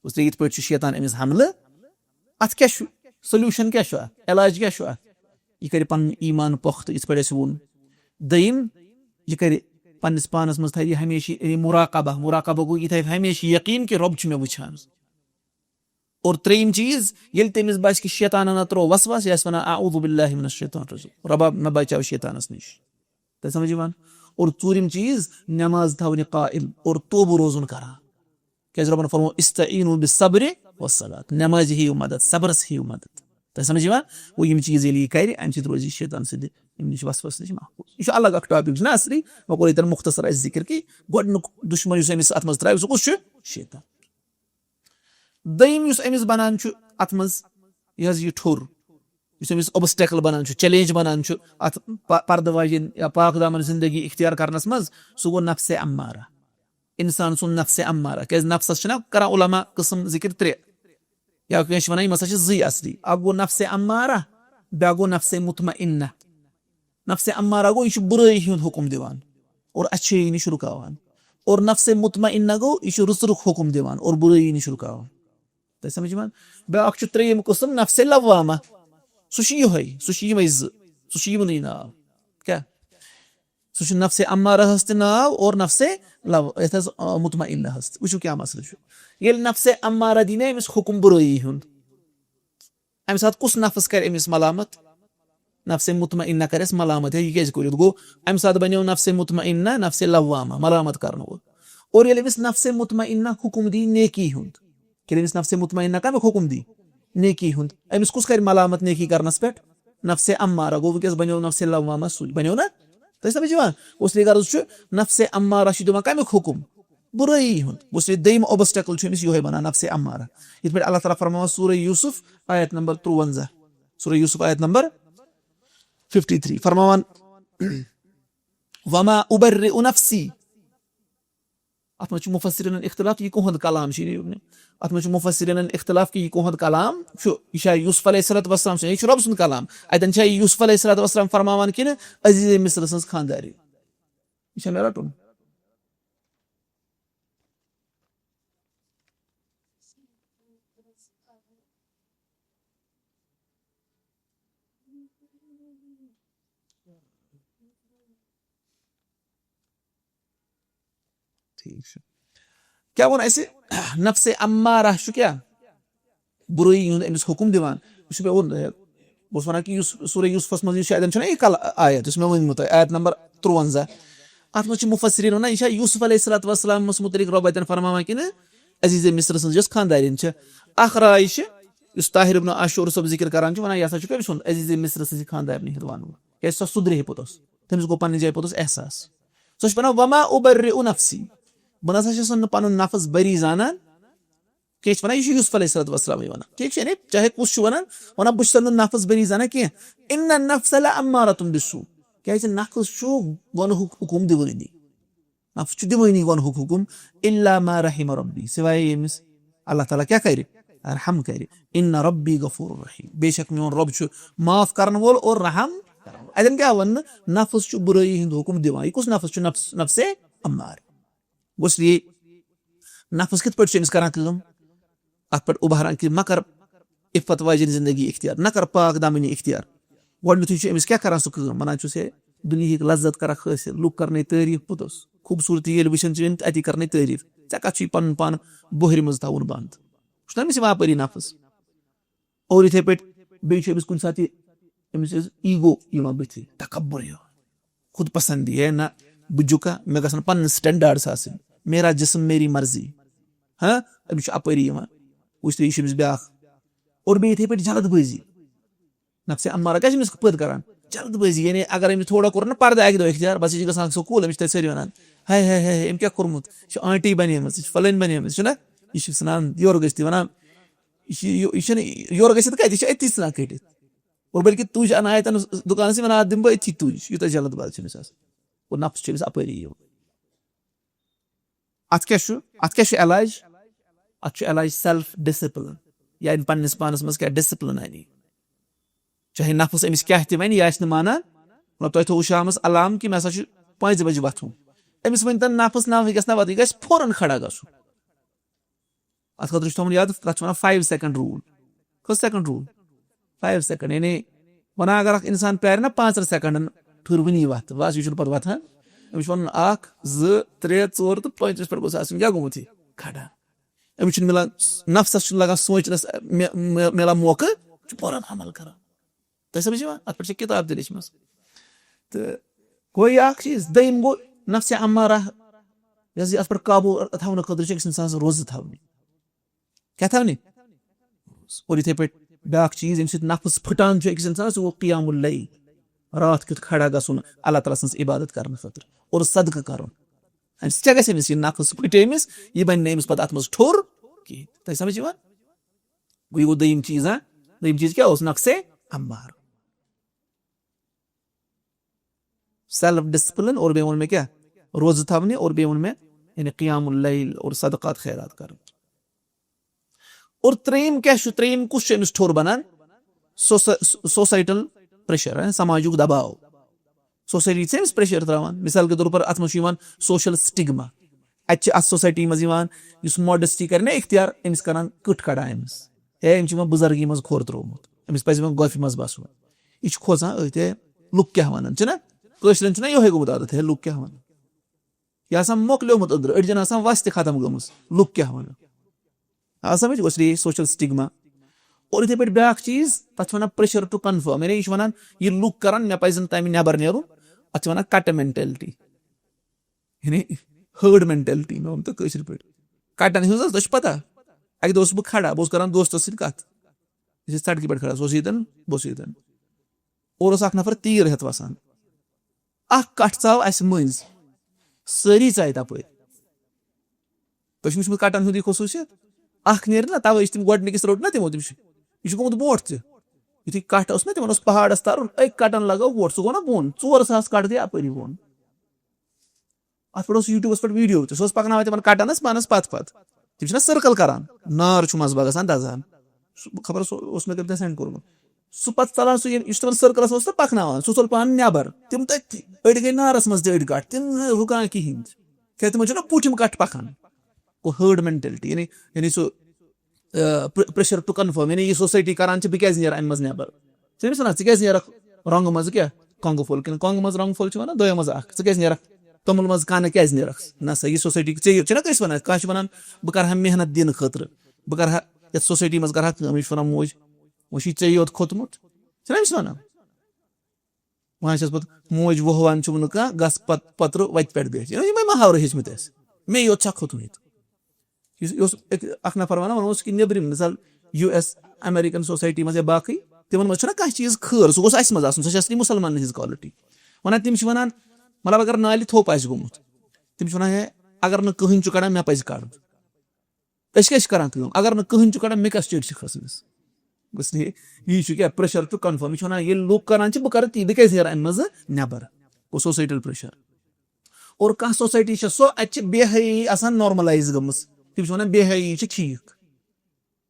اس لیے یِتھ پٲٹھۍ چھُ شیطان أمِس حملہٕ۔ اتھ کیٛاہ چھُ؟ Solution کیٛاہ چھُ اتھ؟ علاج کیٛاہ چھُ اتھ؟ یہِ کرِ پنُن ایمان پۄختہٕ، یِتھ پٲٹھۍ اَسہِ ووٚن۔ دوٚیِم، یہِ کرِ پننِس پانس منٛز تھاوِ یہِ ہمیشہِ، یعنی مراقبہ۔ مراقبہ گوٚو، یہِ تھاوِ ہمیشہِ یقین کہِ رۄب چھُ مےٚ وٕچھان۔ اور ترٛیٚیِم چیٖز، ییٚلہِ تٔمِس باسہِ کہِ شیطانن ترٛوو وسواس، یہِ آسہِ ونان، "اعوذ باللہ من الشیطان الرجیم"، رۄبا مےٚ بچاو شیطانس نِش۔ تۄہہِ سمجھ یِوان؟ اور ژوٗرِم چیٖز، نٮ۪ماز تھاوٕنۍ قائم اور توبہٕ روزُن کران۔ کیٛازِ رۄبن فرموو، "استعینوا بالصبر والصلاۃ"، نٮ۪مازِ ہیٚیِو مدد، صبرس ہیٚیِو مدد۔ تۄہہِ سمجھ یِوان؟ گوٚو یِم چیٖز ییٚلہِ یہِ کرِ، امہِ سۭتۍ روزِ یہِ شیطان سٕنٛدِ، امہِ نِش وسوسہٕ نِش محفوٗظ۔ یہِ چھُ الگ اکھ topic، چھُنہ اصلی؟ وۄنۍ کوٚر ییٚتٮ۪ن مختصر اَسہِ ذکر کہِ گۄڈٕنیُک دُشمن یُس أمِس اتھ منٛز ترٛاوِ، سُہ کُس چھُ؟ شیطان۔ دوٚیِم یُس أمِس بنان چھُ اتھ منٛز، یہِ حظ یہِ ٹھوٚر، یُس أمِس obstacle بنان چھُ، challenge بنان چھُ اتھ پ-، پردٕ واجٮ۪ن یا پاک دامن زندگی اختیار کرنس منٛز، سُہ گوٚو نفسِ امارہ۔ انسان سُنٛد نفسِ امارہ۔ کیٛازِ نفسس چھِنہ کران علماء قٕسم ذکر ترٛےٚ، یا کٲنٛسہِ چھِ ونان یِم ہسا چھِ زٕے اصلی۔ اکھ گوٚو نفسِ امارہ، بیٛاکھ گوٚو نفسِ مطمئنہ۔ نفسِ امارہ گوٚو یہِ چھُ بُرٲیی ہُنٛد حُکم دِوان اور اچھٲیی نِش رُکاوان، اور نفسِ مطمئنہ گوٚو یہِ چھُ رٕژرُک حُکم دِوان اور بُرٲیی نِش رُکاوان۔ تۄہہِ سمجھ یِوان؟ بیٛاکھ چھُ ترٛیٚیِم قٕسم نفسِ لوامہ، سُہ چھُ یِہوٚے، سُہ چھُ یِمے زٕ، سُہ چھُ یِمنٕے ناو۔ کیٛاہ؟ سُہ چھُ نفسِ امارہ ہس تہِ ناو اور نفسِ لو-، یتھ حظ، آ، مطمئنہ ہس تہِ۔ وٕچھِو کیٛاہ مسلہٕ چھُ۔ ییٚلہِ نفسِ امارہ دی نہ أمِس حُکم بُرٲیی ہُنٛد، امہِ ساتہٕ کُس نفس کرِ أمِس ملامت؟ نفسِ مطمئنہ کرٮ۪س ملامت، ہے، یہِ کیٛازِ کوٚر یُتھ؟ گوٚو، امہِ ساتہٕ بنیو نفسِ مطمئنہ نفسِ لوامہ، ملامت کرن وول۔ اور ییٚلہِ أمِس نفسِ مطمئنہ حُکم دی نیکی ہُنٛد، ییٚلہِ أمِس نفسِ مطمئنہ کمیُک حُکم دی؟ نیکی ہُنٛد۔ أمِس کُس کرِ ملامت نیکی کرنس پٮ۪ٹھ؟ نفسِ امارہ۔ گوٚو، وٕنکیٚس بنیو نفسِ لوامہ سُے، بنیو نہ؟ تۄہہِ سمجھ یِوان؟ اس لیے غرض چھُ، نفسِ امارہ چھُ دِوان کمیُک حُکم؟ بُرٲیی ہُنٛد۔ اس لیے دوٚیِم obstacle چھُ أمِس یِہوٚے بنان، نفسِ امارہ۔ یِتھ پٲٹھۍ اللہ تعالیٰ فرماوان سورہ یوسف آیت نمبر ترُونزہ۔ سورہ یوسف آیت نمبر fifty three فرماوان، "وما ابرئ نفسی"۔ اتھ منٛز چھُ مفسرینن اختلاف، یہِ کُہُنٛد کلام چھُ، یہِ، اتھ منٛز چھُ مفسرینن اختلاف کہِ یہِ کُہُنٛد کلام چھُ، یہِ چھا یوسف علیہ الصلوۃ والسلام سُنٛد، یہِ چھُ رۄب سُنٛد کلام۔ اتٮ۪ن چھا یہِ یوسف علیہ الصلوۃ والسلام فرماوان کِنہٕ عزیز مصر سٕنٛز خاندارِنۍ؟ یہِ چھا مےٚ رٹُن؟ ٹھیٖک چھُ۔ کیٛاہ ووٚن اَسہِ؟ نفسِ امارہ چھُ کیٛاہ؟ بُرٲیی ہُنٛد أمِس حُکُم دِوان۔ یہِ چھُ مےٚ ووٚن، بہٕ اوسُس وَنان کہِ یُس سورہ یوسفَس منٛز یُس چھُ، اَتٮ۪ن چھُنہ یہِ کل-، آیت، یُس مےٚ ؤنمُت تۄہہِ، آیت نمبر ترُونزہ۔ اَتھ منٛز چھِ مُفسریٖن وَنان، یہِ چھا یوسف علیہ الصلوۃ والسلامَس مُتعلِق رۄب اَتٮ۪ن فرماوان کِنہٕ عزیز مصر سٕنٛز یۄس خانٛدارِنۍ چھِ؟ اَکھ راے چھِ، یُس طاہر ابن عاشور صٲب ذِکر کران چھُ، وَنان، یہِ ہسا چھُ کٔمۍ سُنٛد؟ عزیز مصر سٕنٛز خانٛدارِنۍ ہُنٛد وَنُن۔ کیٛازِ سۄ سُدرے پوٚتُس، تٔمِس گوٚو پننہِ جایہِ پوٚتُس احساس۔ سۄ چھِ وَنان، "وما ابرئ نفسی"، بہٕ نہ سا چھُس نہٕ پنُن نفس بری زانان کینٛہہ، چھِ ونان، یہِ چھُ یوسف علیہ الصلوۃ والسلامٕے ونان، ٹھیٖک چھا؟ یعنی چاہے کُس چھُ ونان، ونان، بہٕ چھُس نہٕ نفس بری زانان کینٛہہ۔ ان النفس لامارۃ بالسوء، کیازِ نفس چھُ گۄنہُک حکم دِوٲنی۔ نفس چھُ دِوٲنی گۄنہُک حکم، الا ما رحم ربی، سوائے ییٚمِس اللہ تعالیٰ کیٛاہ کرِ؟ رحم کرِ۔ ان ربی غفور رحیم، بے شک میون رب چھُ معاف کرن وول اور رحم کرن وول۔ اتٮ۪ن کیٛاہ وَننہٕ؟ نفس چھُ بُرٲیی ہُنٛد حکم دِوان۔ یہِ کُس نفس چھُ؟ نفس، نفسِ امار۔ گوٚو اس لیے نفس کِتھ پٲٹھۍ چھُ أمِس کران کٲم؟ اتھ پٮ۪ٹھ اُبھاران کہِ مہ کر عفت واجٮ۪ن زندگی اختیار، نہ کر پاک دامنی اختیار۔ گۄڈٕنیتھٕے چھُ أمِس کیٛاہ کران سُہ کٲم؟ ونان چھُس ہے، دُنیہٕکۍ لذت کرکھ حٲصِل، لُکھ کرنے تعریٖف پوٚتُس، خوٗبصوٗرتی ییٚلہِ وٕچھان چھِ یِم تہِ اَتی کرنے تعریٖف۔ ژےٚ کتھ چھُے پنُن پان بُہرِ منٛز تھاوُن بنٛد؟ وٕچھ نا أمِس یہِ واپٲری نفس؟ اور یِتھے پٲٹھۍ بیٚیہِ چھُ أمِس کُنہِ ساتہٕ یہِ، أمِس چھُ ایٖگو یِوان بٕتھِ، تکبر یِوان، خود پسندی ہے نہ، بہٕ جُکا، مےٚ گژھن پنٕنۍ سٹینڈارڈس آسٕنۍ، میرا جسم میری مرضی۔ ہاں، أمِس چھُ اپٲری یِوان، وٕچھ تہٕ یہِ چھُ أمِس بیٛاکھ۔ اور بیٚیہِ یِتھے پٲٹھۍ جلد بٲزی، نفسِ امارہ کیٛاہ چھِ أمِس پٲدٕ کران؟ جلد بٲزی، یعنی اگر أمِس تھوڑا کوٚر نہ پردٕ اکہِ دۄہ اختیار، بس یہِ چھِ گژھان سکوٗل، أمِس چھِ تَتہِ سٲری ونان، ہے ہے ہے ہے، أمۍ کیٛاہ کوٚرمُت؟ یہِ چھُ آنٹی بنیمٕژ، یہِ چھُ فلٲنۍ بنیمٕژ، چھُنہ؟ یہِ چھُ ژھٕنان یورٕ گٔژھتھ، یہِ ونان، یہِ چھُ، یہِ، یہِ چھُنہٕ یورٕ گٔژھتھ کتہِ، یہِ چھُ أتی ژھٕنان کٔڑِتھ۔ اور بلکہِ تُج انان اتٮ۪ن دُکانس، یہِ ونان، اتھ دِمہٕ بہٕ أتھی تُج، یوٗتاہ جلد باز چھُ أمِس آسان۔ اور نفس چھُ أمِس اپٲری یِوان۔ اتھ کیٛاہ چھُ؟ اتھ کیٛاہ چھُ علاج؟ اتھ چھُ علاج سیلف ڈسپلن، یعنی پننِس پانس منٛز کیٛاہ ڈسپلن انہِ۔ چاہے نفس أمِس کیٛاہ تہِ ونہِ، یہِ آسہِ نہٕ مانان، مطلب تۄہہِ تھوٚوُ شامس الارم کہِ مےٚ ہسا چھُ پانٛژِ بجہِ وۄتھُن۔ أمِس ؤنۍتن نفس، نہ، وۄنۍ گژھِ نہ واتُن، یہِ گژھِ فوراً کھڑا گژھُن۔ اتھ خٲطرٕ چھُ تھاوُن یاد، تتھ چھِ ونان فایو سیکنڈ روٗل۔ کٔژ سیکنڈ روٗل؟ Five second. یعنی ونان اگر اکھ انسان پیارِ نا پانٛژن سیکنڈن، ٹھٕہر وُنی وتھ، بس یہِ چھُنہٕ پتہٕ وتھان۔ أمِس چھُ ونُن اکھ، زٕ، ترٛےٚ، ژور تہٕ پٲنٛژمِس پٮ۪ٹھ گوٚژھ آسُن کیٛاہ گوٚمُت یہِ؟ کھڑا۔ أمِس چھُنہٕ مِلان، نفسس چھُنہٕ لگان سونچنس، مِ-، مِ-، مِلان موقعہٕ، چھُ فوراً عمل کران۔ تۄہہِ سمجھ یِوان؟ اتھ پٮ۪ٹھ چھِ کِتاب تہِ لیچھمٕژ۔ تہٕ گوٚو یہِ اکھ چیٖز۔ دوٚیِم گوٚو نفسِ امارہ، یۄس یہِ اتھ پٮ۪ٹھ قابوٗ تھاونہٕ خٲطرٕ چھِ أکِس انسانس روزٕ تھاونہِ۔ کیٛاہ تھاونہِ؟ اور یِتھے پٲٹھۍ بیٛاکھ چیٖز، ییٚمہِ سۭتۍ نفس پھٕٹان چھُ أکِس انسانس، سُہ گوٚو قیام اللیل، راتھ کیُتھ کھڑا گژھُن اللہ تعالیٰ سٕنٛز عبادت کرنہٕ خٲطرٕ اور صدقہٕ کرُن۔ امہِ سۭتۍ کیٛاہ گژھِ أمِس؟ یہِ نفس پھٕٹہِ أمِس، یہِ بنہِ نہٕ أمِس پتہٕ اتھ منٛز ٹھوٚر کِہیٖنۍ۔ تۄہہِ سمجھ یِوان؟ گوٚو یہِ گوٚو دوٚیِم چیٖز، ہاں؟ دوٚیِم چیٖز کیٛاہ اوس؟ نفسِ امار۔ سیلف ڈسپلن، اور بیٚیہِ ووٚن مےٚ کیٛاہ؟ روزٕ تھاونہِ، اور بیٚیہِ ووٚن مےٚ یعنی قیام اللیل اور صدقات خیرات کرٕنۍ۔ اور ترٛیٚیِم کیٛاہ چھُ؟ ترٛیٚیِم کُس چھُ أمِس ٹھوٚر بنان؟ سوسا-، سوسایٹل پریشر، ہاں، سماجُک دباو۔ سوسایٹی چھِ أمِس پریشر تراوان۔ مثال کے طور پر اتھ منٛز چھُ یِوان سوشل سٹگما۔ اتہِ چھِ اتھ سوسایٹی منٛز یِوان، یُس ماڈسٹی کرِ نا اختیار، أمِس کران کٕٹھ کڑان أمِس۔ ہے، أمِس چھُ یِوان بُزرگی منٛز کھوٚر تروومُت، أمِس پزِ یِوان گۄپھِ منٛز بسُن۔ یہِ چھُ کھوژان أتھۍ، ہے، لُکھ کیٛاہ ونان، چھُنہ؟ کٲشرٮ۪ن چھُنہ یِہوٚے گوٚمُت عادت، ہے، لُکھ کیٛاہ ونان؟ یہِ آسان مۄکلیومُت أنٛدرٕ، أڑجن آسان وس تہِ ختم گٔمٕژ، لُکھ کیٛاہ ونان؟ آ سمجھ، اس لیے سوشل سٹگما۔ اور یِتھے پٲٹھۍ بیٛاکھ چیٖز، تتھ چھِ ونان پریشر ٹو کنفرم، یعنی یہِ چھُ ونان، یہِ لُکھ کران، مےٚ پزِ نہٕ تمہِ نٮ۪بر نیرُن، اتھ چھِ ونان کٹہٕ مینٹیلٹی، یعنی ہٲرڈ مینٹیلٹی، مےٚ ووٚن تۄہہِ کٲشِر پٲٹھۍ۔ کٹن ہٕنٛز حظ، تۄہہِ چھِ پتہ، اکہِ دۄہ اوسُس بہٕ کھڑا، بہٕ اوسُس کران دوستس سۭتۍ کتھ، أسۍ ٲسۍ سڑکہِ پٮ۪ٹھ کھڑا، سُہ اوس ییٚتٮ۪ن، بہٕ اوسُس ییٚتٮ۪ن، اورٕ اوس اکھ نفر تیٖر ہٮ۪تھ وسان، اکھ کٹھ ژاو اسہِ مٔنٛزۍ، سٲری ژایہِ تپٲرۍ۔ تۄہہِ چھُو وٕچھمُت کٹن ہُنٛد یہِ خصوٗصیت؟ اکھ نیرِ نہ، توے چھِ تِم گۄڈٕنِکِس روٚٹ نہ تِمو، تٔمِس چھُ، یہِ چھُ گوٚمُت برونٛٹھ تہِ۔ یُتھُے کٹھ اوس نہ، تِمن اوس پہاڑس ترُن، أکۍ کٹن لگٲو ووٹ، سُہ گوٚو نہ بۄن، ژور ساس کٹھ گٔے اپٲری بۄن۔ اتھ پٮ۪ٹھ اوس YouTubeس پٮ۪ٹھ video تہِ، سُہ اوس پکناوان تِمن کٹن حظ پانس پتھ پتھ۔ تِم چھِنہ circle کران، نار چھُ منٛزٕ باگ گژھان دزان۔ سُہ، خبر سُہ اوس مےٚ کٔمۍ تام send کوٚرمُت۔ سُہ پتہٕ ژلان سُہ، یُس تِمن circleس اوس نہ پکناوان، سُہ ژوٚل پانہٕ نٮ۪بر۔ تِم تتہِ، أڑۍ گٔے نارس منٛز تہِ، أڑۍ کٹھ، تِم نہٕ رُکان کِہینۍ۔ کیٛازِ تِمن چھُنہ پوٗٹھِم کٹھ پکان۔ گوٚو herd mentality، یعنی، یعنی سُہ، آ، پر-، pressure to conform، یعنی یہِ سوسایٹی کران چھِ، بہٕ کیٛازِ نیرٕ امہِ منٛز نٮ۪بر؟ ژٕ أمِس ونان، ژٕ کیٛازِ نیرکھ رۄنٛگہٕ منٛز کیٛاہ؟ کۄنٛگہٕ پھوٚل کِنہٕ کۄنٛگہٕ منٛز رۄنٛگہٕ پھوٚل چھِ ونان، دۄیو منٛز اکھ۔ ژٕ کیٛازِ نیرکھ توٚمُل منٛز کنہٕ کیٛازِ نیرکھ؟ نہ سا، یہِ سوسایٹی، ژےٚ یہِ چھِنہ کٲنٛسہِ ونان، کانٛہہ چھُ ونان، بہٕ کرٕ ہا محنت دِنہٕ خٲطرٕ، بہٕ کرٕ ہا یتھ سوسایٹی منٛز کرٕ ہا کٲم، یہِ چھُ ونان موج، وۄنۍ چھُے ژےٚ یوت کھوٚتمُت، چھِنہ أمِس ونان؟ وۄنۍ آسٮ۪س پتہٕ موج وۄہوان چھُم نہٕ کانٛہہ، گژھ پت-، پترٕ وتہِ پٮ۪ٹھ بیٚہہ۔ یِمے، یِمے محاورٕ ہیٚچھمٕتۍ اَسہِ۔ مے یوت چھا کھوٚتمُت؟ یُس، یہِ اوس أکۍ، اکھ نفر ونان، ونان اوس کہِ نیٚبرِم، مثال، یوٗ ایس، امریکن سوسایٹی منٛز یا باقٕے، تِمن منٛز چھُنہ کانٛہہ چیٖز خٲر، سُہ گوٚژھ اَسہِ منٛز آسُن، سۄ چھِ اصلی مُسلمانن ہٕنٛز quality۔ ونان تِم چھِ ونان، مطلب، اگر نالہِ تھوٚپ آسہِ گوٚمُت، تِم چھِ ونان، ہے، اگر نہٕ کٕہٕنۍ چھُ کڑان، مےٚ پزِ کڑُن۔ أسۍ کیٛاہ چھِ کران کٲم؟ اگر نہٕ کٕہٕنۍ چھُ کڑان، مےٚ کیٛاہ چِڑ چھِ کھٔژمٕژ؟ اس لیے یہِ چھُ کیٛاہ، پریشر چھُ کنفرم۔ یہِ چھُ ونان، ییٚلہِ لُکھ کران چھِ، بہٕ کرٕ تی، بہٕ کیٛازِ نیرٕ امہِ منٛزٕ نٮ۪بر؟ گوٚو سوسایٹل پریشر۔ اور کانٛہہ سوسایٹی چھےٚ سۄ، اتہِ چھِ بے حیٲیی آسان نارملایز گٔمٕژ، تِم چھِ ونان بے حیٲیی چھِ ٹھیٖک۔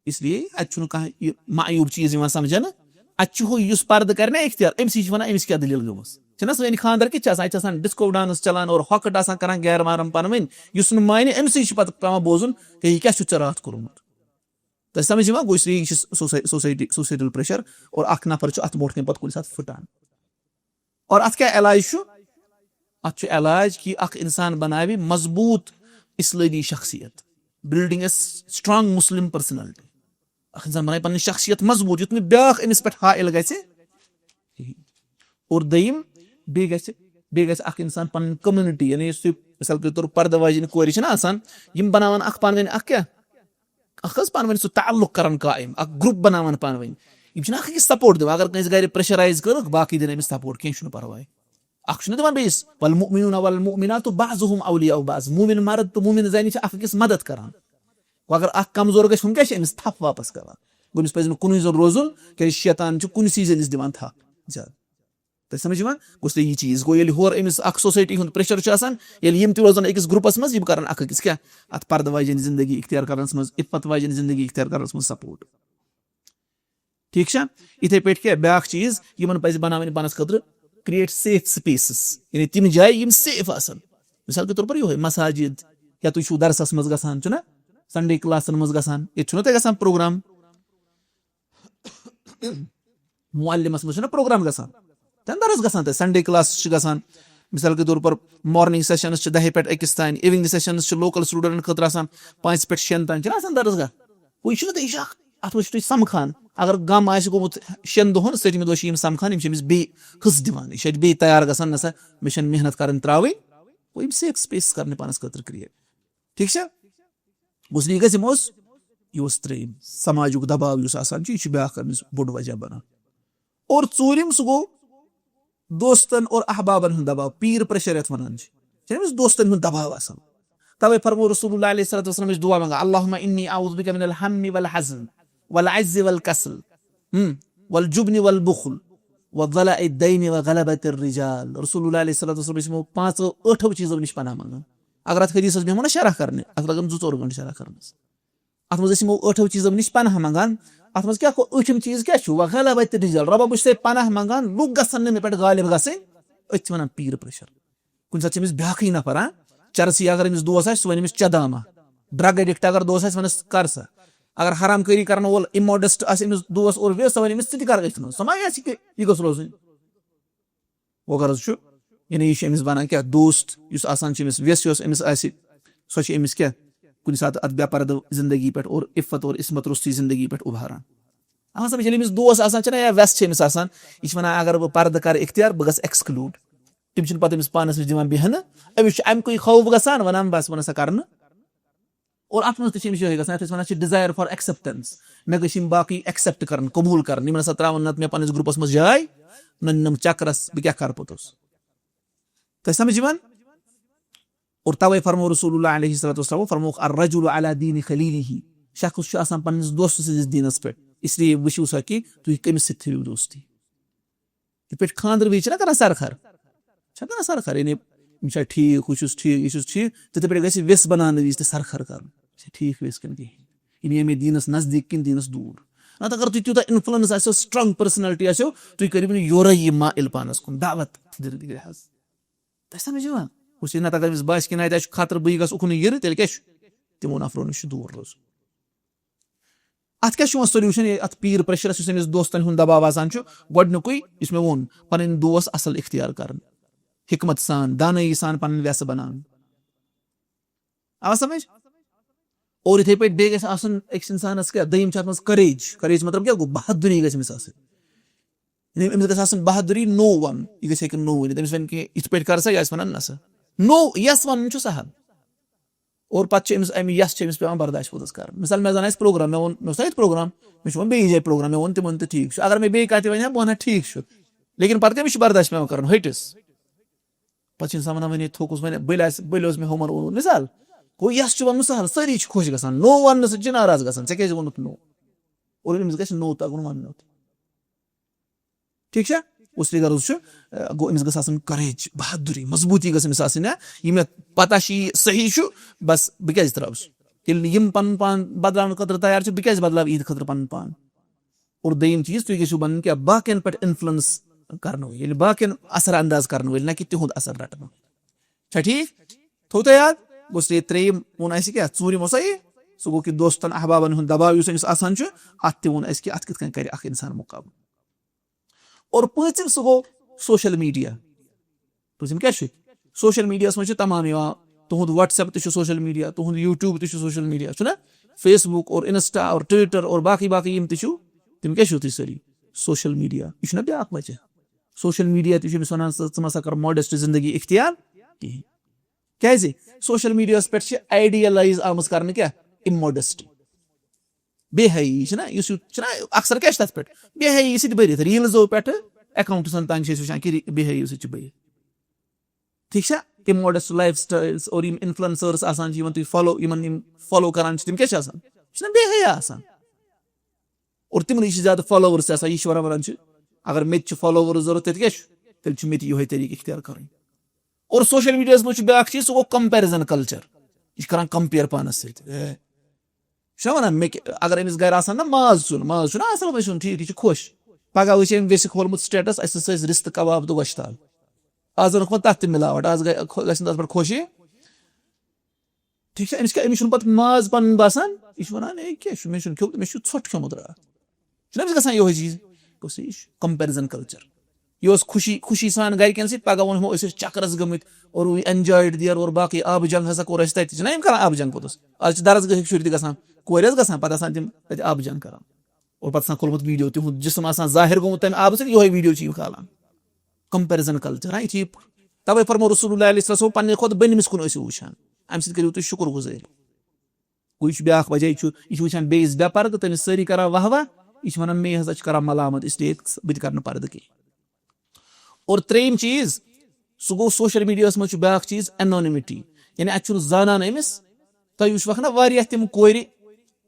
اس لیے اتہِ چھُنہٕ کانٛہہ یہِ معیوب چیٖز یِوان سمجھنہٕ۔ اتہِ چھُ ہُہ یُس پردٕ کرِ نا اختیار، أمۍ سٕے چھِ ونان أمِس کیٛاہ دٔلیٖل گٔمٕژ۔ چھِنہ سٲنۍ خانٛدر کِتھ چھِ آسان؟ اتہِ چھِ آسان ڈسکو ڈانس چلان اور ہۄکھٹ آسان کران غیر محرم پانہٕ ؤنۍ، یُس نہٕ مانہِ، أمۍ سٕے چھُ پتہٕ پٮ۪وان بوزُن کہِ یہِ کیٛاہ چھُ ژےٚ راتھ کوٚرمُت۔ تۄہہِ سمجھ یِوان؟ گوٚو اس لیے یہِ چھِ سوساے-، سوسایٹی، سوسایٹل پریشر، اور اکھ نفر چھُ اتھ برونٛٹھ کنہِ پتہٕ کُنہِ ساتہٕ پھٕٹان۔ اور اتھ کیٛاہ علاج چھُ؟ اتھ چھُ علاج کہِ اکھ انسان بناوِ مضبوٗط اسلٲمی شخصیت، building a strong Muslim personality۔ اکھ انسان بناوِ پنٕنۍ شخصیت مضبوٗط، یُتھ نہٕ بیٛاکھ أمِس پٮ۪ٹھ حائل گژھِ کِہیٖنۍ۔ اور دوٚیِم، بیٚیہِ گژھِ، بیٚیہِ گژھِ اکھ انسان پنٕنۍ community، یعنی یُس تُہۍ مثال کے طور پردٕ واجٮ۪ن کورِ چھِنہ آسان، یِم بناوان اکھ پانہٕ ؤنۍ اکھ کیٛاہ، اکھ حظ پانہٕ ؤنۍ سُہ تعلق کران قائم، اکھ گروپ بناوان پانہٕ ؤنۍ۔ یِم چھِنہٕ اکھ أکِس سپورٹ دِوان، اگر کٲنٛسہِ گرِ پریشرائز کٔرٕکھ، باقٕے دِن أمِس سپورٹ، کینٛہہ چھُنہٕ پرواے۔ اکھ چھُنہٕ دِوان بیٚیِس، والمؤمنون والمؤمنات بعضهم اولیاء بعض، مومن مرد تہٕ مومن زنہِ چھِ اکھ أکِس مدد کران۔ وۄنۍ اگر اکھ کمزور گژھِ، ہُم کیٛاہ چھِ أمِس تھپھ واپس کران؟ گوٚو أمِس پزِ نہٕ کُنُے زوٚن روزُن، کیٛازِ شیطان چھُ کُنسٕے زٔنِس دِوان تھپھ زیادٕ۔ تۄہہِ سمجھ یِوان؟ گوٚژھ تۄہہِ یہِ چیٖز۔ گوٚو ییٚلہِ ہورٕ أمِس اکھ سوسایٹی ہُنٛد پریشر چھُ آسان، ییٚلہِ یِم تہِ روزن أکِس گروپس منٛز، یِم کرن اکھ أکِس کیٛاہ، اتھ پردٕ واجٮ۪ن زندگی اختیار کرنس منٛز، عفت واجٮ۪ن زندگی اختیار کرنس منٛز سپورٹ۔ ٹھیٖک چھا؟ یِتھے پٲٹھۍ کیٛاہ بیٛاکھ چیٖز، یِمن پزِ بناوٕنۍ پانس خٲطرٕ create safe spaces، یعنی تِم جایہِ یِم سیف آسن۔ مثال کے طور پر یِہوٚے مساجد، یا تُہۍ چھِو درسس منٛز گژھان، چھُنہ سنڈے کلاسن منٛز گژھان، ییٚتہِ چھُنہ تۄہہِ گژھان پروگرام، معلمس منٛز چھُنہ پروگرام گژھان، تَمہِ دۄہ ٲس گژھان تَتہِ سنڈے کلاسز چھِ گژھان، مثال کے طور پر مارننگ سیشنز چھِ دَہہِ پٮ۪ٹھ أکِس تام، evening sessions چھِ لوکل سٹوڈنٹن خٲطرٕ آسان، پانٛژِ پٮ۪ٹھ شٮ۪ن تام چھِنہ آسان درس گاہ۔ وۄنۍ چھُنہ تۄہہِ، یہِ چھُ اکھ، اتھ منٛز چھُ تۄہہِ سمکھان، اگر غم آسہِ گوٚمُت شٮ۪ن دۄہن، سٔتمہِ دۄہ چھِ یِم سمکھان، یِم چھِ أمِس بیٚیہِ حصہٕ دِوان، یہِ چھِ اَتہِ بیٚیہِ تیار گژھان، نہ سا مےٚ چھَنہٕ محنت کرٕنۍ ترٛاوٕنۍ، گوٚو یِم سیف سپیسز کرنہِ پانس خٲطرٕ کریٹ۔ ٹھیٖک چھا؟ گوٚژھ نہٕ یہِ گژھِ یِمو اوس، یہِ اوس ترٛیٚیِم، سماجُک دباو یُس آسان چھُ، یہِ چھُ بیٛاکھ أمِس بوٚڑ وجہ بنان۔ اور ژوٗرِم، سُہ گوٚو دوستن اور احبابن ہُنٛد دباو، peer pressure یَتھ وَنان چھِ، چھِ أمِس دوستن ہُنٛد دباو آسان۔ توے فرموو رسول اللہ علیہ الصلوۃ والسلام، أسۍ دعا منٛگان، اللہم انی اعوذ بک من الہم والحزن والعجز والکسل، ہم، والجبن والبخل وضلع الدین وغلبۃ الرجال۔ رسول اللہ علیہ الصلوۃ والسلام ٲسۍ یِمو پانٛژو ٲٹھو چیٖزو نِش پناہ منٛگان۔ اگر اتھ حدیثس بیٚہمو نا شرح کرنہِ، اتھ لگن زٕ ژور گھنٹہٕ شرح کرنس۔ اتھ منٛز ٲسۍ یِمو ٲٹھو چیٖزو نِش پناہ منٛگان۔ اتھ منٛز کیٛاہ گوٚو؟ ٲٹھِم چیٖز کیٛاہ چھُ؟ وغلبۃ الرجال۔ رۄبا، بہٕ چھُسے پناہ منٛگان، لُکھ گژھن نہٕ مےٚ پٮ۪ٹھ غالب گژھٕنۍ۔ أتھۍ چھِ ونان peer pressure۔ کُنہِ ساتہٕ چھِ أمِس بیٛاکھٕے نفر، ہاں، چرسی اگر أمِس دوس آسہِ، سُہ وَنہِ أمِس، "چہ داما؟" drug addict اگر دوس آسہِ، وَنس، "کر سا؟" اگر حرام کٲری کرن وول immodest آسہِ أمِس دوس اور ویس، سۄ وَنہِ أمِس، "ژٕ تہِ کر أتھۍ منٛز۔" سۄ ما آسہِ کہِ یہِ گٔژھ روزٕنۍ؟ وۄنۍ غرض چھُ، یعنی یہِ چھُ أمِس بنان کیٛاہ؟ دوست یُس آسان چھُ أمِس، ویس یۄس أمِس آسہِ، سۄ چھِ أمِس کیٛاہ؟ کُنہِ ساتہٕ اَتھ بے پردٕ زندگی پٮ۪ٹھ اور عفت اور عصمت روٚستُے زندگی پٮ۪ٹھ اُبھاران۔ اَما سمجھ، ییٚلہِ أمِس دوس آسان چھِنہ یا ویس چھِ أمِس آسان، یہِ چھِ وَنان، "اگر بہٕ پردٕ کرٕ اختیار، بہٕ گژھٕ exclude۔" تِم چھِنہٕ پتہٕ أمِس پانس نِش دِوان بیٚہنہٕ، أمِس چھُ اَمہِ کُے خوف گژھان، وَنان، "بس، وۄنۍ نسا کرنہٕ۔" اور اتھ منٛز تہِ چھِ أمِس یِہوٚے گژھان، یتھ أسۍ ونان چھِ desire for acceptance۔ مےٚ گٔژھۍ یِم باقٕے accept کرٕنۍ، قبوٗل کرٕنۍ، یِم نسا تراون نتہٕ مےٚ پننِس گروپس منٛز جاے، نہ نِنم چکرس، بہٕ کیٛاہ کرٕ پوٚتُس؟ تۄہہِ سمجھ یِوان؟ اور توے فرمو رسول اللہ علیہ الصلوۃ والسلام، فرمووُکھ، "الرجل علی دین خلیلہ"، شخص چھُ آسان پننِس دوستہٕ سٕنٛدِس دیٖنس پٮ۪ٹھ، اس لیے وٕچھِو سا کہِ تُہۍ کٔمِس سۭتۍ تھٲیِو دوستی۔ یِتھ پٲٹھۍ خانٛدرٕ وِزِ چھِنہ کران سرخر، چھا کران سرخر، یعنی یہِ چھا ٹھیٖک، ہُہ چھُس ٹھیٖک، یہِ چھُس ٹھیٖک، تِتھَے پٲٹھۍ گژھِ ویٚس بناونہٕ وِزِ تہِ سرخر کرُن، یہِ چھا ٹھیٖک ویٚس کِنہٕ کِہیٖنۍ، یِم ییٚمہِ دیٖنَس نزدیٖک کِنہٕ دیٖنَس دوٗر۔ نتہٕ اگر تُہۍ تیوٗتاہ influence آسیو، strong personality آسیو، تُہۍ کٔرِو نہٕ یورَے یہِ مائل پانَس کُن، دعوت دِنہٕ تہِ حظ۔ تۄہہِ سمجھ یِوان؟ وٕچھ، نتہٕ اگر أمِس باسہِ کہِ نہ، اَتہِ چھُ خطرٕ، بہٕ یہِ گژھٕ اُکنُے یِرٕ، تیٚلہِ کیٛاہ چھُ؟ تِمو نفرو نِش چھُ دوٗر روزُن۔ اتھ کیٛاہ چھُ وۄنۍ solution؟ اتھ peer pressureس، یُس أمِس دوستن ہُنٛد دباو آسان چھُ، گۄڈٕنیُکُے یُس مےٚ ووٚن، پنٕنۍ دوس اصل اختیار کرٕنۍ، حکمت سان، دانٲیی سان پنٕنۍ ویسہٕ بناوٕنۍ۔ آو سمجھ؟ اور یِتھے پٲٹھۍ بیٚیہِ گژھِ آسُن أکِس انسانس کیٛاہ، دوٚیِم چھُ اتھ منٛز courage۔ Courage مطلب کیٛاہ گوٚو؟ بہادُری گژھِ أمِس آسٕنۍ۔ یعنی أمِس گژھِ آسٕنۍ بہادُری، no one، یہِ گژھِ ہیٚکہِ no ؤنِتھ۔ أمِس وَنہِ کہِ یِتھ پٲٹھۍ کر سا، یہِ آسہِ وَنان نہ سا۔ No، yes وَنُن چھُ سہل۔ اور پَتہٕ چھِ أمِس اَمہِ yes چھِ أمِس پٮ۪وان برداش پوٚتُس کَرُن۔ مِثال، مےٚ زَن آسہِ پروگرام، مےٚ ووٚن، مےٚ اوس نہ ییٚتہِ پروگرام، مےٚ چھُ وۄنۍ بیٚیِس جایہِ پروگرام، مےٚ ووٚن تِمَن تہِ ٹھیٖک چھُ۔ اگر مےٚ بیٚیہِ کانٛہہ تہِ وَنہِ ہا، بہٕ وَنہٕ ہا ٹھیٖک چھُ۔ لیکِن پَتہٕ کٔمِس چھُ برداش پٮ۪وان کَرُن؟ ۂٹِس۔ پَتہٕ چھِ اِنسان وَنان، وۄنۍ ہے تھوٚکُس، وۄنۍ بٔلۍ آسہِ، بٔلۍ اوس مےٚ ہُمَن ووٚنمُت۔ مِثال، گوٚو یَس چھُ وَنُن سہل، سٲری چھِ خۄش گژھان، نو وَننہٕ سۭتۍ چھِ ناراض گژھان، ژےٚ کیٛازِ ووٚنُتھ نو؟ اور أمِس گژھِ نو تَگُن وَننُے یوت۔ ٹھیٖک چھا؟ اس لیے غرض چھُ، اَ، گوٚو أمِس گژھِ آسٕنۍ courage، بہادُری، مضبوٗطی گٔژھ أمِس آسٕنۍ، ہا، یہِ مےٚ پتہ چھِ یہِ صحیح چھُ، بس بہٕ کیٛازِ ترٛاوُس؟ ییٚلہِ نہٕ یِم پَنُن پان بدلاونہٕ خٲطرٕ تیار چھِ، بہٕ کیٛازِ بدلاوٕ یِہِنٛدِ خٲطرٕ پَنُن پان؟ اور دوٚیِم چیٖز، تُہۍ گٔژھِو بَنٕنۍ کیٛاہ؟ باقیَن پٮ۪ٹھ influence کَرنہٕ وٲلۍ، ییٚلہِ باقیَن اثر انداز کَرنہٕ وٲلۍ، نہ کہِ تِہُنٛد اثر رَٹنہٕ وٲلۍ۔ چھا ٹھیٖک؟ تھوٚو تۄہہِ یاد؟ گوٚو سُہ یہِ ترٛیٚیِم ووٚن اَسہِ کیٛاہ؟ ژوٗرِم اوسا یہِ؟ سُہ گوٚو کہِ دوستَن احبابَن ہُنٛد دباو یُس أمِس آسان چھُ، اَتھ تہِ ووٚن اَسہِ کہِ اَتھ کِتھ کٔنۍ کَرِ اَکھ اِنسان مُقابلہٕ۔ اور پوٗنٛژِم سُہ گوٚو social media۔ پوٗنٛژِم کیٛاہ چھُ؟ Social mediaہَس منٛز چھُ تمام یِوان۔ تُہُنٛد WhatsApp تہِ چھُ social media، تُہُنٛد YouTube تہِ چھُ social media، چھُنہ؟ Facebook اور Insta اور Twitter اور باقٕے باقٕے یِم تہِ چھِو، تِم کیٛاہ چھِو تُہۍ سٲری؟ Social media۔ یہِ چھُنہ بیٛاکھ وجہ؟ Social media تہِ چھُ أمِس وَنان، ژٕ، ژٕ مہ سا کر modest زندگی اختیار کِہیٖنۍ۔ کیٛازِ؟ Social mediaہَس پٮ۪ٹھ چھِ idealize آمٕژ کرنہٕ کیٛاہ؟ Immodesty۔ بے حیٲیی چھِنہ، یُس یہِ چھِنہ اکثر کیٛاہ چھِ تَتھ پٮ۪ٹھ؟ بے حیٲیی سۭتۍ بٔرِتھ۔ Reelsو پٮ۪ٹھٕ accountسَن تام چھِ أسۍ وٕچھان کہِ ری-، بے حیٲیی سۭتۍ چھِ بٔرِتھ۔ ٹھیٖک چھا؟ تِم modest lifestyles اور یِم influencers آسان چھِ، یِمن تُہۍ follow، یِمن یِم follow کران چھِ، تِم کیٛاہ چھِ آسان؟ یہِ چھِنہ بے حیا آسان؟ اور تِمنٕے چھِ زیادٕ followers تہِ آسان، یہِ چھِ وَنان، وَنان چھِ، اگر مےٚ تہِ چھِ followers ضوٚرَتھ، تیٚلہِ کیٛاہ چھُ؟ تیٚلہِ چھُ مےٚ تہِ یِہوٚے طریٖقہٕ اختیار کَرٕنۍ۔ اور social mediaہَس منٛز چھُ بیٛاکھ چیٖز، سُہ گوٚو comparison culture۔ یہِ چھِ کَران compare پانَس سۭتۍ۔ اے، چھُنہ وَنان، مےٚ کہِ-، اگر أمِس گَرِ آسان نہ ماز سیُن، ماز چھُنہ اَصٕل پٲٹھۍ سیُن، ٹھیٖک، یہِ چھُ خۄش۔ پَگاہ وٕچھِ أمۍ ویٚسہِ کھولمُت status، اَسہِ ہسا ٲسۍ رِستہٕ کباب تہٕ گۄشتاب۔ آز اوٚنُکھ وۄنۍ تَتھ تہِ مِلاوَٹ، آز گٔے، گژھِ نہٕ تَتھ پٮ۪ٹھ خۄشی۔ ٹھیٖک چھا؟ أمِس کیٛاہ، أمِس چھُنہٕ پَتہٕ ماز پَنُن باسان، یہِ چھُ وَنان، "ہے، کیٛاہ چھُ، مےٚ چھُنہٕ کھیوٚمُت، مےٚ چھُ ژھۄٹھ کھیوٚمُت راتھ۔" چھُنہ أمِس گژھان یِہوٚے چیٖز؟ گوٚو سُہ، یہِ چھُ comparison culture۔ یہِ اوس خوشی، خوشی سان گَرِکٮ۪ن سۭتۍ، پَگاہ ووٚن یِمو، "أسۍ ٲسۍ چَکرَس گٔمٕتۍ اور we enjoyed there اور باقٕے آبہٕ جنٛگ ہسا کوٚر اَسہِ تَتہِ۔" چھِنہ یِم کَران آبہٕ جنٛگ پوٚتُس؟ آز چھِ درسگاہٕکۍ شُرۍ تہِ گژھان، کورِ حظ گژھان، پَتہٕ آسان تِم تَتہِ آبہٕ جنٛگ کَران۔ اور پَتہٕ آسان کوٚرمُت video، تِہُنٛد جسم آسان ظٲہِر گوٚمُت تَمہِ آبہٕ سۭتۍ، یِہوٚے video چھِ یِم کھالان۔ Comparison culture، ہاں، یہِ چھِ یہِ۔ تَوَے فرموو رسول اللہ علیہ السلام، "پنٛنہِ کھۄتہٕ بٔنمِس کُن ٲسِو وٕچھان، اَمہِ سۭتۍ کٔرِو تُہۍ شُکُر گُزٲری۔" گوٚو یہِ چھُ بیٛاکھ وجہ، یہِ چھُ، یہِ چھُ وٕچھان بیٚیِس بے پردٕ، تٔمِس سٲری کران واہ واہ، یہِ چھُ وَنان، "مے ہسا چھُ کران ملامت، اس لیے بہٕ تہِ کرٕ نہٕ پردٕ کینٛہہ۔" اور ترٛیٚیِم چیٖز، سُہ گوٚو social mediaہَس منٛز چھُ بیٛاکھ چیٖز anonymity، یعنی اَتہِ چھُنہٕ زانان أمِس۔ تۄہہِ وٕچھوکھ نہ واریاہ تِم کورِ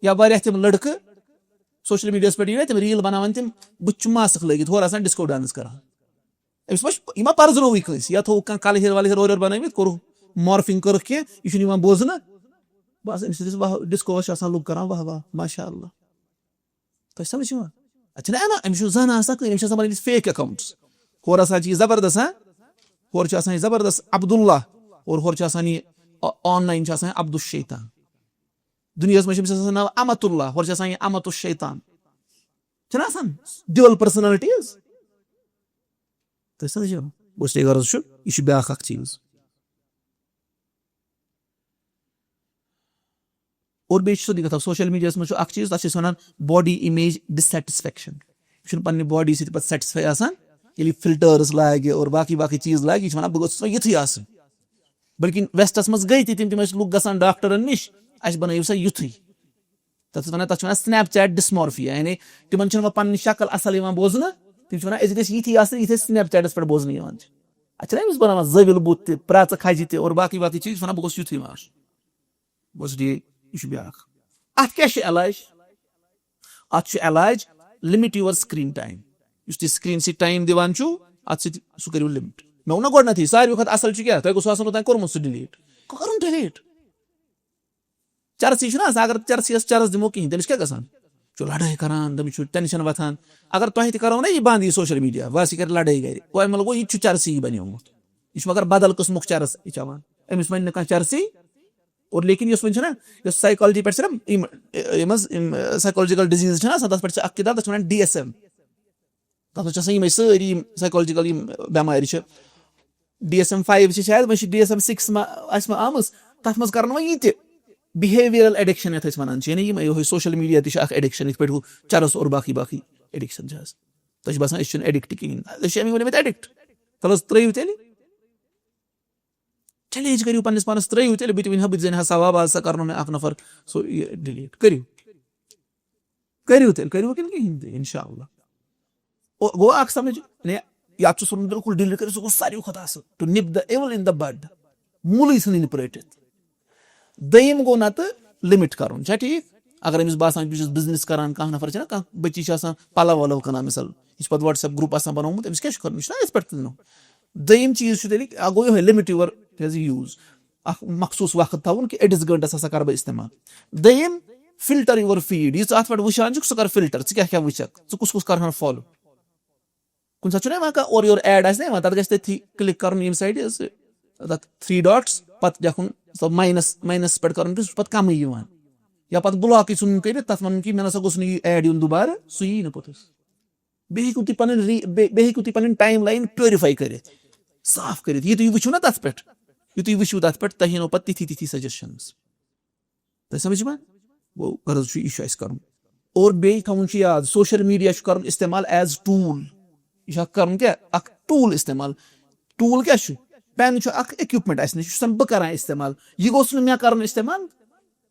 یا واریاہ تِم لڑکہٕ social mediaہَس پٮ۪ٹھ یِوان تِم reel بناوان، تِم بٕتھِ چھُ mask لٲگِتھ، ہورٕ آسان disco dance کران۔ أمِس ما چھُ، یہِ ما پرزنووٕے کٲنٛسہِ؟ یا تھوٚوُکھ کانٛہہ کلہٕ ہیٚرِ ولہٕ ہیٚرِ اورٕ یورٕ بنٲوِتھ، کوٚرُکھ morphing کٔرٕکھ کینٛہہ، یہِ چھُنہٕ یِوان بوزنہٕ۔ بس أمِس سۭتۍ ٲسۍ واہ، discoہَس چھِ آسان لُکھ کران واہ واہ، ماشاء اللہ۔ تۄہہِ سمجھ یِوان؟ اَتہِ چھِنہٕ اعلان، أمِس چھُنہٕ زانان آسان کٕہٕنۍ، أمِس چھِ آسان بنٲوِتھ fake accounts۔ ہورٕ آسان چھِ یہِ زبردست، ہاں؟ ہورٕ چھُ آسان یہِ زبردست عبداللہ، اور ہورٕ چھُ آسان یہِ، آ، online چھُ آسان یہِ عبدالشیطان۔ دُنیاہَس منٛز چھِ أمِس آسان ناو امت اللہ، ہورٕ چھُ آسان یہِ امت الشیطان۔ چھِنہٕ آسان dual personalities؟ تُہۍ سمجھ یِوان؟ گوٚو، اس لیے غرض چھُ، یہِ چھُ بیٛاکھ اکھ چیٖز۔ اور بیٚیہِ چھُ سیوٚدُے کتھا، social mediaہَس منٛز چھُ اکھ چیٖز، تَتھ چھِ أسۍ وَنان body image dissatisfaction۔ یہِ چھُنہٕ پننہِ body سۭتۍ پتہٕ satisfy آسان، ییٚلہِ یہِ filters لاگہِ اور باقٕے باقٕے چیٖز لاگہِ، یہِ چھُ وَنان، "بہٕ گوٚژھُس وۄنۍ یِتھُے آسُن۔" بلکہِ Westس منٛز گٔے تہِ تِم، تِم ٲسۍ لُکھ گژھان ڈاکٹرن نِش، "اَسہِ بنٲیِو سا یِتھُے۔" تَتھ چھِ وَنان، تَتھ چھِ وَنان Snapchat dysmorphia، یعنی تِمن چھِنہٕ وۄنۍ پنٕنۍ شکل اصل یِوان بوزنہٕ، تِم چھِ وَنان، "أسۍ گٔژھۍ یِتھی آسٕنۍ، یِتھۍ أسۍ Snapchatس پٮ۪ٹھ بوزنہٕ یِوان چھِ۔" اَتھ چھِنہ أمِس بناوان زٲوِل بُتھ تہِ، پرٛاژٕ کھجہِ تہِ اور باقٕے باقٕے چیٖز، چھِ وَنان، "بہٕ گوٚژھ یِتھُے یِوان آسُن۔" بس ٹھیٖک، یہِ چھُ بیٛاکھ۔ اَتھ کیٛاہ چھُ علاج؟ اَتھ چھُ علاج، limit your screen time۔ یُس تُہۍ screenسٕے time دِوان چھِو، اَتھ سۭتۍ، سُہ کٔرِو limit۔ مےٚ ووٚن نہ گۄڈٕنٮ۪تھٕے، ساروی کھۄتہٕ اَصٕل چھُ کیٛاہ؟ تۄہہِ گوٚژھوُ آسُن اوٚتام کوٚرمُت سُہ delete۔ کَرُن delete۔ چرسی چھُنہ آسان، اگر چرسیَس چرس دِمو کِہیٖنۍ، تٔمِس کیٛاہ گژھان؟ چھُ لڑٲے کران، تٔمِس چھُ tension وۄتھان۔ اگر تۄہہِ تہِ کرو نہ یہِ بنٛد، یہِ social media، بس یہِ کرِ لڑٲے گرِ، گوٚو اَمہِ مطلب گوٚو، یہِ تہِ چھُ چرسی بنیومُت۔ یہِ چھُ مگر بدل قٕسمُک چرس یہِ چٮ۪وان۔ أمِس وَنہِ نہٕ کانٛہہ چرسی۔ اور لیکن یۄس وۄنۍ چھَنہ، یۄس psychology پٮ۪ٹھ چھَنہ یِم، یِم حظ، یِم psychological disease چھَنہ آسان، تَتھ پٮ۪ٹھ چھِ اکھ کِتاب، تَتھ چھِ وَنان D S M۔ تَتھ منٛز چھِ آسان یِمَے سٲری یِم psychological یِم بٮ۪مارِ چھِ۔ D S M five چھِ شاید، وۄنۍ چھِ D S M six ما آسہِ ما آمٕژ، تَتھ منٛز کَرَن وۄنۍ یہِ تہِ behavioural addiction یَتھ أسۍ وَنان چھِ، یعنی یِمَے یِہوٚے social media تہِ چھِ اَکھ addiction، یِتھ پٲٹھۍ ہُہ چَرَس اور باقٕے باقٕے addiction چھِ آز۔ تۄہہِ چھِ باسان أسۍ چھِنہٕ addict کِہیٖنۍ، أسۍ چھِ اَمی ؤنمٕتۍ addict۔ تَلہٕ حظ ترٛٲیِو تیٚلہِ، challenge کٔرِو پنٛنِس پانَس، ترٛٲیِو تیٚلہِ، بہٕ تہِ وَنہٕ ہا، بہٕ تہِ زینہٕ ہا ثواب، آز سا کَرنو مےٚ اَکھ نفر سُہ یہِ delete۔ کٔرِو۔ کٔرِو تیٚلہِ، کٔرِو کِنہٕ کِہیٖنۍ تہِ، اِنشاء اللہ۔ او، گوٚو اَکھ سَمٕجھ، یعنی یَتھ چھُ ژھُنُن بِلکُل delete کٔرِتھ، سُہ گوٚو ساروی کھۄتہٕ اَصٕل۔ To nip the evil in the bud۔ موٗلٕے ژھٕنٕنۍ پرٛٲٹِتھ۔ دوٚیِم گوٚو نَتہٕ لِمِٹ کَرُن، چھا ٹھیٖک؟ اگر أمِس باسان، بہٕ چھُس بِزنِس کَران، کانٛہہ نفر چھُنہ، کانٛہہ بٔچی چھِ آسان پَلو وَلو کٕنان، مِثال، یہِ چھُ پَتہٕ WhatsApp group آسان بَنومُت، أمِس کیٛاہ چھُ کَرُن؟ یہِ چھُنہ أتھۍ پٮ۪ٹھ کٕنُن۔ دوٚیِم چیٖز چھُ تیٚلہِ، اَکھ گوٚو یِہوٚے، limit your، یہِ حظ یہِ use، اَکھ مخصوٗص وقت تھاوُن کہِ أڑِس گٲنٛٹَس ہسا کَرٕ بہٕ استعمال۔ دوٚیِم، filter your feed، یہِ ژٕ اَتھ پٮ۪ٹھ وٕچھان چھُکھ، سُہ کَر filter، ژٕ کیٛاہ کیٛاہ وٕچھکھ، ژٕ کُس کُس کَرٕہَن follow۔ کُنہِ ساتہٕ چھُنہ یِوان کانٛہہ اورٕ یورٕ ad آسہِ نہ یِوان، تَتھ گژھِ تٔتھی click کَرُن، ییٚمہِ side حظ تَتھ three dots، پَتہٕ لیکھُن سُہ minus، minus پٮ۪ٹھ کَرُن تہٕ سُہ چھُ پَتہٕ کَمٕے یِوان۔ یا پَتہٕ blockٕے ژھُنُن کٔرِتھ، تَتھ وَنُن کہِ مےٚ نہ سا گوٚژھ نہٕ یہِ ad یُن دُبارٕ، سُہ یی نہٕ پوٚتُس۔ بیٚیہِ ہیٚکِو تُہۍ پَنٕنۍ re-، بیٚیہِ بیٚیہِ ہیٚکِو تُہۍ پَنٕنۍ timeline purify کٔرِتھ، صاف کٔرِتھ۔ یہِ تُہۍ وٕچھِو نہ تَتھ پٮ۪ٹھ، یہِ تُہۍ وٕچھِو تَتھ پٮ۪ٹھ، تۄہہِ یِنو پَتہٕ تِتھی تِتھی suggestions۔ تۄہہِ سَمٕجھ یِوان؟ گوٚو، غرض چھُ، یہِ چھُ اَسہِ کَرُن۔ اور بیٚیہِ تھاوُن چھُ یاد، social media چھُ کَرُن استعمال as tool۔ یہِ چھُ اَکھ کَرُن کیٛاہ؟ اَکھ tool استعمال۔ Tool کیٛاہ چھُ؟ Pen چھُ اَکھ equipment اَسہِ نِش، یہِ چھُسَن بہٕ کَران استعمال۔ یہِ گوٚژھ نہٕ مےٚ کَرُن استعمال۔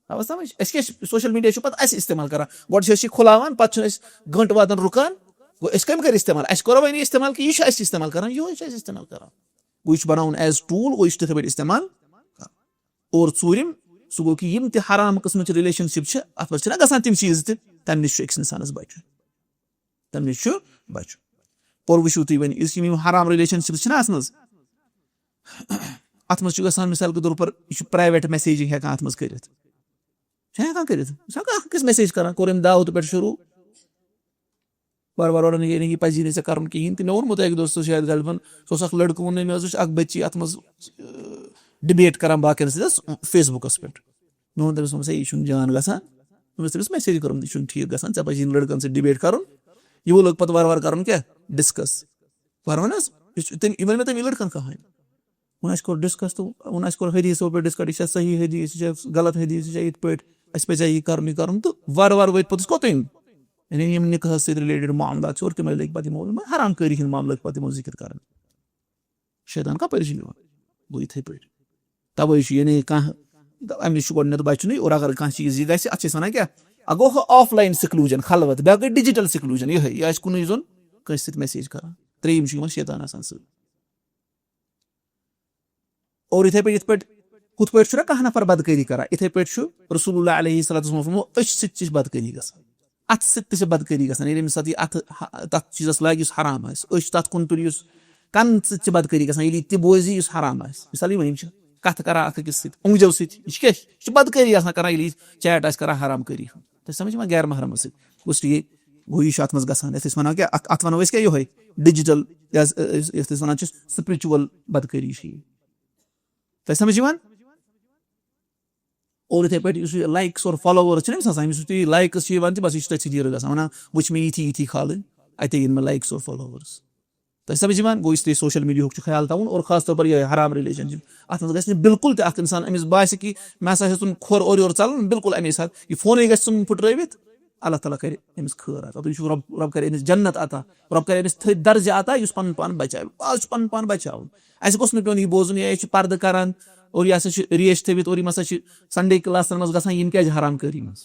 آو سَمٕجھ؟ أسۍ کیٛاہ چھِ، social media چھُ پَتہٕ اَسہِ استعمال کَران۔ گۄڈٕ چھِ أسۍ یہِ کھُلاوان، پَتہٕ چھُنہٕ أسۍ گٲنٛٹہٕ وادَن رُکان۔ گوٚو، أسۍ کَمہِ کَرِ استعمال؟ اَسہِ کوٚرا وۄنۍ یہِ استعمال کہِ یہِ چھُ اَسہِ استعمال کَران؟ یِہوٚے چھُ اَسہِ استعمال کَران۔ گوٚو، یہِ چھُ بَناوُن as tool، گوٚو، یہِ چھُ تِتھَے پٲٹھۍ استعمال کَرُن۔ اور ژوٗرِم، سُہ گوٚو کہِ یِم تہِ حرام قٕسمٕچ relationship چھِ، اَتھ منٛز چھِنہ گژھان تِم چیٖز تہِ، تَمہِ نِش چھُ أکِس اِنسانَس بَچُن۔ تَمہِ نِش چھُ بَچُن۔ اور وٕچھِو تُہۍ وۄنۍ، یُس یِم، یِم حرام relationship چھِنہ اَتھ منٛز، اَتھ منٛز چھُ گژھان، مِثال کے طور پر، یہِ چھُ private messaging ہٮ۪کان اَتھ منٛز کٔرِتھ۔ چھِ ہٮ۪کان کٔرِتھ۔ مِثال، کانٛہہ أکِس message کَران، کوٚر أمۍ دعوتہٕ پٮ۪ٹھ شروٗع، وارٕ وارٕ وَنان، یہِ نہٕ، یہِ پَزی نہٕ ژےٚ کَرُن کِہیٖنۍ تہِ۔ مےٚ ووٚنمُت اَکہِ دۄہ، سُہ شاید غالباً، سُہ اوس اَکھ لٔڑکہٕ، ووٚن مےٚ، مےٚ حظ وٕچھ اَکھ بٔچی اَتھ منٛز، ٲں، debate کَران باقیَن سۭتۍ حظ Facebookَس پٮ۪ٹھ۔ مےٚ ووٚن تٔمِس، دوٚپمَس، ہے، یہِ چھُنہٕ جان گژھان۔ مےٚ ٲس تٔمِس message کٔرمٕژ، یہِ چھُنہٕ ٹھیٖک گژھان، ژےٚ پَزی نہٕ لٔڑکَن سۭتۍ debate کَرُن۔ یِمو لوٚگ پَتہٕ وارٕ وارٕ کَرُن کیٛاہ؟ Discuss۔ وارٕ وارٕ حظ، یہِ چھُ تٔمۍ، یہِ وَنہِ مےٚ تٔمۍ، یہِ لٔڑکَن کٕہٕنۍ۔ وۄنۍ اَسہِ کوٚر discuss تہٕ وۄنۍ اَسہِ کوٚر حدیٖثو پٮ۪ٹھ discuss، یہِ چھا صحیح حدیٖث، یہِ چھا غلط حدیٖث، یہِ چھا یِتھ پٲٹھۍ، اَسہِ پَزِ ہا یہِ کَرُن، یہِ کَرُن۔ تہٕ وارٕ وارٕ وٲتۍ پوٚتُس کوٚتُے؟ یعنی یِم نِکاحَس سۭتۍ related معاملات چھِ، اور تِمَے لٔگۍ پَتہٕ یِمو، یِمَے حرام کٲری ہِنٛدۍ معاملہٕ لٔگۍ پَتہٕ یِمو ذِکِر کَرٕنۍ۔ شیطان کَپٲرۍ چھُ یِوان؟ گوٚو یِتھَے پٲٹھۍ۔ تَوَے چھُ، یعنی کانٛہہ، اَمہِ نِش چھُ گۄڈٕنٮ۪تھ بَچُنٕے، اور اگر کانٛہہ چیٖز یہِ گژھِ، اَتھ چھِ أسۍ وَنان کیٛاہ؟ اَکھ گوٚو ہُہ offline seclusion، خلوت، بیٛاکھ گٔے digital seclusion، یِہوٚے، یہِ آسہِ کُنُے زوٚن کٲنٛسہِ سۭتۍ message کَران۔ ترٛیٚیِم چھُ یِوان شیطان آسان سۭتۍ۔ اور یِتھَے پٲٹھۍ، یِتھ پٲٹھۍ، ہُتھ پٲٹھۍ چھُنہ کانٛہہ نفر بدکٲری کران، یِتھَے پٲٹھۍ چھُ رسول اللہ علیہ الصلوۃ والسلام فرموو، أچھ سۭتۍ تہِ چھِ بدکٲری گژھان، اَتھٕ سۭتۍ تہِ چھِ بدکٲری گژھان۔ ییٚلہِ أمِس ساتہٕ یہِ اَتھٕ ہا-، تَتھ چیٖزَس لاگہِ یُس حرام آسہِ، أچھ تَتھ کُن تُلہِ یُس، کَنہٕ سۭتۍ چھِ بدکٲری گژھان، ییٚلہِ یہِ تہِ بوزِ یُس حرام آسہِ۔ مثال، یِمَن یِم چھِ کَتھٕ کران اَکھ أکِس سۭتۍ، أنٛگجو سۭتۍ، یہِ چھِ کیٛاہ؟ یہِ چھِ بدکٲری آسان کران، ییٚلہِ یہِ chat آسہِ کران حرام کٲری ہُنٛد۔ تۄہہِ سَمجھ یِوان؟ غیر محرمَس سۭتۍ۔ اس لیے گوٚو یہِ چھُ اَتھ منٛز گژھان۔ یَتھ أسۍ وَنان کیٛاہ؟ اَتھ، اَتھ وَنو أسۍ کیٛاہ؟ یِہوٚے digital، یَتھ، یَتھ أسۍ وَنان چھِ spiritual بدکٲری چھِ یہِ۔ تۄہہِ سَمجھ یِوان؟ اور یِتھَے پٲٹھۍ یُس یہِ likes اور followers چھِنہ أمِس آسان، أمِس یُتھُے likes چھِ یِوان تہِ بَس یہِ چھُ تٔتھۍ سۭتۍ یِوان گژھان، وَنان، وٕچھ مےٚ یِتھی یِتھی کھالٕنۍ، اَتے یِن مےٚ likes اور followers۔ تۄہہِ سَمجھ یِوان؟ گوٚو، اس لیے social media ہُک چھُ خیال تھاوُن، اور خاص طور پر یِہوٚے حرام relationship، اَتھ منٛز گژھِ نہٕ بالکل تہِ اَکھ اِنسان، أمِس باسہِ کہِ مےٚ ہسا ہیوٚتُن کھۄر اورٕ یورٕ ژَلُن، بالکل اَمے ساتہٕ یہِ فونٕے گژھِ ژھٕنُن پھٕٹرٲوِتھ، اللہ تعالیٰ کَرِ أمِس خٲر عطا۔ تُہۍ چھِو رۄب، رۄب کَرِ أمِس جنت عطا، رۄب کَرِ أمِس تھٔدۍ درجہِ عطا، یُس پَنُن پان بَچاوِ۔ آز چھُ پَنُن پان بَچاوُن۔ اَسہِ گوٚژھ نہٕ پیوٚن یہِ بوزُن، یہِ چھُ پردٕ کران اور یہِ ہسا چھُ ریش تھٲوِتھ اور یِم ہسا چھِ Sunday classن منٛز گژھان، یِم کیازِ حرام کٲری منٛز؟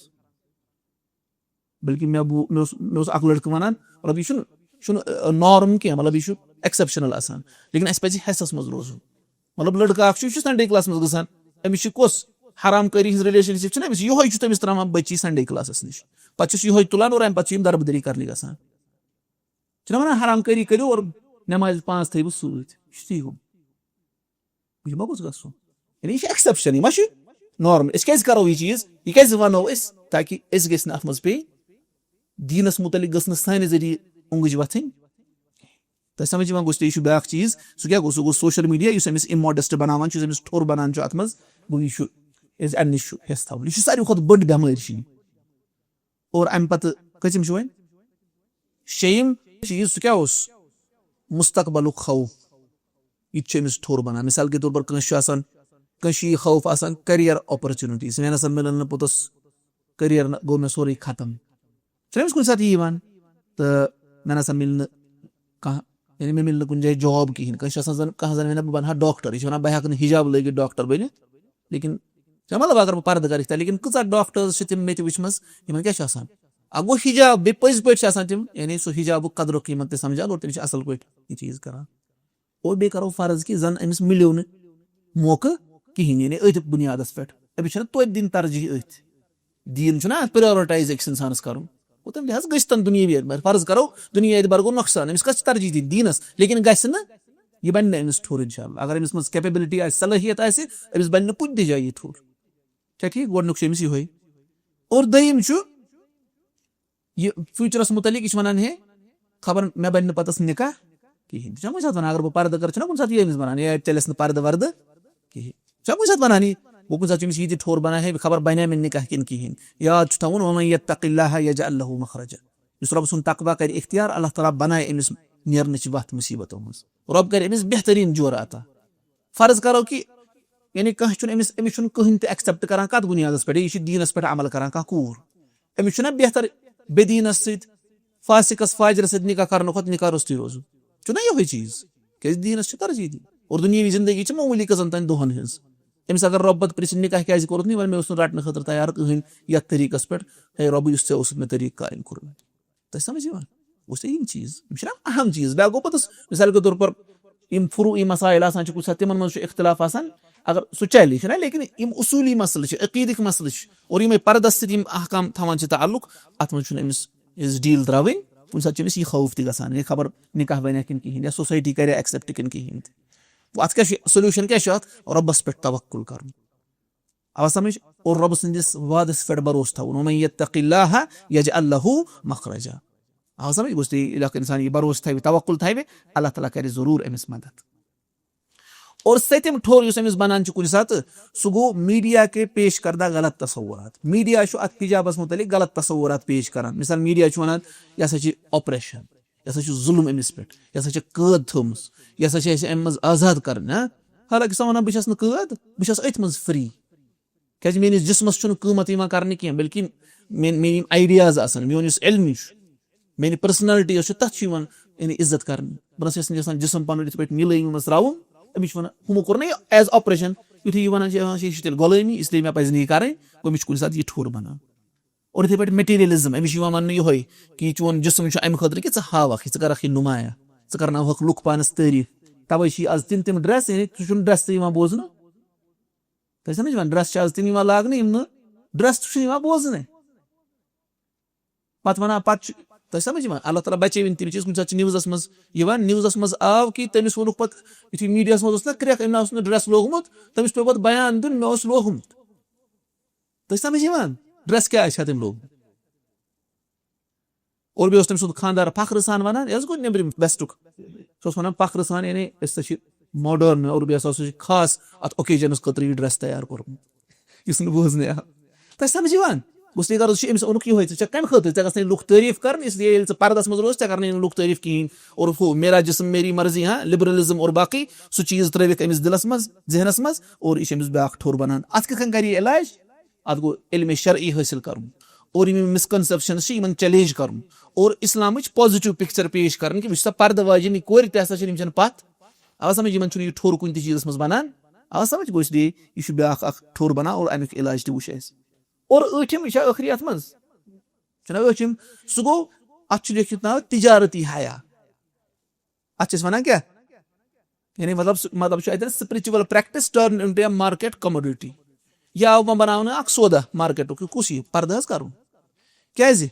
بلکہِ مےٚ بو-، مےٚ اوس، مےٚ اوس اکھ لڑکہٕ وَنان، مطلب، یہِ چھُنہٕ، چھُنہٕ، ٲ، norm کینٛہہ، مطلب، یہِ چھُ exceptional آسان۔ لیکن اَسہِ پَزِ حٮ۪سَس منٛز روزُن۔ مطلب، لڑکہٕ اکھ چھُ، یہِ چھُ Sunday class منٛز گژھان، أمِس چھِ کۄس حرام کٲری ہٕنٛز relationship چھِنہ أمِس، یِہوٚے چھُ تٔمِس ترٛاوان بٔچی Sunday classس نِش۔ پَتہٕ چھُس یِہوٚے تُلان اور اَمہِ پَتہٕ چھُ یِم دربٕدٔری کرنہِ گژھان۔ چھِنہ وَنان، حرام کٲری کٔرِو اور نٮ۪مازِ پانٛژھ تھٲیِو سۭتۍ۔ یہِ چھُ تی گوٚمُت۔ یہِ ما گوٚژھ گژھُن؟ یعنی یہِ چھُ exception، یہِ ما چھُ norm۔ أسۍ کیٛازِ کرو یہِ چیٖز؟ یہِ کیٛازِ وَنو أسۍ؟ تاکہِ أسۍ گٔژھۍ نہٕ اَتھ منٛز پیٚنۍ۔ دیٖنَس مُتعلِق گٔژھ نہٕ سانہِ ذٔریعہٕ اونٛگٕج وَتھٕنۍ۔ تۄہہِ سَمٕجھ یِوان؟ گوٚژھ، یہِ چھُ بیٛاکھ چیٖز۔ سُہ کیٛاہ گوٚو؟ سُہ گوٚو social media، یُس أمِس immodest بَناوان چھُ، یُس أمِس ٹھوٚر بَنان چھُ اَتھ منٛز۔ گوٚو، یہِ چھُ، أسۍ اَمہِ نِش چھُ ہٮ۪س تھاوُن۔ یہِ چھُ ساروی کھۄتہٕ بٔڑ بٮ۪مٲرۍ چھِ یہِ۔ اور اَمہِ پَتہٕ کٔژِم چھِ وۄنۍ؟ شیٚیِم چیٖز، سُہ کیٛاہ اوس؟ مستقبلُک خوف۔ یہِ تہِ چھُ أمِس ٹھوٚر بَنان۔ مثال کے طور پر کٲنٛسہِ چھُ آسان، کٲنٛسہِ چھُ یہِ خوف آسان career opportunities، مےٚ نہ سا مِلَن نہٕ پوٚتُس career، نہ گوٚو مےٚ سورُے ختم۔ چھُنہ أمِس کُنہِ ساتہٕ یہِ یِوان؟ تہٕ مےٚ نہ سا مِلہِ نہٕ کانٛہہ، یعنی مےٚ مِلہِ نہٕ کُنہِ جایہِ job کِہیٖنۍ۔ کٲنٛسہِ چھُ آسان زَن، کانٛہہ زَن وَنان، بہٕ بَنہٕ ہا doctor، یہِ چھُ وَنان، بہٕ ہٮ۪کہٕ نہٕ حجاب لٲگِتھ doctor بٔنِتھ۔ لیکن ژےٚ مطلب اگر بہٕ پردٕ کرٕ یِتھ، لیکن کۭژاہ doctors چھِ تِم مےٚ تہِ وٕچھمٕژ، یِمن کیٛاہ چھُ آسان؟ اکھ گوٚو حجاب، بیٚیہِ پٔزۍ پٲٹھۍ چھِ آسان تِم، یعنی سُہ حجابُک قدر و قیمت تہِ سمجھان اور تِم چھِ اصل پٲٹھۍ یہِ چیٖز کران۔ اور بیٚیہِ کرو فرض کہِ زن أمِس مِلیو نہٕ موقعہٕ کِہیٖنۍ، یعنی أتھۍ بُنیادس پٮ۪ٹھ۔ أمِس چھُنہ توتہِ دِنۍ ترجیح أتھۍ۔ دیٖن چھُنہ اَتھ prioritize أکِس اِنسانَس کَرُن۔ گوٚو تَمہِ لحاذ گٔژھۍ تَن دُنیٲوی اعتبار۔ فرض کَرو، دُنیٲوی اعتبار گوٚو نۄقصان، أمِس کَتھ چھِ ترجیح دِنۍ؟ دیٖنَس۔ لیکِن گژھِ نہٕ، یہِ بَنہِ نہٕ أمِس ٹھوٚر اِنشاءاللہ۔ اگر أمِس منٛز capability آسہِ، صلٲحیت آسہِ، أمِس بَنہِ نہٕ کُنہِ تہِ جایہِ یہِ ٹھوٚر۔ چھا ٹھیٖک؟ گۄڈٕنیُک چھُ أمِس یِہوٚے۔ اور دوٚیِم چھُ، یہِ future-س مُتعلِق، یہِ چھِ وَنان، ہے، خبر مےٚ بَنہِ نہٕ پَتَس نِکاح کِہیٖنۍ۔ چھُنہ کُنہِ ساتہٕ وَنان، اگر بہٕ پَردٕ کَرٕ، چھُنہ کُنہِ ساتہٕ یہِ أمِس وَنان، ہے، اَتہِ چَلٮ۪س نہٕ پَردٕ وَردٕ کِہیٖنۍ۔ چھُنہ کُنہِ ساتہٕ وَنان یہِ؟ گوٚو کُنہِ ساتہٕ چھُ أمِس یہِ تہِ ٹھوٚر بَنان، ہے، خبر بَنیٛا مےٚ نِکاح کِنہٕ کِہیٖنۍ۔ یاد چھُ تھاوُن، وَمَن یَتَّقِ اللَّهَ یَجْعَلْ لَهُ مَخْرَجًا۔ یُس رۄب سُنٛد تقویٰ کَرِ اِختیار، اللہ تعالیٰ بَنایہِ أمِس نیرنٕچ وَتھ مُصیٖبتو منٛز۔ رۄب کَرِ أمِس بہتریٖن جورٕ عطا۔ فرض کَرو کہِ، یعنی، کانٛہہ چھُنہٕ أمِس، أمِس چھُنہٕ کٕہٕنۍ تہِ accept کَران کَتھ بُنیادَس پٮ۪ٹھ، یہِ چھِ دیٖنَس پٮ۪ٹھ عمل کَران کانٛہہ کوٗر۔ أمِس چھُنہ بہتر بے دیٖنَس سۭتۍ، فاسقَس فاجرَس سۭتۍ نِکاح کَرنہٕ کھۄتہٕ نِکاح روٚستُے روزُن؟ چھُنہ یِہوٚے چیٖز؟ کیٛازِ دیٖنَس چھِ ترجیح دِنۍ۔ اور دُنیٲوی زِندگی چھِ معموٗلی کٔژَن تام دۄہَن ہٕنٛز۔ أمِس اگر رۄب پَتہٕ پرٛژھِ، نِکاح کیٛازِ کوٚرُتھ نہٕ، یہِ وَنہِ، مےٚ اوس نہٕ رَٹنہٕ خٲطرٕ تیار کٕہٕنۍ یَتھ طریٖقَس پٮ۪ٹھ، ہے رۄبہٕ، یُس ژےٚ اوسُتھ مےٚ طریٖقہٕ قٲیِم کوٚرمُت۔ تۄہہِ سَمٕجھ یِوان؟ گوٚو ژےٚ یِم چیٖز، یِم چھِنہ اَہَم چیٖز۔ بیٛاکھ گوٚو پَتہٕ، مِثال کے طور پر، یِم فروعی مسائل آسان چھِ کُنہِ ساتہٕ، تِمَن منٛز چھُ اختلاف آسان، اگر سُہ چَلہِ، چھُنہ؟ لیکِن یِم اصوٗلی مسلہٕ چھِ، عقیٖدٕکۍ مسلہٕ چھِ، اور یِمَے پَردَس سۭتۍ یِم احکام تھاوان چھِ تعلق، اَتھ منٛز چھُنہٕ أمِس، أمِس ڈیٖل ترٛاوٕنۍ۔ کُنہِ ساتہٕ چھُ أمِس یہِ خوف تہِ گژھان، ہے، خبر نِکاح بَنہِ کِنہٕ کِہیٖنۍ، یا society کَرِ accept کِنہٕ کِہیٖنۍ تہِ۔ وۄنۍ اَتھ کیٛاہ چھُ solution، کیٛاہ چھُ اَتھ؟ رۄبَس پٮ۪ٹھ توکُل کَرُن۔ آو سمجھ؟ اور رۄب سٕنٛدِس وعدس پٮ۪ٹھ بھروسہٕ تھاوُن، وَمَن یَتَّقِ اللَّهَ یَجْعَل لَهُ مَخْرَجًا۔ آو سمجھ؟ گوٚژھ تیٚلہِ ییٚلہِ اَکھ اِنسان یہِ بھروسہٕ تھاوِ، توکُل تھاوِ، اللہ تعالیٰ کَرِ ضروٗر أمِس مدد۔ اور سٔتِم ٹھوٚر یُس أمِس بنان چھُ کُنہِ ساتہٕ، سُہ گوٚو میٖڈیا کے پیش کردہ غلط تصورات۔ میٖڈیا چھُ اَتھ حجابس مُتعلِق غلط تصورات پیش کران۔ مثال، میٖڈیا چھُ وَنان، یہِ ہسا چھِ oppression، یہِ ہسا چھُ ظُلُم أمِس پٮ۪ٹھ، یہِ ہسا چھِ قٲد تھٲومٕژ، یہِ ہسا چھِ اَسہِ اَمہِ منٛز آزاد کرٕنۍ، ہاں؟ حالانکہِ سۄ وَنان، بہٕ چھَس نہٕ قٲد، بہٕ چھَس أتھۍ منٛز free۔ کیٛازِ میٛٲنِس جسمس چھُنہٕ قۭمت یِوان کرنہٕ کینٛہہ، بلکہِ میٛٲنۍ، میٛٲنۍ یِم ideas آسن، میون یُس علم چھُ، میٛانہِ personality یۄس چھِ، تَتھ چھُ یِوان، یعنی، عزت کرنہٕ۔ بہٕ نہ سا چھُس نہٕ یَژھان جسم پَنُن یِتھ پٲٹھۍ نیلٲمی منٛز ترٛاوُن۔ أمِس چھِ وَنان، ہُمو کوٚر نہ یہِ as oppression، یُتھُے یہِ وَنان چھِ، یہِ چھِ تیٚلہِ غلٲمی، اس لیے مےٚ پَزِ نہٕ یہِ کَرٕنۍ، گوٚو أمِس چھُ کُنہِ ساتہٕ یہِ ٹھوٚر بَنان۔ اور یِتھَے پٲٹھۍ materialism، أمِس چھُ یِوان وَننہٕ یِہوٚے کہِ یہِ چون جسم چھُ اَمہِ خٲطرٕ کہِ ژٕ ہاوَکھ یہِ، ژٕ کَرَکھ یہِ نُمایاں، ژٕ کَرناوہَکھ لُکھ پانَس تعریٖف۔ تَوَے چھِ یہِ آز تِم تِم dress، یعنی ژٕ چھُنہٕ dress تہِ یِوان بوزنہٕ۔ تۄہہِ سَمٕجھ یِوان؟ Dress چھِ آز تِم یِوان لاگنہٕ، یِم نہٕ dress تہِ چھُنہٕ یِوان بوزنَے۔ پَتہٕ وَنان، پَتہٕ چھُ، تۄہہِ سَمٕجھ یِوان؟ اللہ تعالیٰ بَچٲوِن تِم چیٖز۔ کُنہِ ساتہٕ چھِ newsَس منٛز یِوان، newsَس منٛز آو کہِ تٔمِس ووٚنُکھ پَتہٕ، یُتھُے میٖڈیاہَس منٛز اوس نہ کرٛٮ۪کھ، أمۍ نہ اوس نہٕ dress لوگمُت، تٔمِس پیوٚو پَتہٕ بیان دیُن، مےٚ اوس لوگمُت۔ تۄہہِ سَمٕجھ یِوان؟ Dress کیٛاہ آسہِ ہا تٔمۍ لوگمُت؟ اور بیٚیہِ اوس تٔمۍ سُنٛد خانٛدار فخرٕ سان وَنان، یہِ حظ گوٚو نیٚبرِم وٮ۪سٹُک۔ سُہ اوس وَنان فخرٕ سان، یعنی أسۍ ہسا چھِ modern، اور بیٚیہِ ہسا چھِ خاص اَتھ occasionَس خٲطرٕ یہِ dress تیار کوٚرمُت، یُس نہٕ بوزنَے آو۔ تۄہہِ سَمٕجھ یِوان؟ گوٚو، اصلی غرض چھُ أمِس اوٚنُکھ یِہوٚے، ژٕ چھَکھ کَمہِ خٲطرٕ؟ ژےٚ گژھنَے لُکھ تعریٖف کَرٕنۍ، اس لیے ییٚلہِ ژٕ پَردَس منٛز روزِ، ژےٚ کَرنَے نہٕ لُکھ تعریٖف کِہیٖنۍ۔ اور ہُہ میرا جسم میری مرضی، ہاں، liberalism اور باقٕے، سُہ چیٖز ترٛٲوِکھ أمِس دِلَس منٛز، ذہنَس منٛز، اور یہِ چھُ أمِس بیٛاکھ ٹھوٚر بَنان۔ اَتھ کِتھ کٔنۍ کَرِ یہِ علاج؟ اَتھ گوٚو علمِ شرعی حٲصِل کَرُن۔ اور یِم misconceptions چھِ، یِمَن challenge کَرُن۔ اور اِسلامٕچ positive picture پیش کَرٕنۍ کہِ وٕچھ سا، پَردٕ واجیٚنۍ کورِ تہِ ہسا چھِ، یِم چھَنہٕ پَتھ۔ آو سَمٕجھ؟ یِمَن چھُنہٕ یہِ ٹھوٚر کُنہِ تہِ چیٖزَس منٛز بَنان۔ آو سَمٕجھ؟ گوٚو، اس لیے یہِ چھُ بیٛاکھ اَکھ ٹھوٚر بَنان اور اَمیُک علاج تہِ وٕچھ اَسہِ۔ اور ٲٹھِم، یہِ چھا ٲخری اَتھ منٛز؟ چھُنہ ٲٹھِم؟ سُہ گوٚو، اَتھ چھُ لیکھِتھ ناو تِجارتی حیا۔ اَتھ چھِ أسۍ وَنان کیٛاہ؟ یعنی مطلب، سُہ، مطلب چھُ اَتٮ۪ن spiritual practice turn into a market commodity۔ یہِ آو وۄنۍ بَناونہٕ اَکھ سودا مارکیٹُک، یہِ کُس یہِ پَردٕ حظ کَرُن؟ کیٛازِ؟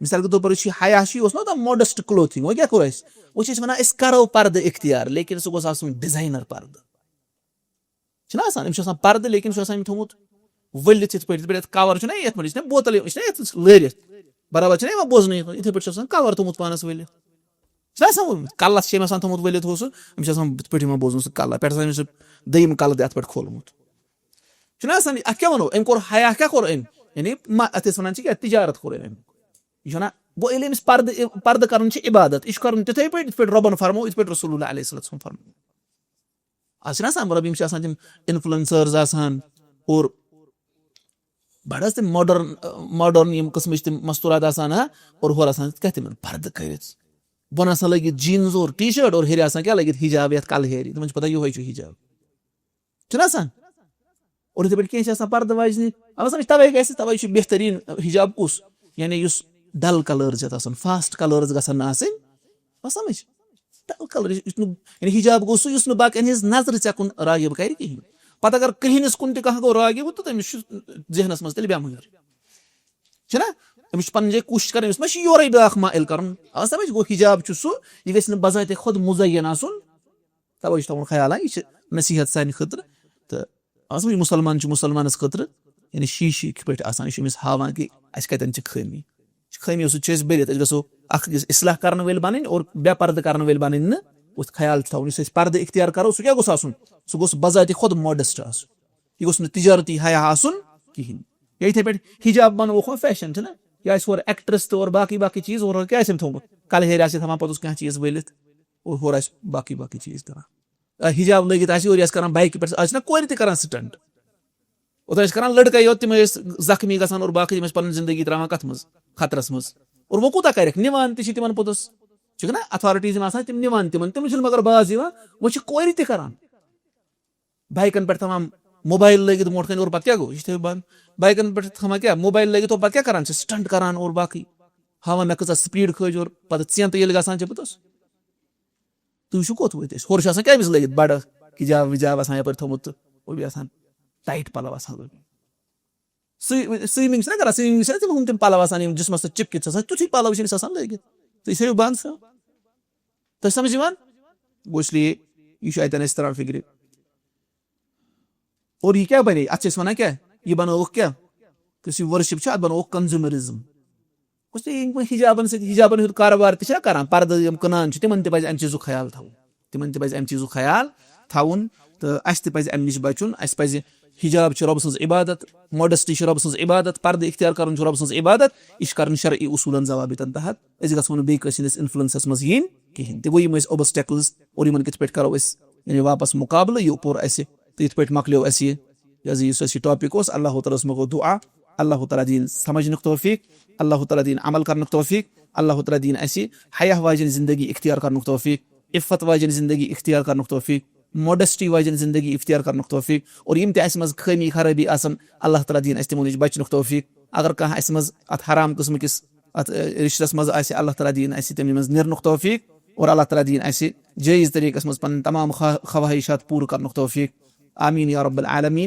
مِثال کے طور پر، یُس یہِ حیا چھُ، یہِ اوس نہ اوتام modest clothing، وۄنۍ کیٛاہ کوٚر اَسہِ؟ وۄنۍ چھِ أسۍ وَنان، أسۍ کَرو پَردٕ اختیار، لیکن سُہ گوٚژھ آسُن designer پَردٕ۔ چھُنہ آسان، أمِس چھُ آسان پَردٕ، لیکن چھُ آسان أمۍ تھوٚمُت ؤلِتھ یِتھ پٲٹھۍ، یِتھ پٲٹھۍ یَتھ cover چھُنہ، یَتھ پٲٹھۍ یِتھ پٲٹھۍ بوتل، یہِ چھُنہ یَتھ لٲرِتھ، برابر چھُنہ یِوان بوزنہٕ، یِتھ پٲٹھۍ، یِتھَے پٲٹھۍ چھُ آسان cover تھوٚمُت پانَس ؤلِتھ۔ چھُنہ آسان ووٚنمُت، کَلَس چھِ أمۍ آسان تھوٚمُت ؤلِتھ ہُہ سُہ، أمِس چھِ آسان یِتھ پٲٹھۍ یِوان بوزنہٕ سُہ کَلَس، پٮ۪ٹھٕ آسان أمِس سُہ دوٚیِم کَلہٕ تہِ اَتھ پٮ۪ٹھ کھولمُت۔ چھُنہ آسان، اَتھ کیٛاہ وَنو؟ أمۍ کوٚر حیا، کیٛاہ کوٚر أمۍ؟ یعنی ما-، اَتھ ٲسۍ وَنان چھِ کیٛاہ، تِجارت کوٚر أمۍ اَمیُک۔ یہِ چھُنہ، گوٚو ییٚلہِ أمِس پَردٕ، پَردٕ کَرُن چھِ عبادت، یہِ چھُ کَرُن تِتھَے پٲٹھۍ، یِتھ پٲٹھۍ رۄبَن فرموو، یِتھ پٲٹھۍ رسول اللہ علیہ الصلوۃ والسلام فرموو۔ آز چھِنہ آسان، مطلب، یِم چھِ آسان تِم influencers آسان، اور بَڑٕ حظ تِم modern، modern یِم قٕسمٕچ تِم مستوٗرات آسان، ہا، اور ہورٕ آسان کیٛاہ تِمَن پَردٕ کٔرِتھ۔ بۄنہٕ آسان لٲگِتھ jeans اور T-shirt اور ہیٚرِ آسان کیٛاہ لٲگِتھ، حجاب یَتھ کَلہٕ ہیٚرِ، تِمَن چھِ پَتہ یِہوٚے چھُ حجاب۔ چھُنہ آسان؟ اور یِتھَے پٲٹھۍ کینٛہہ چھِ آسان پَردٕ واجنہِ، اَوَے سَمٕجھ، تَوَے گژھِ، تَوَے چھُ بہتریٖن حجاب کُس؟ یعنی یُس dull colours چھِ اَتھ آسان، fast colours گژھن نہٕ آسٕنۍ، آو سَمٕجھ؟ Dull colour، یُس نہٕ، یعنی حجاب گوٚو سُہ، یُس نہٕ باقیَن ہِنٛز نظرِ ژےٚ کُن راغب کَرِ کِہیٖنۍ۔ پتہٕ اگر کرٛہنِس کُن تہِ کانٛہہ گوٚو راغب، تہٕ تٔمِس چھُ ذہنس منٛز تیٚلہِ بٮ۪مٲرۍ۔ چھُنہ؟ أمِس چھُ پنٕنۍ جایہِ کوٗشِش کرٕنۍ، أمِس ما چھُ یورے بیٛاکھ مایل کرُن؟ آ، سمجھ گوٚو، حجاب چھُ سُہ، یہِ گژھِ نہٕ بذاتِ خود مُزین آسُن۔ توے چھُ تھاوُن خیال، آ، یہِ چھِ نصیحت سانہِ خٲطرٕ۔ تہٕ آ، سمجھ، مُسلمان چھُ مُسلمانس خٲطرٕ، یعنی شیٖشہٕ کِتھ پٲٹھۍ آسان، یہِ چھُ أمِس ہاوان کہِ اَسہِ کَتٮ۪ن چھِ خٲمی۔ یہِ چھِ خٲمی، سۭتۍ چھِ أسۍ بٔرِتھ، أسۍ گژھو اکھ أکِس اصلاح کرن وٲلۍ بنٕنۍ اور بے پردٕ کرن وٲلۍ بنٕنۍ نہٕ۔ اُتھ خیال چھُ تھاوُن، یُس أسۍ پردٕ اختیار کرو، سُہ کیٛاہ گوٚژھ آسُن؟ سُہ گوٚژھ بذاتِ خود modest آسُن۔ یہِ گوٚژھ نہٕ تجارتی حیا آسُن کِہینۍ۔ یا یِتھے پٲٹھۍ حجاب بنووُکھ وۄنۍ فیشن، چھُنہ؟ یا آسہِ ہورٕ ایکٹریس تہٕ اورٕ باقٕے باقٕے چیٖز، اورٕ کیٛاہ آسہِ أمۍ تھوٚومُت؟ کلہٕ ہیرِ آسہِ تھاوان، پتہٕ اوس کانٛہہ چیٖز ؤلِتھ، اور ہورٕ آسہِ باقٕے باقٕے چیٖز کران۔ آ، حجاب لٲگِتھ آسہِ، یورٕ آسہِ کران بایکہِ پٮ۪ٹھ، آز چھِنہ کورِ تہِ کران stunt۔ اوترٕ ٲسۍ کران لڑکے یوت، تِم ٲسۍ زخمی گژھان اور باقٕے، تِم ٲسۍ پنٕنۍ زندگی تراوان کتھ منٛز؟ خطرس منٛز۔ اور وۄنۍ کوٗتاہ کرکھ؟ نِوان تہِ چھِ تِمن پوٚتُس، چھِکھ نہ authorities یِم آسان، تِم نِوان تِمن، تِمن چھُنہٕ مگر باز یِوان۔ وۄنۍ چھِ کورِ تہِ کران، بایکن پٮ۪ٹھ تھاوان موبایل لٲگِتھ برونٛٹھ کنہِ، اور پتہٕ کیٛاہ گوٚو؟ یہِ چھِ تھٲوِو بنٛد۔ بایکن پٮ۪ٹھ تھاوان کیٛاہ؟ موبایل لٲگِتھ اور پتہٕ کیٛاہ کران چھِ؟ stunt کران اور باقٕے، ہاوان مےٚ کۭژاہ speed کھٲج، اور پتہٕ ژینتہٕ ییٚلہِ گژھان چھِ پوٚتُس، تُہۍ وٕچھِو کوٚت وٲتۍ أسۍ۔ ہورٕ چھُ آسان کیٛاہ أمِس لٲگِتھ؟ بڑٕ حجاب وجاب آسان یپٲرۍ تھوٚمُت تہٕ ہُہ بیٚیہِ آسان tight پلو آسان لٲگِتھ۔ سُوِ-، swimming چھِنہ کران، swimming چھِنہ تِم ہُم تِم پلو آسان، یِم جسمس سۭتۍ چِپکِتھ چھِ آسان، تیُتھُے پلو چھِ أمِس آسان لٲگِتھ۔ تُہۍ تھٲیِو بنٛد سُہ۔ تۄہہِ سمجھ یِوان؟ گوٚو، اس لیے یہِ چھُ اتٮ۪ن اَسہِ تران فِکرِ۔ اور یہِ کیٛاہ بنے؟ اتھ چھِ أسۍ ونان کیٛاہ؟ یہِ بنٲوٕکھ کیٛاہ؟ یُس یہِ worship چھُ، اتھ بنووُکھ consumerism۔ گوٚو، یِم حجابن سۭتۍ، حجابن ہُنٛد کارٕبار تہِ چھِنہ کران، پردٕ یِم کٕنان چھِ، تِمن تہِ پزِ امہِ چیٖزُک خیال تھاوُن۔ تِمن تہِ پزِ امہِ چیٖزُک خیال تھاوُن، تہٕ اسہِ تہِ پزِ امہِ نِش بچُن۔ اسہِ پزِ، حجاب چھُ رۄبہٕ سٕنٛز عبادت، modesty چھُ رۄبہٕ سٕنٛز عبادت، پردٕ اختیار کرُن چھُ رۄبہٕ سٕنٛز عبادت۔ یہِ چھُ کرُن شرعی اصوٗلن ضوابطن تحت۔ أسۍ گژھو نہٕ بیٚیہِ کٲنٛسہِ ہٕنٛدِس influence منٛز یِنۍ کِہینۍ تہِ۔ گوٚو، یِم ٲسۍ obstacles، اور یِمن کِتھ پٲٹھۍ کرو أسۍ، یعنی، واپس مقابلہٕ۔ یہِ پوٚر اسہِ، تہٕ یِتھ پٲٹھۍ مۄکلیو اسہِ یہِ، یہِ حظ یُس اسہِ یہِ topic اوس، اللہ تعالیٰ ہس منٛز گوٚو دُعا، اللہ تعالیٰ دِیِن سمجھنُک توفیق، اللہ تعالیٰ دِیِن عمل کرنُک توفیق، اللہ تعالیٰ دِیِن اسہِ حیا واجٮ۪ن زندگی اختیار کرنُک توفیق، عفت واجٮ۪ن زندگی اختیار کرنُک توفیق، modesty واجٮ۪ن زندگی اختیار کرنُک توفیق، اور یِم تہِ اسہِ منٛز خٲمی خرٲبی آسن، اللہ تعالیٰ دِیِن اسہِ تِمو نِش بچنُک توفیق۔ اگر کانٛہہ اسہِ منٛز اتھ حرام قٕسمہٕ کِس اتھ، ٲ، رشتس منٛز آسہِ، اللہ تعالیٰ دِیِن اسہِ تمہِ منٛز نیرنُک توفیق، اور اللہ تعالیٰ دِیِن اسہِ جٲیز طریٖقس منٛز پنٕنۍ تمام خوا-، خواہشات پوٗرٕ کرنُک توفیق۔ آمین یا رب العالمین۔